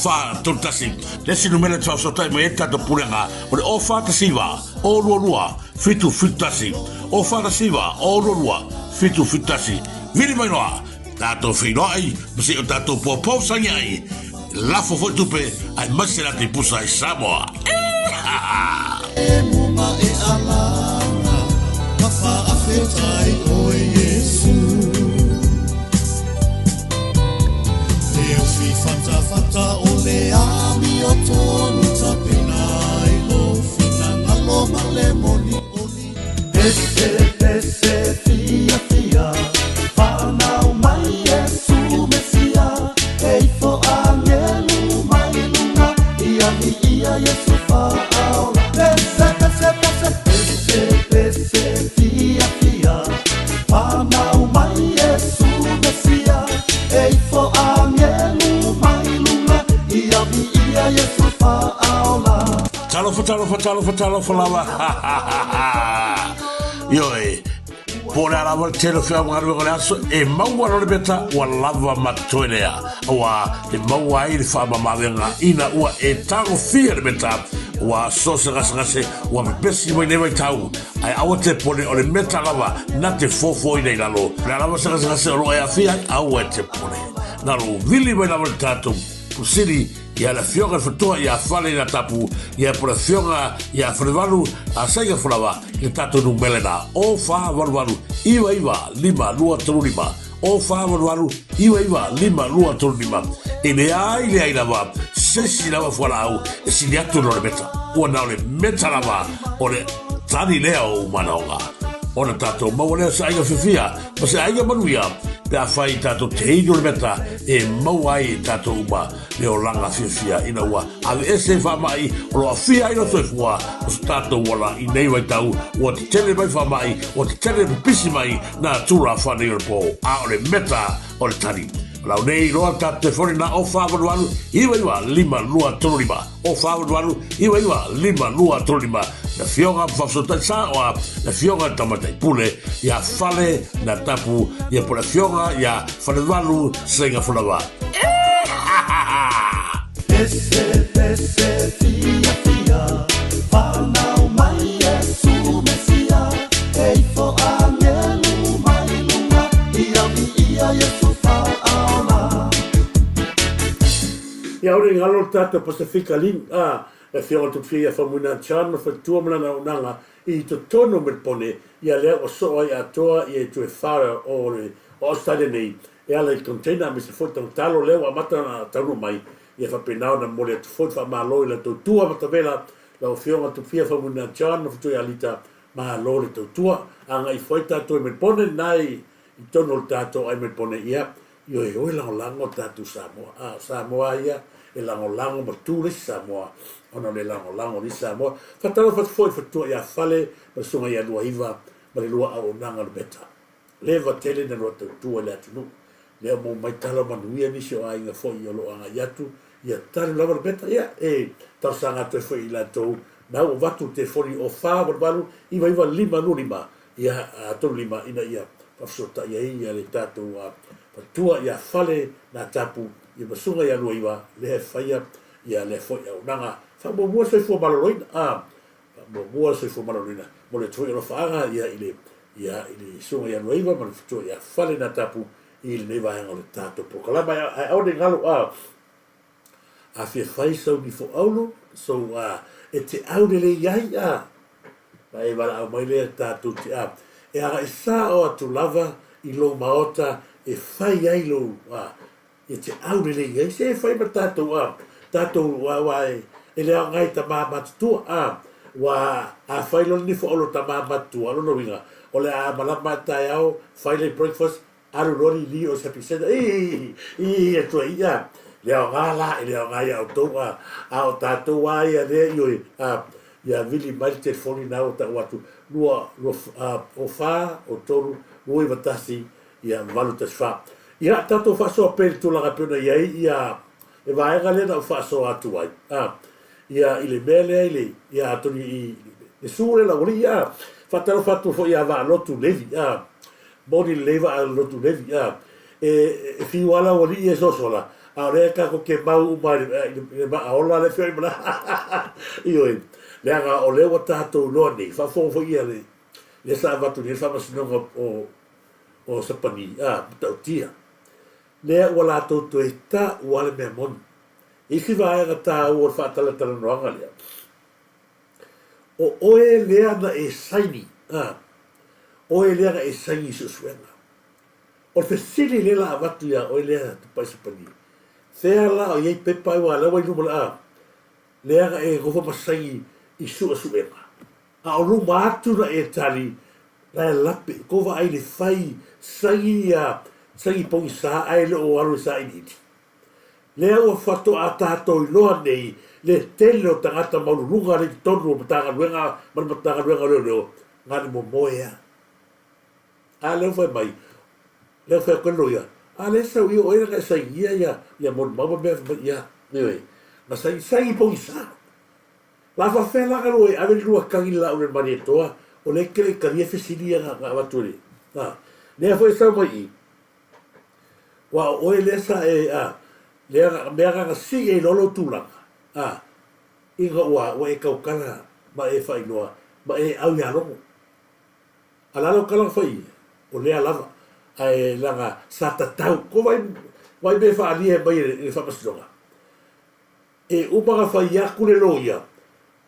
Speaker 13: 4 4 3 1. Le isi numera e te faafesootai mai ai le tatou pulega o le o 4 1 9 o 2 2 7 7 1 o 4 1 9 o 2 2 7 7 1. Vili mai loa tatou feiloai ma se i o tatou poupou sagi ai lafo foi tupe aemaise latou pusa i Samoa. Talofa, talofa, talofa, talofa lava. Ioe, po o le a lava le tele o feau ma galuega o le aso, e maua loa le meta ua lava ma totoe lea. Aua e maua ai le faamamaavega ina ua e tagofia le meta, ua so se gasegase ua pepesi mai nei vaitau. Ae aua te pone o le meta lava na te fofoina i lalo. O le a lava se gasegase o lo o e aafia ai, aua e te pone. Na lou vili mai lava le tatou Pusili ia le Afioga i le Faletua ia Fale ina Tapu ia po le Afioga ia Falevalu a Saiga Folawa i le tatou numera lena o 4 8 8 9 9 5 2 3 5 o 4 8 8 9 9 5 2 3 5. E leai leai lava se isi lava fualaau e sili atu i lo le meta ua na o le meta lava o le tali lea o ou manaoga ona tatou maua lea o se aiga fiafia ma se aiga manuia pe afai tatou te inu le meta e maua ai e tatou uma le olaga fiafia ina ua aveese faamai o lo o aafia ai lo soifua o so tatou ola i nei vaitau ua tetele mai faamai ua tetele pipisi mai nā tulafono o le po a o le meta o le tali. O lau nei iloa tatou telefoni na o 4 8 8 9 9 5 2 3 5 o 4 8 8 9 9 5 2 3 5. Le Afioga Faafesootai Saoa, le Afioga Tamaitai Pule ia Fale na Tapu ia po le Afioga ia Falevalu Seiga Folawa.
Speaker 16: Pese, pese, fia, fia, whanau mai Yesu Mesia, e ifo angelu mai luga, ia viia Yesu whaaola.
Speaker 1: Ia aua ne i galo le tatou Pasifika Link a le Afioga Tupufia ia Faumuina Chan ma faletua ma lana auaunaga i totonu o Melipone ia lea ua soo ai atoa ia itu e fa o le o Australia nei e ala i container aemaise foi tagatalo lea ua amata ona taunuu mai. Ia faapena ona momoli atu foi le faamalo i la tautua matavela lau Afioga Tupufia Faumuina John ma Fetui Alita, malo le tautua. Agai ifo ai tatou i Melbourne lena i totonu o le tatou ai Melbourne, ia, ioe o e lagolago le tatou Samoa. A o Samoa lava ia e lagolago ma tu le isi Samoa ona o le lagolago o le isi Samoa. Faatalofa atu foi i le faletua ia Fale ma le Susuga ia Luaiva ma le lua auaunaga o le Meta. Leva tele na lua tautua i le atunuu. Lea ua maua mai tala manuia nisi o aiga foi o lo o agai atu, ia talu lava le meta. Ia, e talosaga atu ai foi i latou na ua avatu le telefoni o 488 9925, ia, 35 ina ia faafesootai ai ia le tatou faletua ia Fale na Tapu ia ma Susuga ia Luaiva lea e faia ia lea foi auaunaga. Faamuamua le soifua maloloina. A, Faamuamua le soifua maloloina mo le atu foi alofaaga ia i le ia i le Susuga ia Luaiva ma le faletua ia Fale na Tapu i lenei vaega o le tatou polokalama. Ae aua ne i galo a a fia fai sau nifo auro sou a e te au lelei ai a ma e valaau mai lea tatou te a e agai sao atu lava i lou maota e fai ai lou a e te au lelei ai se fai ma tatou a tatou aua e e le aoga i tama matutua a ua a fai loa le nifo auro tama matutua o lona uiga o le a malama i le taeao fai le breakfast alu loa lili o se happy center ii ii atu ai a le aoga la e le aoga ia outou a a o tatou a ia lea ioe a ia vili mai le telefoni na ua tau atu lua lua o fa o tolu 291 ia 814. Ia, tatou faasoa pea i le tulaga e pei ona i ai ia le vaega lea na ou faasoa atu ai, a, ia, i le mea lea i le, ia, atonu i le su lea laualii, a, faatalofa atu foi ia Vaalotu Levi, a, moni lelei Vaalotu Levi, a, e, e fiu lava laualii e sosola, a o lea tatou te mau uma i le, i le maa ola lea feoi ma ioe, leaga o lea ua tatou iloa nei, faafofoga foi ia le, lea sa avatu nei le faamasinoga o, o Sapani, a, matautia. Lea ua latou toe taua le mea moni. I isi vaega taua o le faatalatalanoaga lea, o oe lea na e saini, a, oe lea na e saini i suesuega. O le fesili lea la avatu iā oe lea Tupai Sapani, fea la o i ai pepa aua lea ua i luma o le a, lea na e nofo ma saini i suesuega. A o luma atu na e tali, la e lape, ko vaai le fai saini ia saini pogisa ae le o alu e sailiili. Lea ua faatoa tatou iloa nei le tele o tagata maululuga le i totonu o Matagaluega ma le Matagaluega o Leoleo, na le momoe a. A lea ua fai mai, lea ua fai atu ai le loia, a lea sau i o oe na e sainia ia ia molimau ma mea fai mai, ia, ioe, na saini, saini pogisa. La faafefea la galue e ave le lua tagi le laau i le Malietoa o lea e te le i talia fesili ia na avatu e le a lea foi e sau mai i ua o oe lea sa e a lea mea na na sii ai loa lou tulaga a ina ua ua e tautala ma e faailoa ma e au ia Logo a la lau tala na fai o lea lava ae leaga sa tatau ko vai vai mea e faaalia mai e le faamasinoga E uma na fai atu le loia,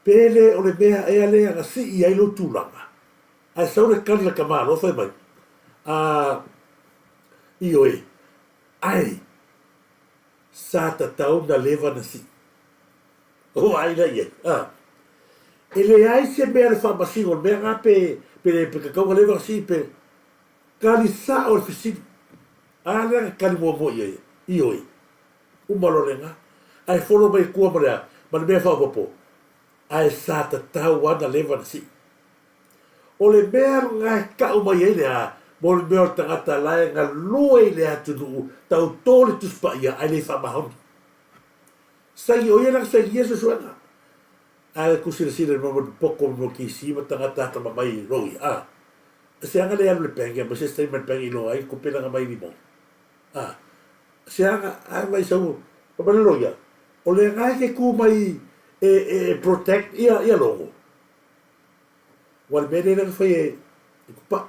Speaker 1: pe le o le mea ea lea na sii ai lou tulaga? Ae sau le tali a le tamaloa fai mai, A, ioe, ae sa tatau na leva na sii. O ai la i ai? A, e leai se mea le faamasino o le mea na pe, pe le, pe tatau na leva na sii pe. Tali sao le fesili. A lea na tali muamua i ai, ioe. Uma loa lena, ae folo mai tua ma le a? Ma le mea faaopoopo, ae sa tatau lava na leva na sii. O le mea lena e tau mai ai le a? Mo le mea o le tagata la e galue i le atunuu, tauto le Tusi Paia ae le faamaoni. Saini, o ia la na sainia suesuega. Ae ku silasila i le mea poto ma mea kisi ma tagata atamamai i loia, a. Se aga le alu i le bank e aumai se statement bank e iloa ai tupe lana mai limoni. A. Se aga, ae mai sau, fai mai le loia, o le aga e ke ku mai e, e, e protect ia, ia logo. Ua le mea lea na fai e, e kupa.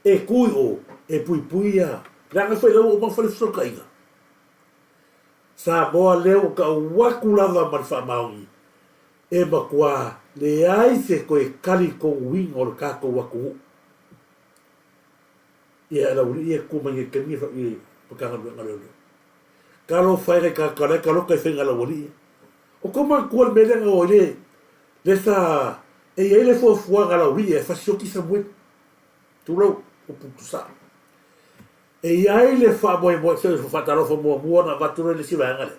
Speaker 1: E ku i o, e puipui ia. Le aga fai lau o mau fale fesootaiga. Samoa lea ua tau atu lava ma le faamaoni. E matua leai se toe kali tonuina o le tatou atunuu. Ia e laualii e tu mai nei taimi i Matagaluega a Leoleo. Talofa e ka lae kaloka i faiga laualii. O kou manatua le mea lea na o ai le le sa e i ai le fuafuaga a Laulii e fasioti Samueli. Tulou, upu tutusa. E i ai le faamoemoe, se faatalofa muamua ona avatu loa i le isi vaega lea.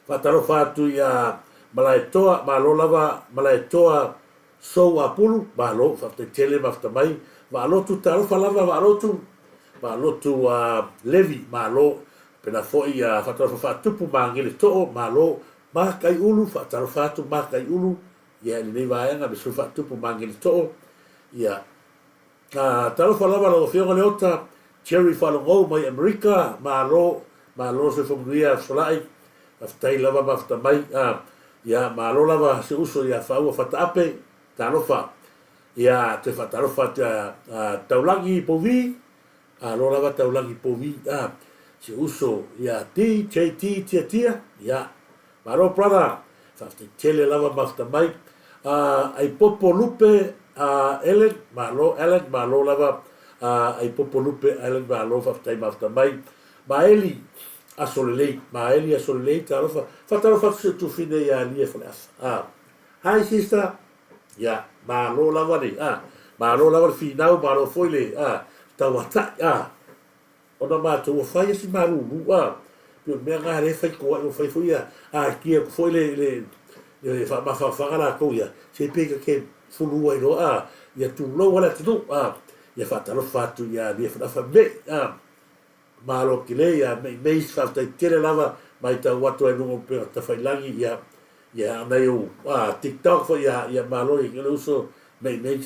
Speaker 1: Faatalofa atu ia Malaetoa, malo lava Malaetoa Sou Apulu, malo, faafetai tele mafuta mai. Vaalotu, talofa lava Vaalotu, Vaalotu Levi, malo. Pena foi ia faatalofa faatupu Magele Too, malo. Makaiulu, faatalofa atu Makaiulu, ia i lenei vaega me sui faatupu Magele Too, ia. Talofa lava lau Afioga Leota, Jerry Faalogou mai Amerika, malo, malo soifua manuia Fesolai, faafetai lava mafuta mai, ia malo lava si uso ia Faaua Fataape, talofa, ia toe faatalofa atu ia Taulagi Pouvi, malo lava Taulagi Pouvi, si uso ia DJT Tiatia, ia Malo brother, faafetai tele lava mafuta mai. Aipopo Lupe Ellen, malo Ellen, malo lava Aipopo Lupe Ellen, malo faafetai mafuta mai. Maeli aso lelei, Maeli aso lelei, talofa, faatalofa atu si ou tufine ia Lia Faleafa. Hi sister, ia, malo lava le, malo lava le finau, malo foi le tauatai. Ona matou ua fai si malulu a, pei o le mea na lea e fai toai ua fai foi ia akia atu foi le le le faamafafaga latou ia, se pei ta te fulu ai loa a, ia tulou a le atunuu a, ia faatalofa atu ia lia fanafa mei a, malo tele ia mei mei faafetai tele lava maitau atu ai luga o upega tafailagi ia Ia nai ou TikTok foi ia ia malo ia le uso mei mei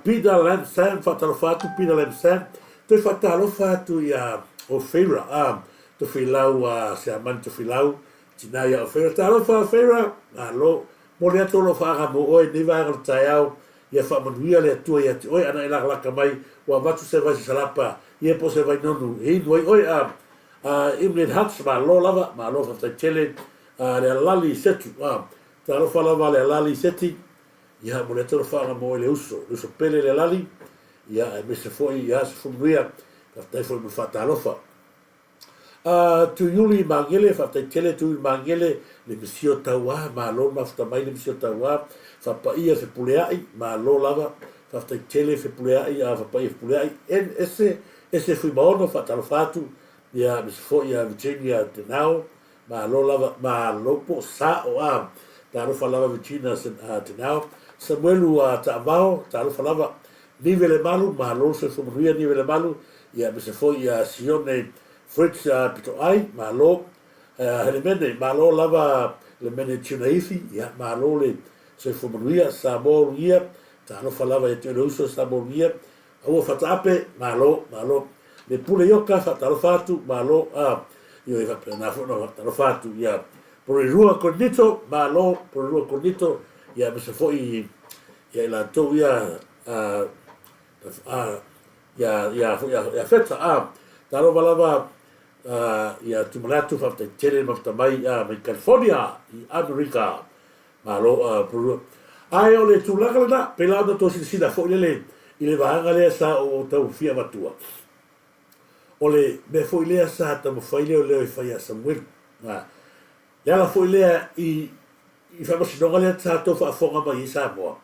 Speaker 1: Peter Lam Sam faatalofa atu Peter Lam Sam toe faatalofa atu ia Ofeira Tofilau Siamani Tofilau tina ia Ofeira talofa Ofeira malo moli atu o lo faaga mo oe nei vaega o le taeao ia faamanuia le Atua ia te oe ana e lakalaka mai ua avatu se vai sasalapa ia po se vai nonu e inu ai oe Evelyn Huts malo lava malo faafetai tele le alali Setu, a, talofa lava le alali Seti, ia, mo le alofaga mo oe le uso, le uso pele le alali, ia, aemaise foi, ia, se Fumunuia, faafetai foi mo le faatalofa. A, Tuiuli Magele, faafetai tele Tuiuli Magele, le misio tauā, malo le mafuta mai le misio tauā, faapaia Fepuleai, malo lava, faafetai tele Fepuleai, a, faapaia Fepuleai, N, ese, ese Fuimaono, faatalofa atu, ia, aemaise foi ia Virginia Tenao, Malo lava, malo po o sao a. Talofa lava Regina Tenao. Samuelu Taavao, talofa lava. Nive Lemalu, malo le soifua manuia Nive Lemalu, ia aemaise foi ia Sione Fritz Pitoai, malo. Helemene, malo lava Lemene Tunaifi, ia malo le soifua manuia. Samoa Ulugia, talofa lava ia te oe le uso Samoa Ulugia. Aua Fataape, malo, malo. Le Pule Ioka, faatalofa atu, malo, a, ioe faapena foi ona faatalofa atu ia Porirua Konito, malo, Porirua Konito, ia aemaise foi ia i latou ia, a, a, ia, ia foi ia, ia Feta, a, talofa lava, a, ia Tumanatu, faafetai tele mafuta mai, a, mai California i Amerika. Malo a Purua. Ae o le tulaga lena, pēlā ona tou silasila foi lele i le vaega lea sa ou tau fia avatua. O le mea foi lea sa taumafai leoleo e fai ia Samuelu. A, le ala foi lea i i faamasinoga lea sa tou faafofoga mai ai Samoa,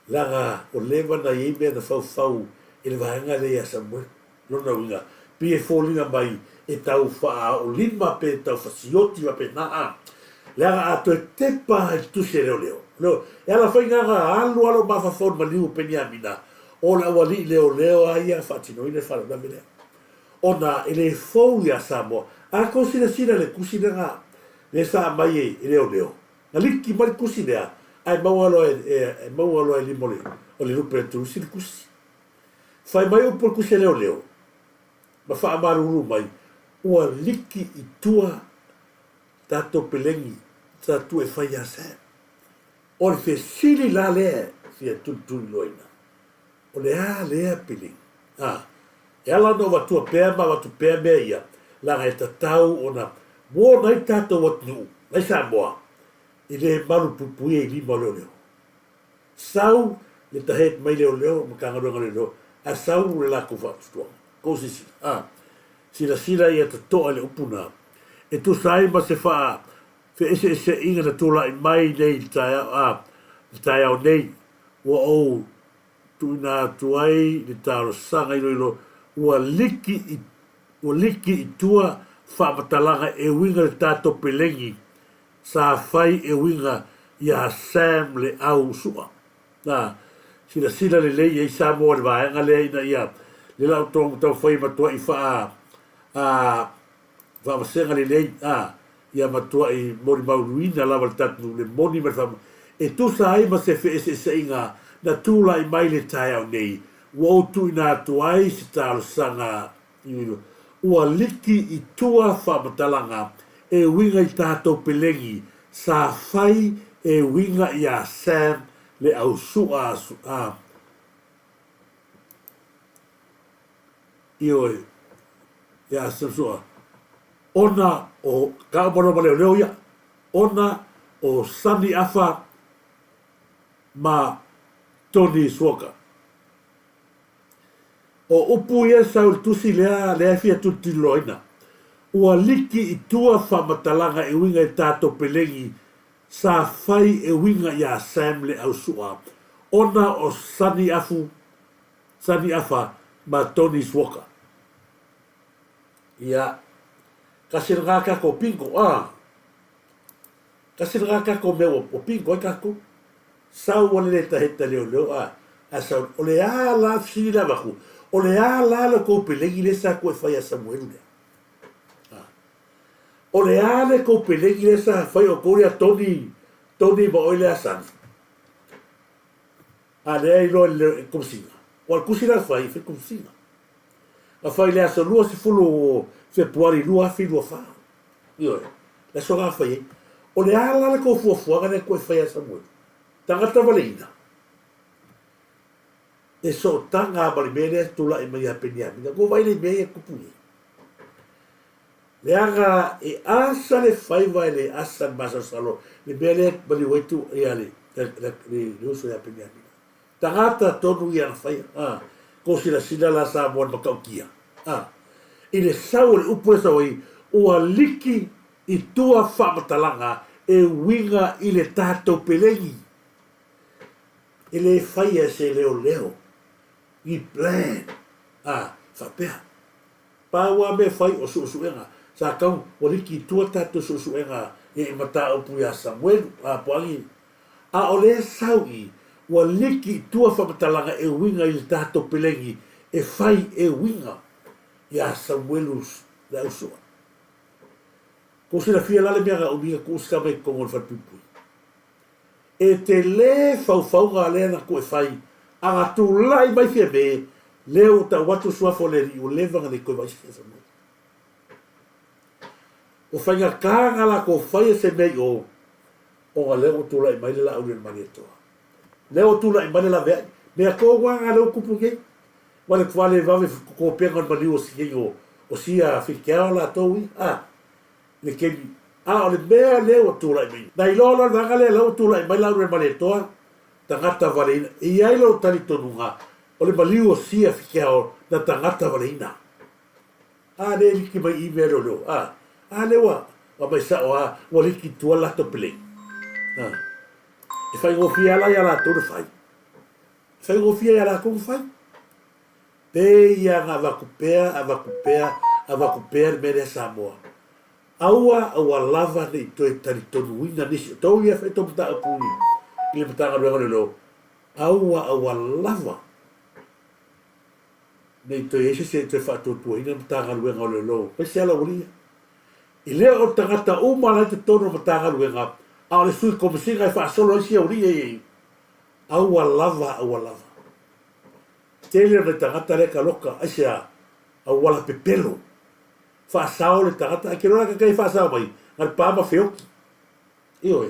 Speaker 1: leaga ua leva ona i ai mea na faufau i le vaega lea ia Samuelu. Lona uiga, pei e foliga mai e tau faaolima pe tau fasioti faapena a. Leaga a toe tepa i le tusi a leoleo, leo, e ala fai gaga alu alo mafaufau i le maliu o Peniamina, o le aualii leoleo a ia faatinoina le faalavelave lea. Ona e le fou ia Samoa. A tou silasila i le tusi lea na, lea sa aumai e leoleo, na liki mai le tusi lea, ae maua loa e, e maua loa e lima o le, o le lupe a Tusi le tusi. Fai mai upu o le tusi a leoleo ma faamalulu mai, ua liki i tua tatou pelegi sa tuu e fai ia Sam. O le fesili la lea e fia tulituliloaina, o le a lea pelegi? A, e ala ona ou avatua pea ma avatu pea mea ia, leaga e tatau ona muona ai tatou atunuu, nai Samoa, i le malupuipuia i lima o leoleo. Sau le tahead mai leoleo, Matagaluega o Leoleo, ae sau le latou faatuatuaga. Tou silasila, a. Silasila ia totoa i le upu na, e tusa ai ma se faa feeseeseaiga na tulai mai nei i le taeao, a, le taeao nei, ua ou tuuina atu ai le talosaga iloilo ua liki i, ua liki i tua faamatalaga e uiga i le tatou pelegi sa fai e uiga iā Sam le au sua. Na, silasila lelei i ai Samoa i le vaega lea ina ia le lau tonu taumafai e matuai faa, a, faavasega lelei, a, ia matuai molimauina lava le tatou le moni ma le faamamalu. E tusa ai ma se feeseeseaiga na tulai mai le taeao nei, ua ou tuuina atu ai se talosaga ua liki i tua faamatalaga e uiga i tatou pelegi sa fai e uiga iā Sam le au sua a Ioe iā Sam sua ona o ka uma loa ma leoleo ia ona o Sonny Afa ma Tony Suoka. O upu ia sau i le tusi lea, lea e fia tulituliloaina. Ua liki i tua faamatalaga e uiga i tatou pelegi sa fai e uiga iā Sam le au sua, ona o Sonny Afu, Sonny Afa ma Tony Suoka. Ia, kasi lena tatou bingo, ah. Kasi lena tatou mea ua bingo ai tatou. Sau ua le letaheta leoleo a, a sau, o le a la, fesili la avatu, o le a la le kou pelegi lea sa toe fai ia Samuelu lea? A. O le a le kou pelegi lea sa fai outou lea Tony, Tony ma oe lea Sani? A lea iloa i le Komesina. Ua le tusi la fai, fai Komesina. Na fai i le aso 20 o Fepuari 2024. Ioe, le aso la fai ai. O le a la le tou fuafuaga lea toe fai ia Samuelu? Tagata valeina. E sootaga ma le mea lea e tulai mai ia Peniamina. Ua vaai le mea ia tupu nei. Leaga e asa le faiva e le asa le masalosalo le mea lea e maliu ai tu ia le le le uso ia Peniamina. Tagata tonu ia na faia, a, ko silasila la Samoa i le matautia, a. I le sau o le upu e sau ai, ua liki i tua faamatalaga e uiga i le tatou pelegi. E le faia e se leoleo ni plan, a, faapea. Pau a mea fai o suesuega sa tau ua liki i tua tatou suesuega ia i mataupu ia Samuelu a Poagi a o lea sau i ua liki i tua faamatalaga e uiga i le tatou pelegi e fai e uiga ia Samuelu le ausua. Kou silafia la le mea na umi na tuu se tama i totonu o le falepuipui. E tele faufauga lea na tuu e fai, a na tulai mai Fiame, lea ua tau atu suafa o le Alii ua leva na le toe vaai se Samuel. Ua faigata na latou faia se mea i o, ona lea ua tulai mai le Laauli o le Malietoa. Lea ua tulai mai le laveai. Mea tonu lava na lea ua tupu nei. Ma le vale vave topega o le maliu o si o sia Fikeao latou ia, a. le taimi. A o le mea lea ua tulai mai, na iloa loa le vaega lea la ua tulai mai Laulu Malietoa, tagata valeina. E i ai lou talitonuga, o le maliu o sia Fikeao na tagata valeina. A lea e liki mai i mea leoleo, a, a lea ua aumai sao a, ua liki i tua le latou pelei. A, e faigofie lava la ia latou na fai. E faigofie ia latou na fai. Pei ia na avatu pea, avatu pea, avatu pea le mea lea Samoa. Aua, aua lava ne i toe talitonuina nisi o tou ia fai tou mataupu i le Matagaluega o Leoleo. Aua, aua lava ne i toe i ai se isi e toe faatuatuaina le Matagaluega o Leoleo aemaise lava le aualii ia. E le o tagata uma la i totonu o le Matagaluega, a o le Sui Komesina e faasolo ai isi aualii ia i ai. Aua lava, aua lava. Tele o nai tagata lea taloka aisea auala pepelo faasao le tagata ae ke lola ka kai faasao mai na le pa ma feoki ioe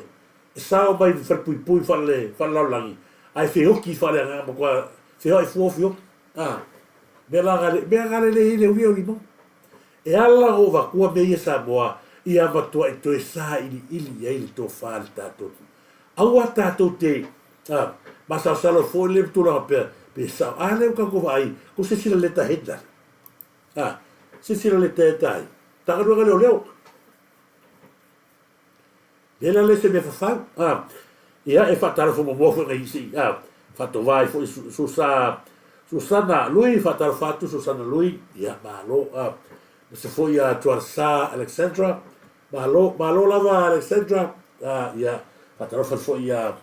Speaker 1: e sao mai le falepuipui faale faalelalolagi ae feoki faaleagaga matua feoai fua o feoki a mea la na mea na le le le uli o limau e ala o vatua mea ia Samoa ia matuai toe sailiili i ai le tofa a le tatou Aua tatou te masalosalo foi le tulaga pea pe sao. A lea ua tatou vaai, ko se isi la leta head lale. A, Silasila le taetai, Matagaluega Leoleo. Lea la le se mea fafau. A, ia, e faatalofa muamua foi nai isi, a, faatova ai foi Susa, Susana Lui, faatalofa atu Susana Lui, ia, malo, a, aemaise foi ia Tualsa Alexandra, malo, malo lava Alexandra, a, ia, faatalofa atu foi ia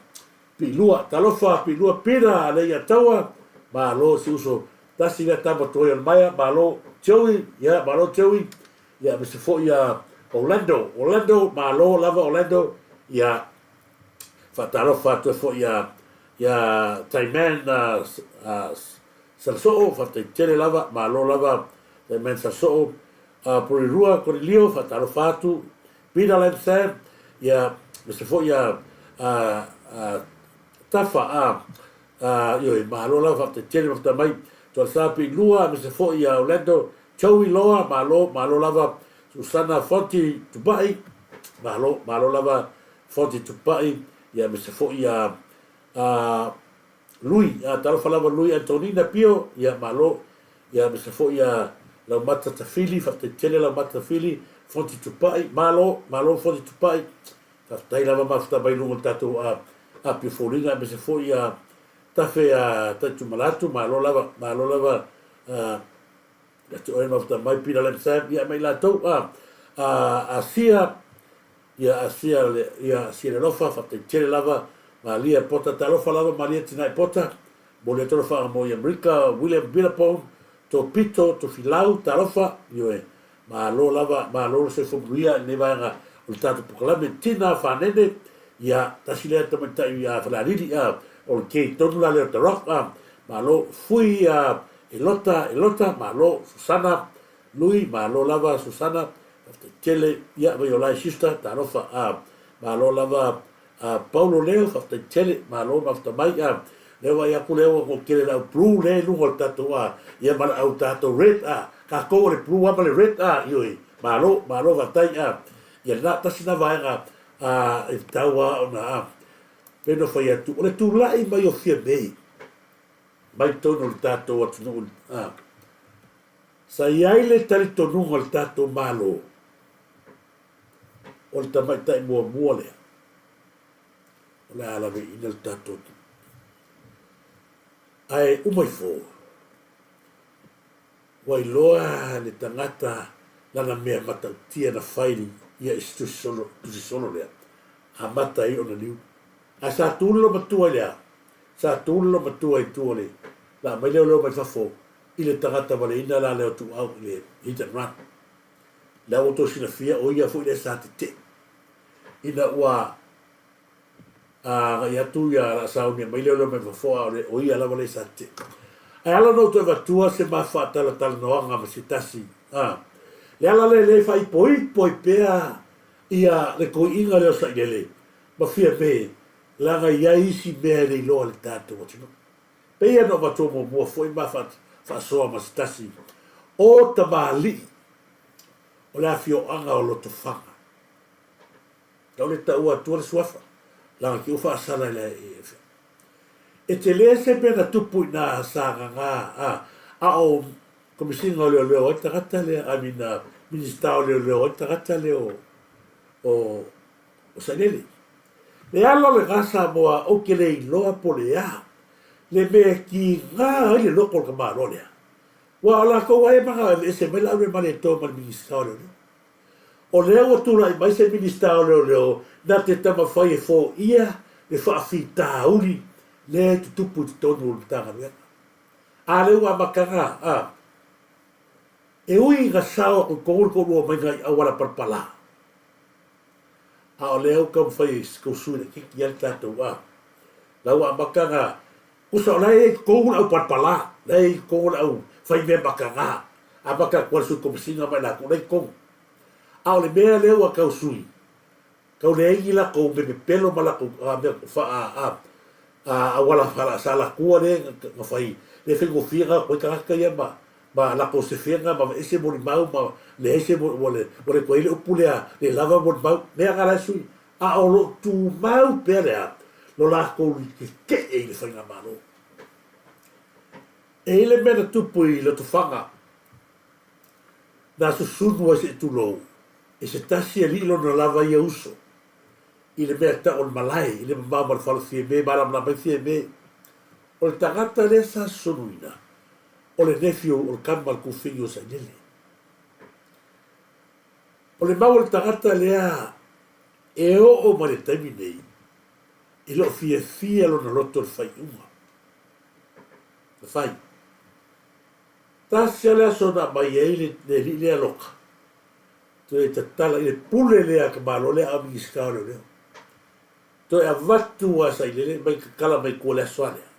Speaker 1: Piilua, talofa Piilua Pina Leiataua, malo si uso, tasi lea tama tuai o le maea, malo Joey, ia, malo Joey, Ia aemaise foi ia Orlando, Orlando, malo lava Orlando, ia faatalofa atu ai foi ia ia Taiman uh, Salasoo, faafetai tele lava, malo lava Taiman Salasoo, uh, Porirua Konilio, faatalofa atu, Peter Lamsam, ia aemaise foi ia uh, uh, Tafa, uh, uh, ioe, malo lava, faafetai tele, mafuta mai, Tualsa Piilua, aemaise foi ia Orlando, Joey Loa, malo, malo lava Susana Fonti Tupai, malo, malo lava Fonti Tupai, ia aemaise foi ia a Lui, a talofa lava Lui Antonina Pio, ia malo, ia aemaise foi ia Laumata Tafili, faafetai tele Laumata Tafili, Fonti Tupai, malo, malo Fonti Tupai, faafetai lava mafuta mai luga o le tatou a Apia Foliga, aemaise foi ia Tafe a Taitumalatu, malo lava, malo lava a Ia te oe mafuta mai Peter Lam Sam ia ma i latou a a Asia ia Asia le ia Asia le alofa faafetai tele lava Malia Pota talofa lava Malia Tinai Pota momoli atu alofa mo i Amerika William Billabong Topito Tofilau talofa ioe malo lava malo le soifua manuia i lenei vaega o le tatou polokalame Tina Fanene ia tasi lea tamaitai ia Falealili a o le kei tonu la lea o The Rock a malo fui a E Lota, e Lota, malo, Susana, Lui, malo lava, Susana, faafetai tele, ia, Vaiolai sister, talofa, a, malo lava, a, Paulo Leo, faafetai tele, malo mafuta mai, a, lea vaai atu lea ua tele le au blue lea i luga o le tatou, a, ia ma le au tatou red, a, tatou o le blue lava ma le red, a, ioe, malo, malo faafetai, a, ia lena, tasi lena vaega, a, e tatau lava ona, a, pei ona fai atu, o le tulai mai o Fiamē, mai totonu o le tatou atunuu a. Sa i ai le talitonuga o le tatou Malo, o le tamaitai muamua lea o le a laveaiina le tatou atunuu. Ae uma ifo, ua iloa le tagata lana mea matautia na fai ia i se tusi solo lea, amata ai ona liu. Ae sa tu le lomatua i le a? Sa tu le lomatua i tua o le la mai leoleo mai fafo i le tagata valeina la lea o Tuuau i le hit and run. Lea ua outou silafia o ia foi lea sa tetee ina ua agai atu ia la saunia mai leoleo mai fafo a o ia lava lea sa tetee. Ae ala ona ou toe avatua se ma faatalatalanoaga ma se tasi a le ala lea lea e faaipoipo ai pea ia le toeaina lea o Sailele ma Fiamē, leaga e i ai isi mea e le iloa e le tatou atunuu. Pei ona avatua muamua foi ma faasoa ma se tasi o tamalii o le afioaga o Lotofaga. Tau le taua atua le suafa, leaga te ua faasala i le E tele se mea na tupu i nā sagaga a, a o Komesina o Leoleo ai le tagata lea, I mean, Minisita o Leoleo ai le tagata lea o, o o Sailele. Le ala o lena Samoa ou te le iloa po o le a le mea e tiga ai le loko o le tamaloa lea. Ua o latou lava ia manao e aveese mai le Aulemaletō ma le Minisita o Leoleo. O lea ua tulai mai se Minisita o Leoleo na te taumafai e foia le faafitauli lea e tutupu i totonu o le Matagaluega. A lea ua amataga a e ui ina sao atu i totonu le toalua maiga i auala palapala, A o lea ua taumafai e tou sui laitiiti ai le tatou a la ua amata na usa o la e i ai i totonu le au palapala, la e i ai i totonu le au fai mea mataga, amata atu ai le sui komesina ma i latou la e i totonu. A o le mea lea ua tau sui, tau leai ni latou mea pepelo ma latou mea faa a a auala faalatua lea na fai, lea e faigofie ona o atu ai tagata ia ma ma latou sefega ma aveese molimau ma leai se ua le ua le toe i ai le upu lea le lava molimau mea na la e sui a o lo o tumau pea le a lo latou tetee i le faigamalo. E i ai le mea na tupu i Lotofaga. Na susunu ai se i tulou e se tasi alii lona lava ia uso i le mea tau o le malae i le mamao ma le fale o Fiame, malamalama ai Fiame. O le tagata lea sa susunuina, o le nephew o le tama a le Kufini o Sailele. O le mau o le tagata lea e oo mai le taimi nei, e le o fiafia lona loto i le faaiuga na fai. Tasi lava le aso na aumai ai le alii lea loka, toe tatala i le pule lea a ka Malo lea a o Minisita o Leoleo. Toe avatu a Sailele mai tatala mai tua i le aso lava lea,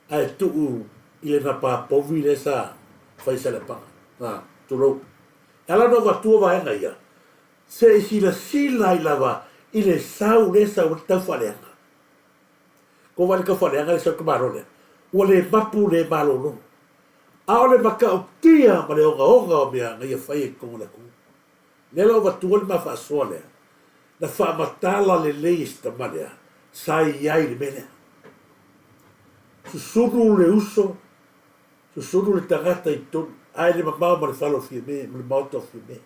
Speaker 1: ae tuu i lena pā povi lea sa fai i Saleapaga. A, tulou. E ala ona avatua vaega ia, se i silasila ai lava i le sau lea e sau ai le tau faaleaga. Ko wai le tau faaleaga le sau i ka Malo lea, ua le mapu le malolo. A o le matautia ma le ogaoga o mea na ia faia i totonu o le atunuu. Lea la ua avatua le ma faasoa lea, na faamatala lelei e si tama lea sa i ai i le mea lea. Susunu le uso, susunu le tagata i totonu, ae le mamao ma le fale o Fiame, ma le maota o Fiame.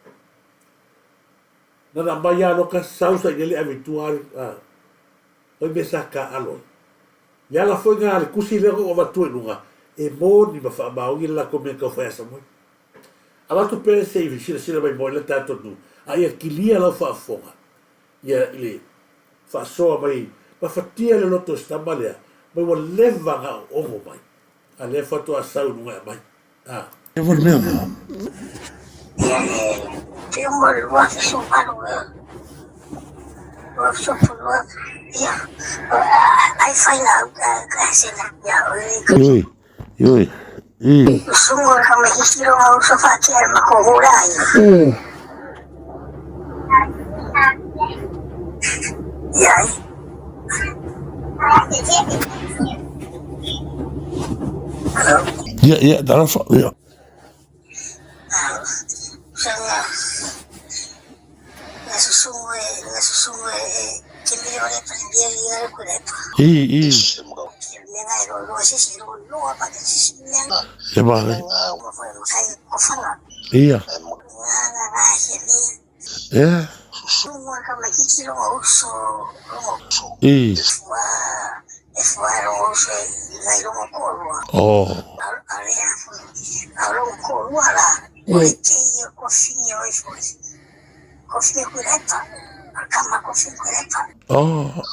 Speaker 1: Na na aumai lava loka sau sailele ave i tua a Oi mea sa taaalo ai. Le ala foi na a le tusi lea na ou avatua i luga, e moni ma faamaoni le latou mea tau fai a Samoa. Avatu pea se i silasila mai mo le tatou atunuu, a ia kilia lau faafofoga ia i le faasoa mai mafatia le loto o si tama lea mai ua leva na oogo mai, a lea faatoa sau i luga e aumai. A.
Speaker 13: E mo le mea na. Ioe, ioe, i. Ia, ia, talofa, ia. I, i. Ia mare. Ia. Ia. I. Oh. Oh.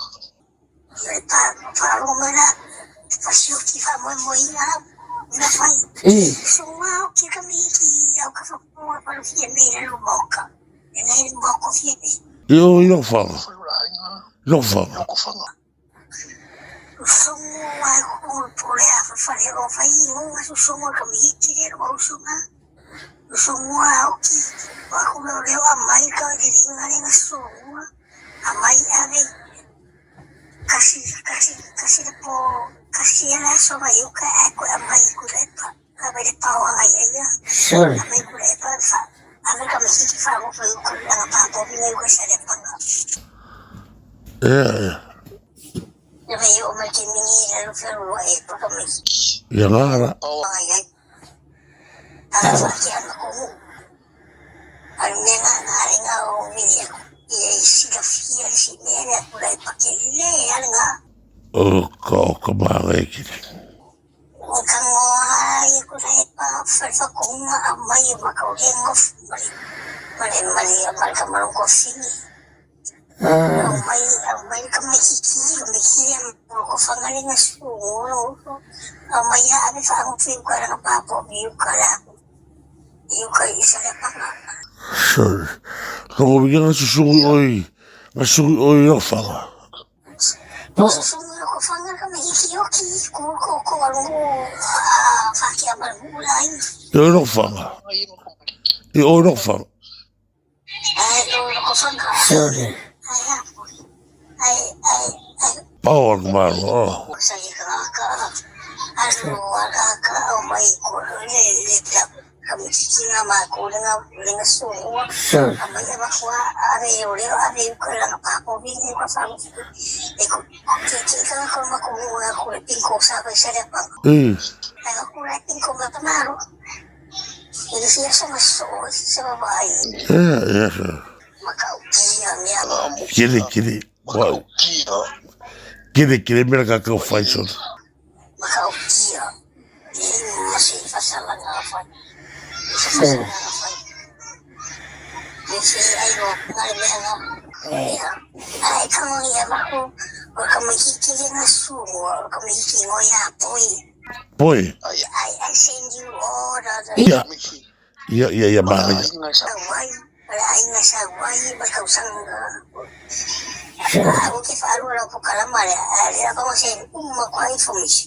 Speaker 13: I o i Lofofaga. Lofofaga. Ia, ia. Ia ngā ra. O ka o ka māngai kiri. Sorry. Longo minga nga susungi oi, nga susungi oi Lofofaga. I oi Lofofaga. I oi Lofofaga.
Speaker 2: Sorry.
Speaker 13: Pao al malo. Oh.
Speaker 2: Sorry.
Speaker 13: Mm.
Speaker 1: Ia, ia. Kele, kele. Wow. Kele, kele mea ka kau whai sona. Poi. Ia. Ia, ia, ia, manaia.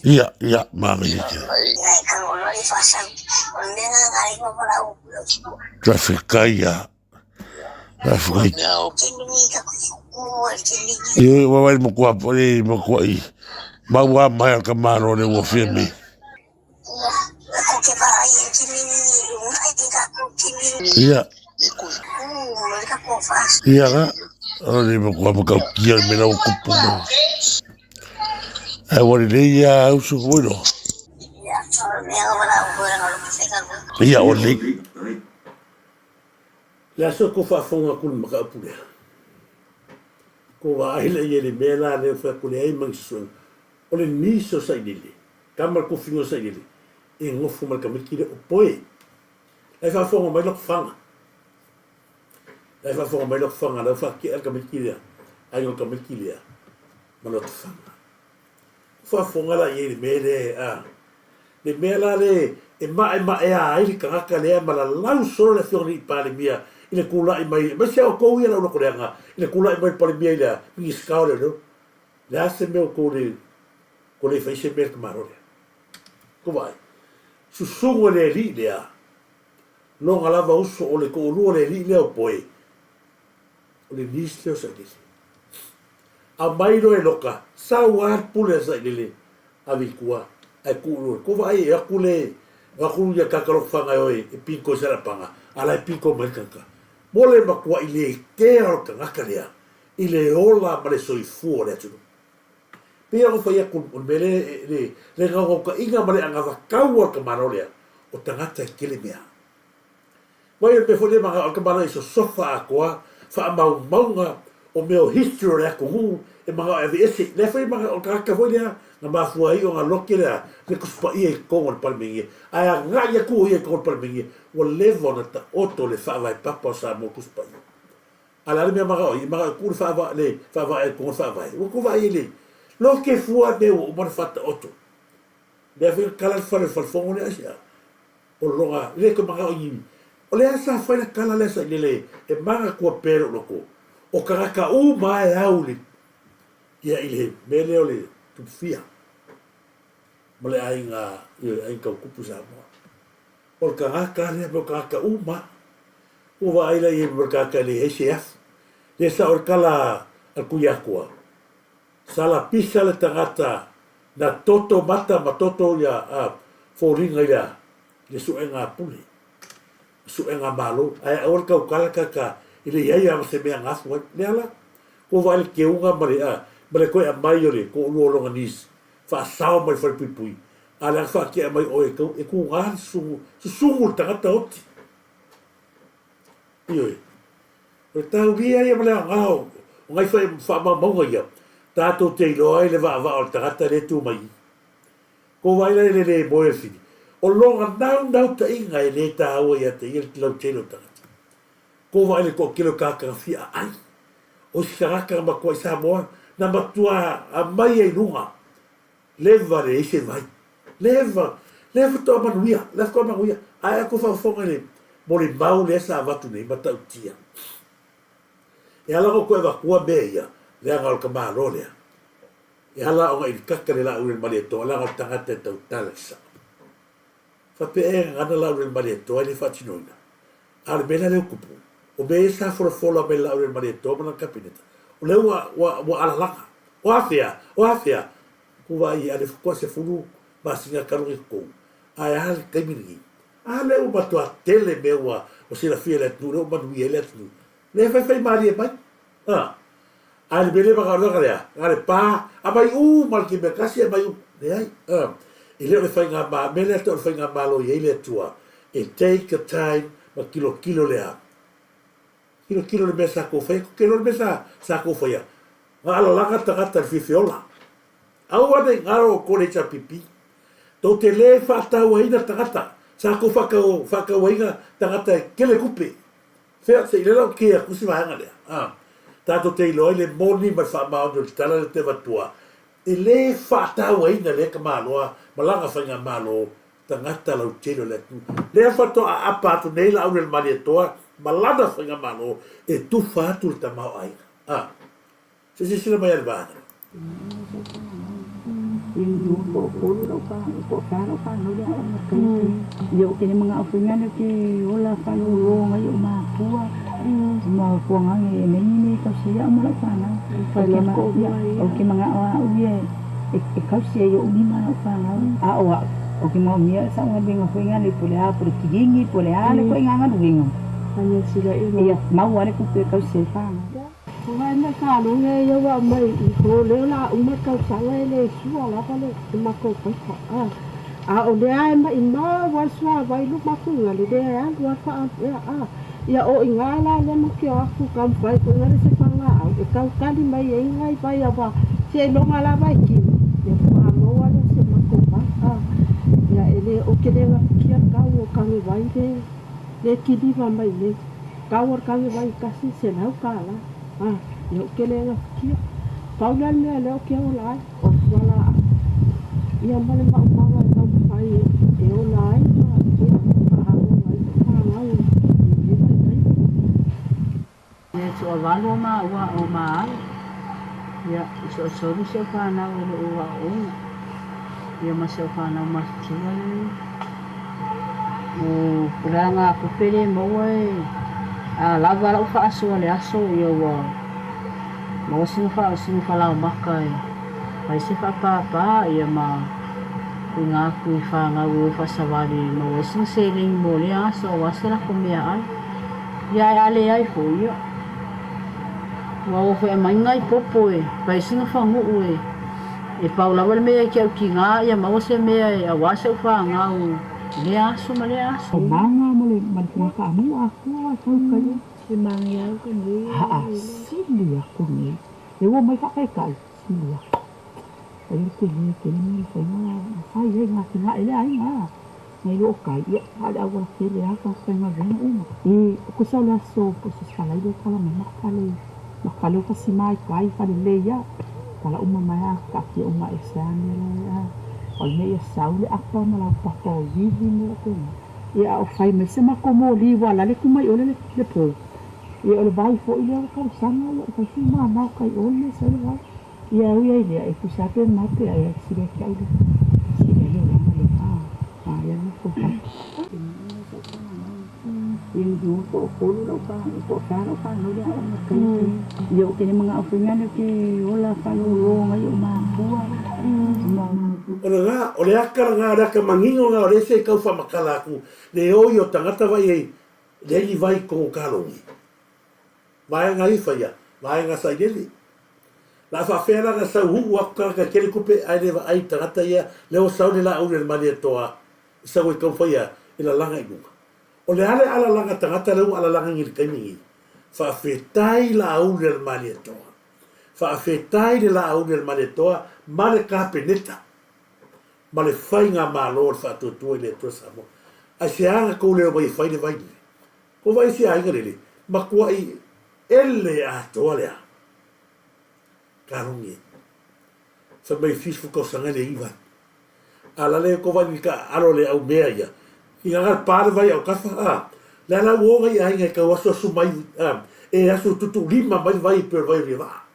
Speaker 1: Ia, ia, manaia tele. Traffic ia. Traffic. Ia, wawai mo kua, mo kua i. Maua mai al ka maro le ua fia mi. Ia. Ia ka. O le mo kua mo kau kia me lau kupu mo. Ai wari le ia au su kuiro. Ia o le. Le aso ko faafofoga aku le mataupu lea. Ko vaai la ia i le mea la lea fai atu leai ma ni suesuega. O le nisi o sailele, tama le kofiga o sailele, e nofo ma le tamaiti lea o Poe. La e faafofoga mai Lotofaga. La e faafofoga mai Lotofaga, la ua faatea le tamaiti lea, aiga o le tamaiti lea ma Lotofaga. Faafofoga la i ai i le mea lea, a. Le mea la lea e maemaea ai le tagata lea ma lalau solo le Afioga i le Palemia i le tulai mai, aemaise lava outou ia le au lotoleaga, i le tulai mai o le Palemia i le Minisita o Leoleo. Le a se mea outou le ua le fai se mea i le tamaloa lea. Tou vaai, susuga i le alii lea, loga lava uso o le toalua o le alii lea o Poe, o le niece lea o Sailele. Aumai loa e Loka, sau lava le pule a Sailele, ave i tua, ae tuu loa. Tou vaai e atu le, o atu ia tagata lotofaga e o e pito i Salapaga, a la e pito mai le tagata. Mo le matuai le kea o le tagata lea i le ola ma le soifua o le atunuu. Pei ona fai atu, o le mea lea, le, le naunautaiga ma le anavatau a le tamaloa lea, o tagata e tele mea. Mai o le mea foi lea manao le tamaloa e sosofa atoa faamaumauga o mea o history o le atunuu e manao e aveese. Lea foi manao o le tagata foi lea na mafua ai ona lote lea le Tusi Paia i totonu o le Palemene ae agai atu o ia i totonu o le Palemene ua leva ona taoto le faavae papa o Samoa Tusi Paia. A o le a le mea manao ai? E manao e tuu le faavae le faavae i totonu o le faavae. Ua tou vaai i le lote fua mea ua uma ona faataoto. Lea foi na tala le fale o le falefono lea aisea? O lona le toe manao i O le a sa fai le tala lea sailele e manatua pea i lou loto, o tagata uma lava e au i le, ia i le mea lea o le tupufia ma le aiga, le aiga tautupu i Samoa. O le tagata lea ma o tagata uma lava. Ua vaai la i ai ma le tagata e leai se afu. Lea sa o le tala a le Tuiatua, Sala pisa le tagata na toto mata ma toto ia a foliga i le a? I le suega a pule, suega malo, ae aua le tautala kaka i le iai a ma se mea gafu ai. Le ala, kua vaai le keuga ma le a, ma le toe aumai o le toalua o lona niece, faasao mai le falepuipui, a leaga faatea mai oe e tau, e tuga le susugu, susugu le tagata oti. Ioe. O le taulia ia ma le aoga o nai faamaumauga ia, tatou te iloa ai le vaavaa o le tagata lea e tu mai i. Kou vaai la i le le moe o le fili. O lona naunautaiga e le taua ia te ia le lautele o le tagata. Kou vaai i le toatele o tagata na fia aai. O isi tagata na matua i Samoa, na matua aumai ai i luga. Leva leai se vai. Leva, lea faatoa manuia, lea faatoa manuia. Ae a tou faafofoga i le molimau lea sa avatu nei, matautia. E ala ona toe avatua mea ia, leaga o le tamaloa lea. E ala ona ilikaka le Laauli o le Malietoa, leaga o le tagata e tautala i le sao. Faapea ea e gagana Laauli o le Malietoa e le faatinoina. A o le mea la lea ua tupu, o mea ia sa folafola mai e Laauli o le Malietoa ma lana Kapeneta, o lea ua, ua, ua alalaga. O afea? O afea? Ku vaai i ale faatoa 10 masina talu ona i totonu, ae a le taimi lenei? A lea ua matua tele mea ua silafia e le atunuu, lea ua manuia ai le atunuu. Lea e faifai malie mai. A, a le mea lea manaoga lea, na le pa, aumai uma le taimi e tasi, aumai uma. Leai, a, e le o le faigamalo, mea lea tau o le faigamalo e i ai le Atua. E take a time ma tilotilo le a? Tilotilo le mea sa kou faia, ko te iloa le mea sa sa kou faia, na alalaga tagata i le fiafiola. Aua ne i ngaro outou le HRPP. Tou te le faatauaina tagata, sa kou faatauaina tagata e tele tupe. Fea, se i lela ou kē atu si vaega lea, a. Tatou te iloa ai le moni ma le faamaoni o le tala lea ou te avatua, e le faatauaina lea tamaloa ma lana faigamalo tagata lautele o le atunuu. Lea faatoa aapa atu nei Laaulialemalietoa ma lana faigamalo e tufa atu le tamaoaiga. A. Se silasila mai a le vaega. O lena, o le aka lena, o le aka manino lena, o lea se i tau faamatala atu le oi o tagata vaai ai, leai ni vai i totonu o kalongi. Vaega ifa ia, vaega sailele. La faafefea la ona sau uu atu tagata e tele tupe ae le vaai i tagata ia, lea ua sau le laau i le Malietoa e sau ai taumafai ia e lalaga i luga. O le a le alalaga tagata lea ua alalaga nei i le taimi nei? Faafetai Laauli a le Malietoa. Faafetai le Laauli a le Malietoa ma le Kapeneta ma le Faigamalo o le Faatuatua i le Atua Samoa. Aisea na tou le omai e fai le vai lele? Ko vai se aiga lele, matuai ele atoa le a? Kalongi e. Fai mai fifu tausaga e le iva. A la le ko vai ni ka alo le au mea ia. I nga pa le vai au kafa a. Le ala uo ngai aiga e kau asu asu mai a. E asu tutu lima mai vai pe vai o va.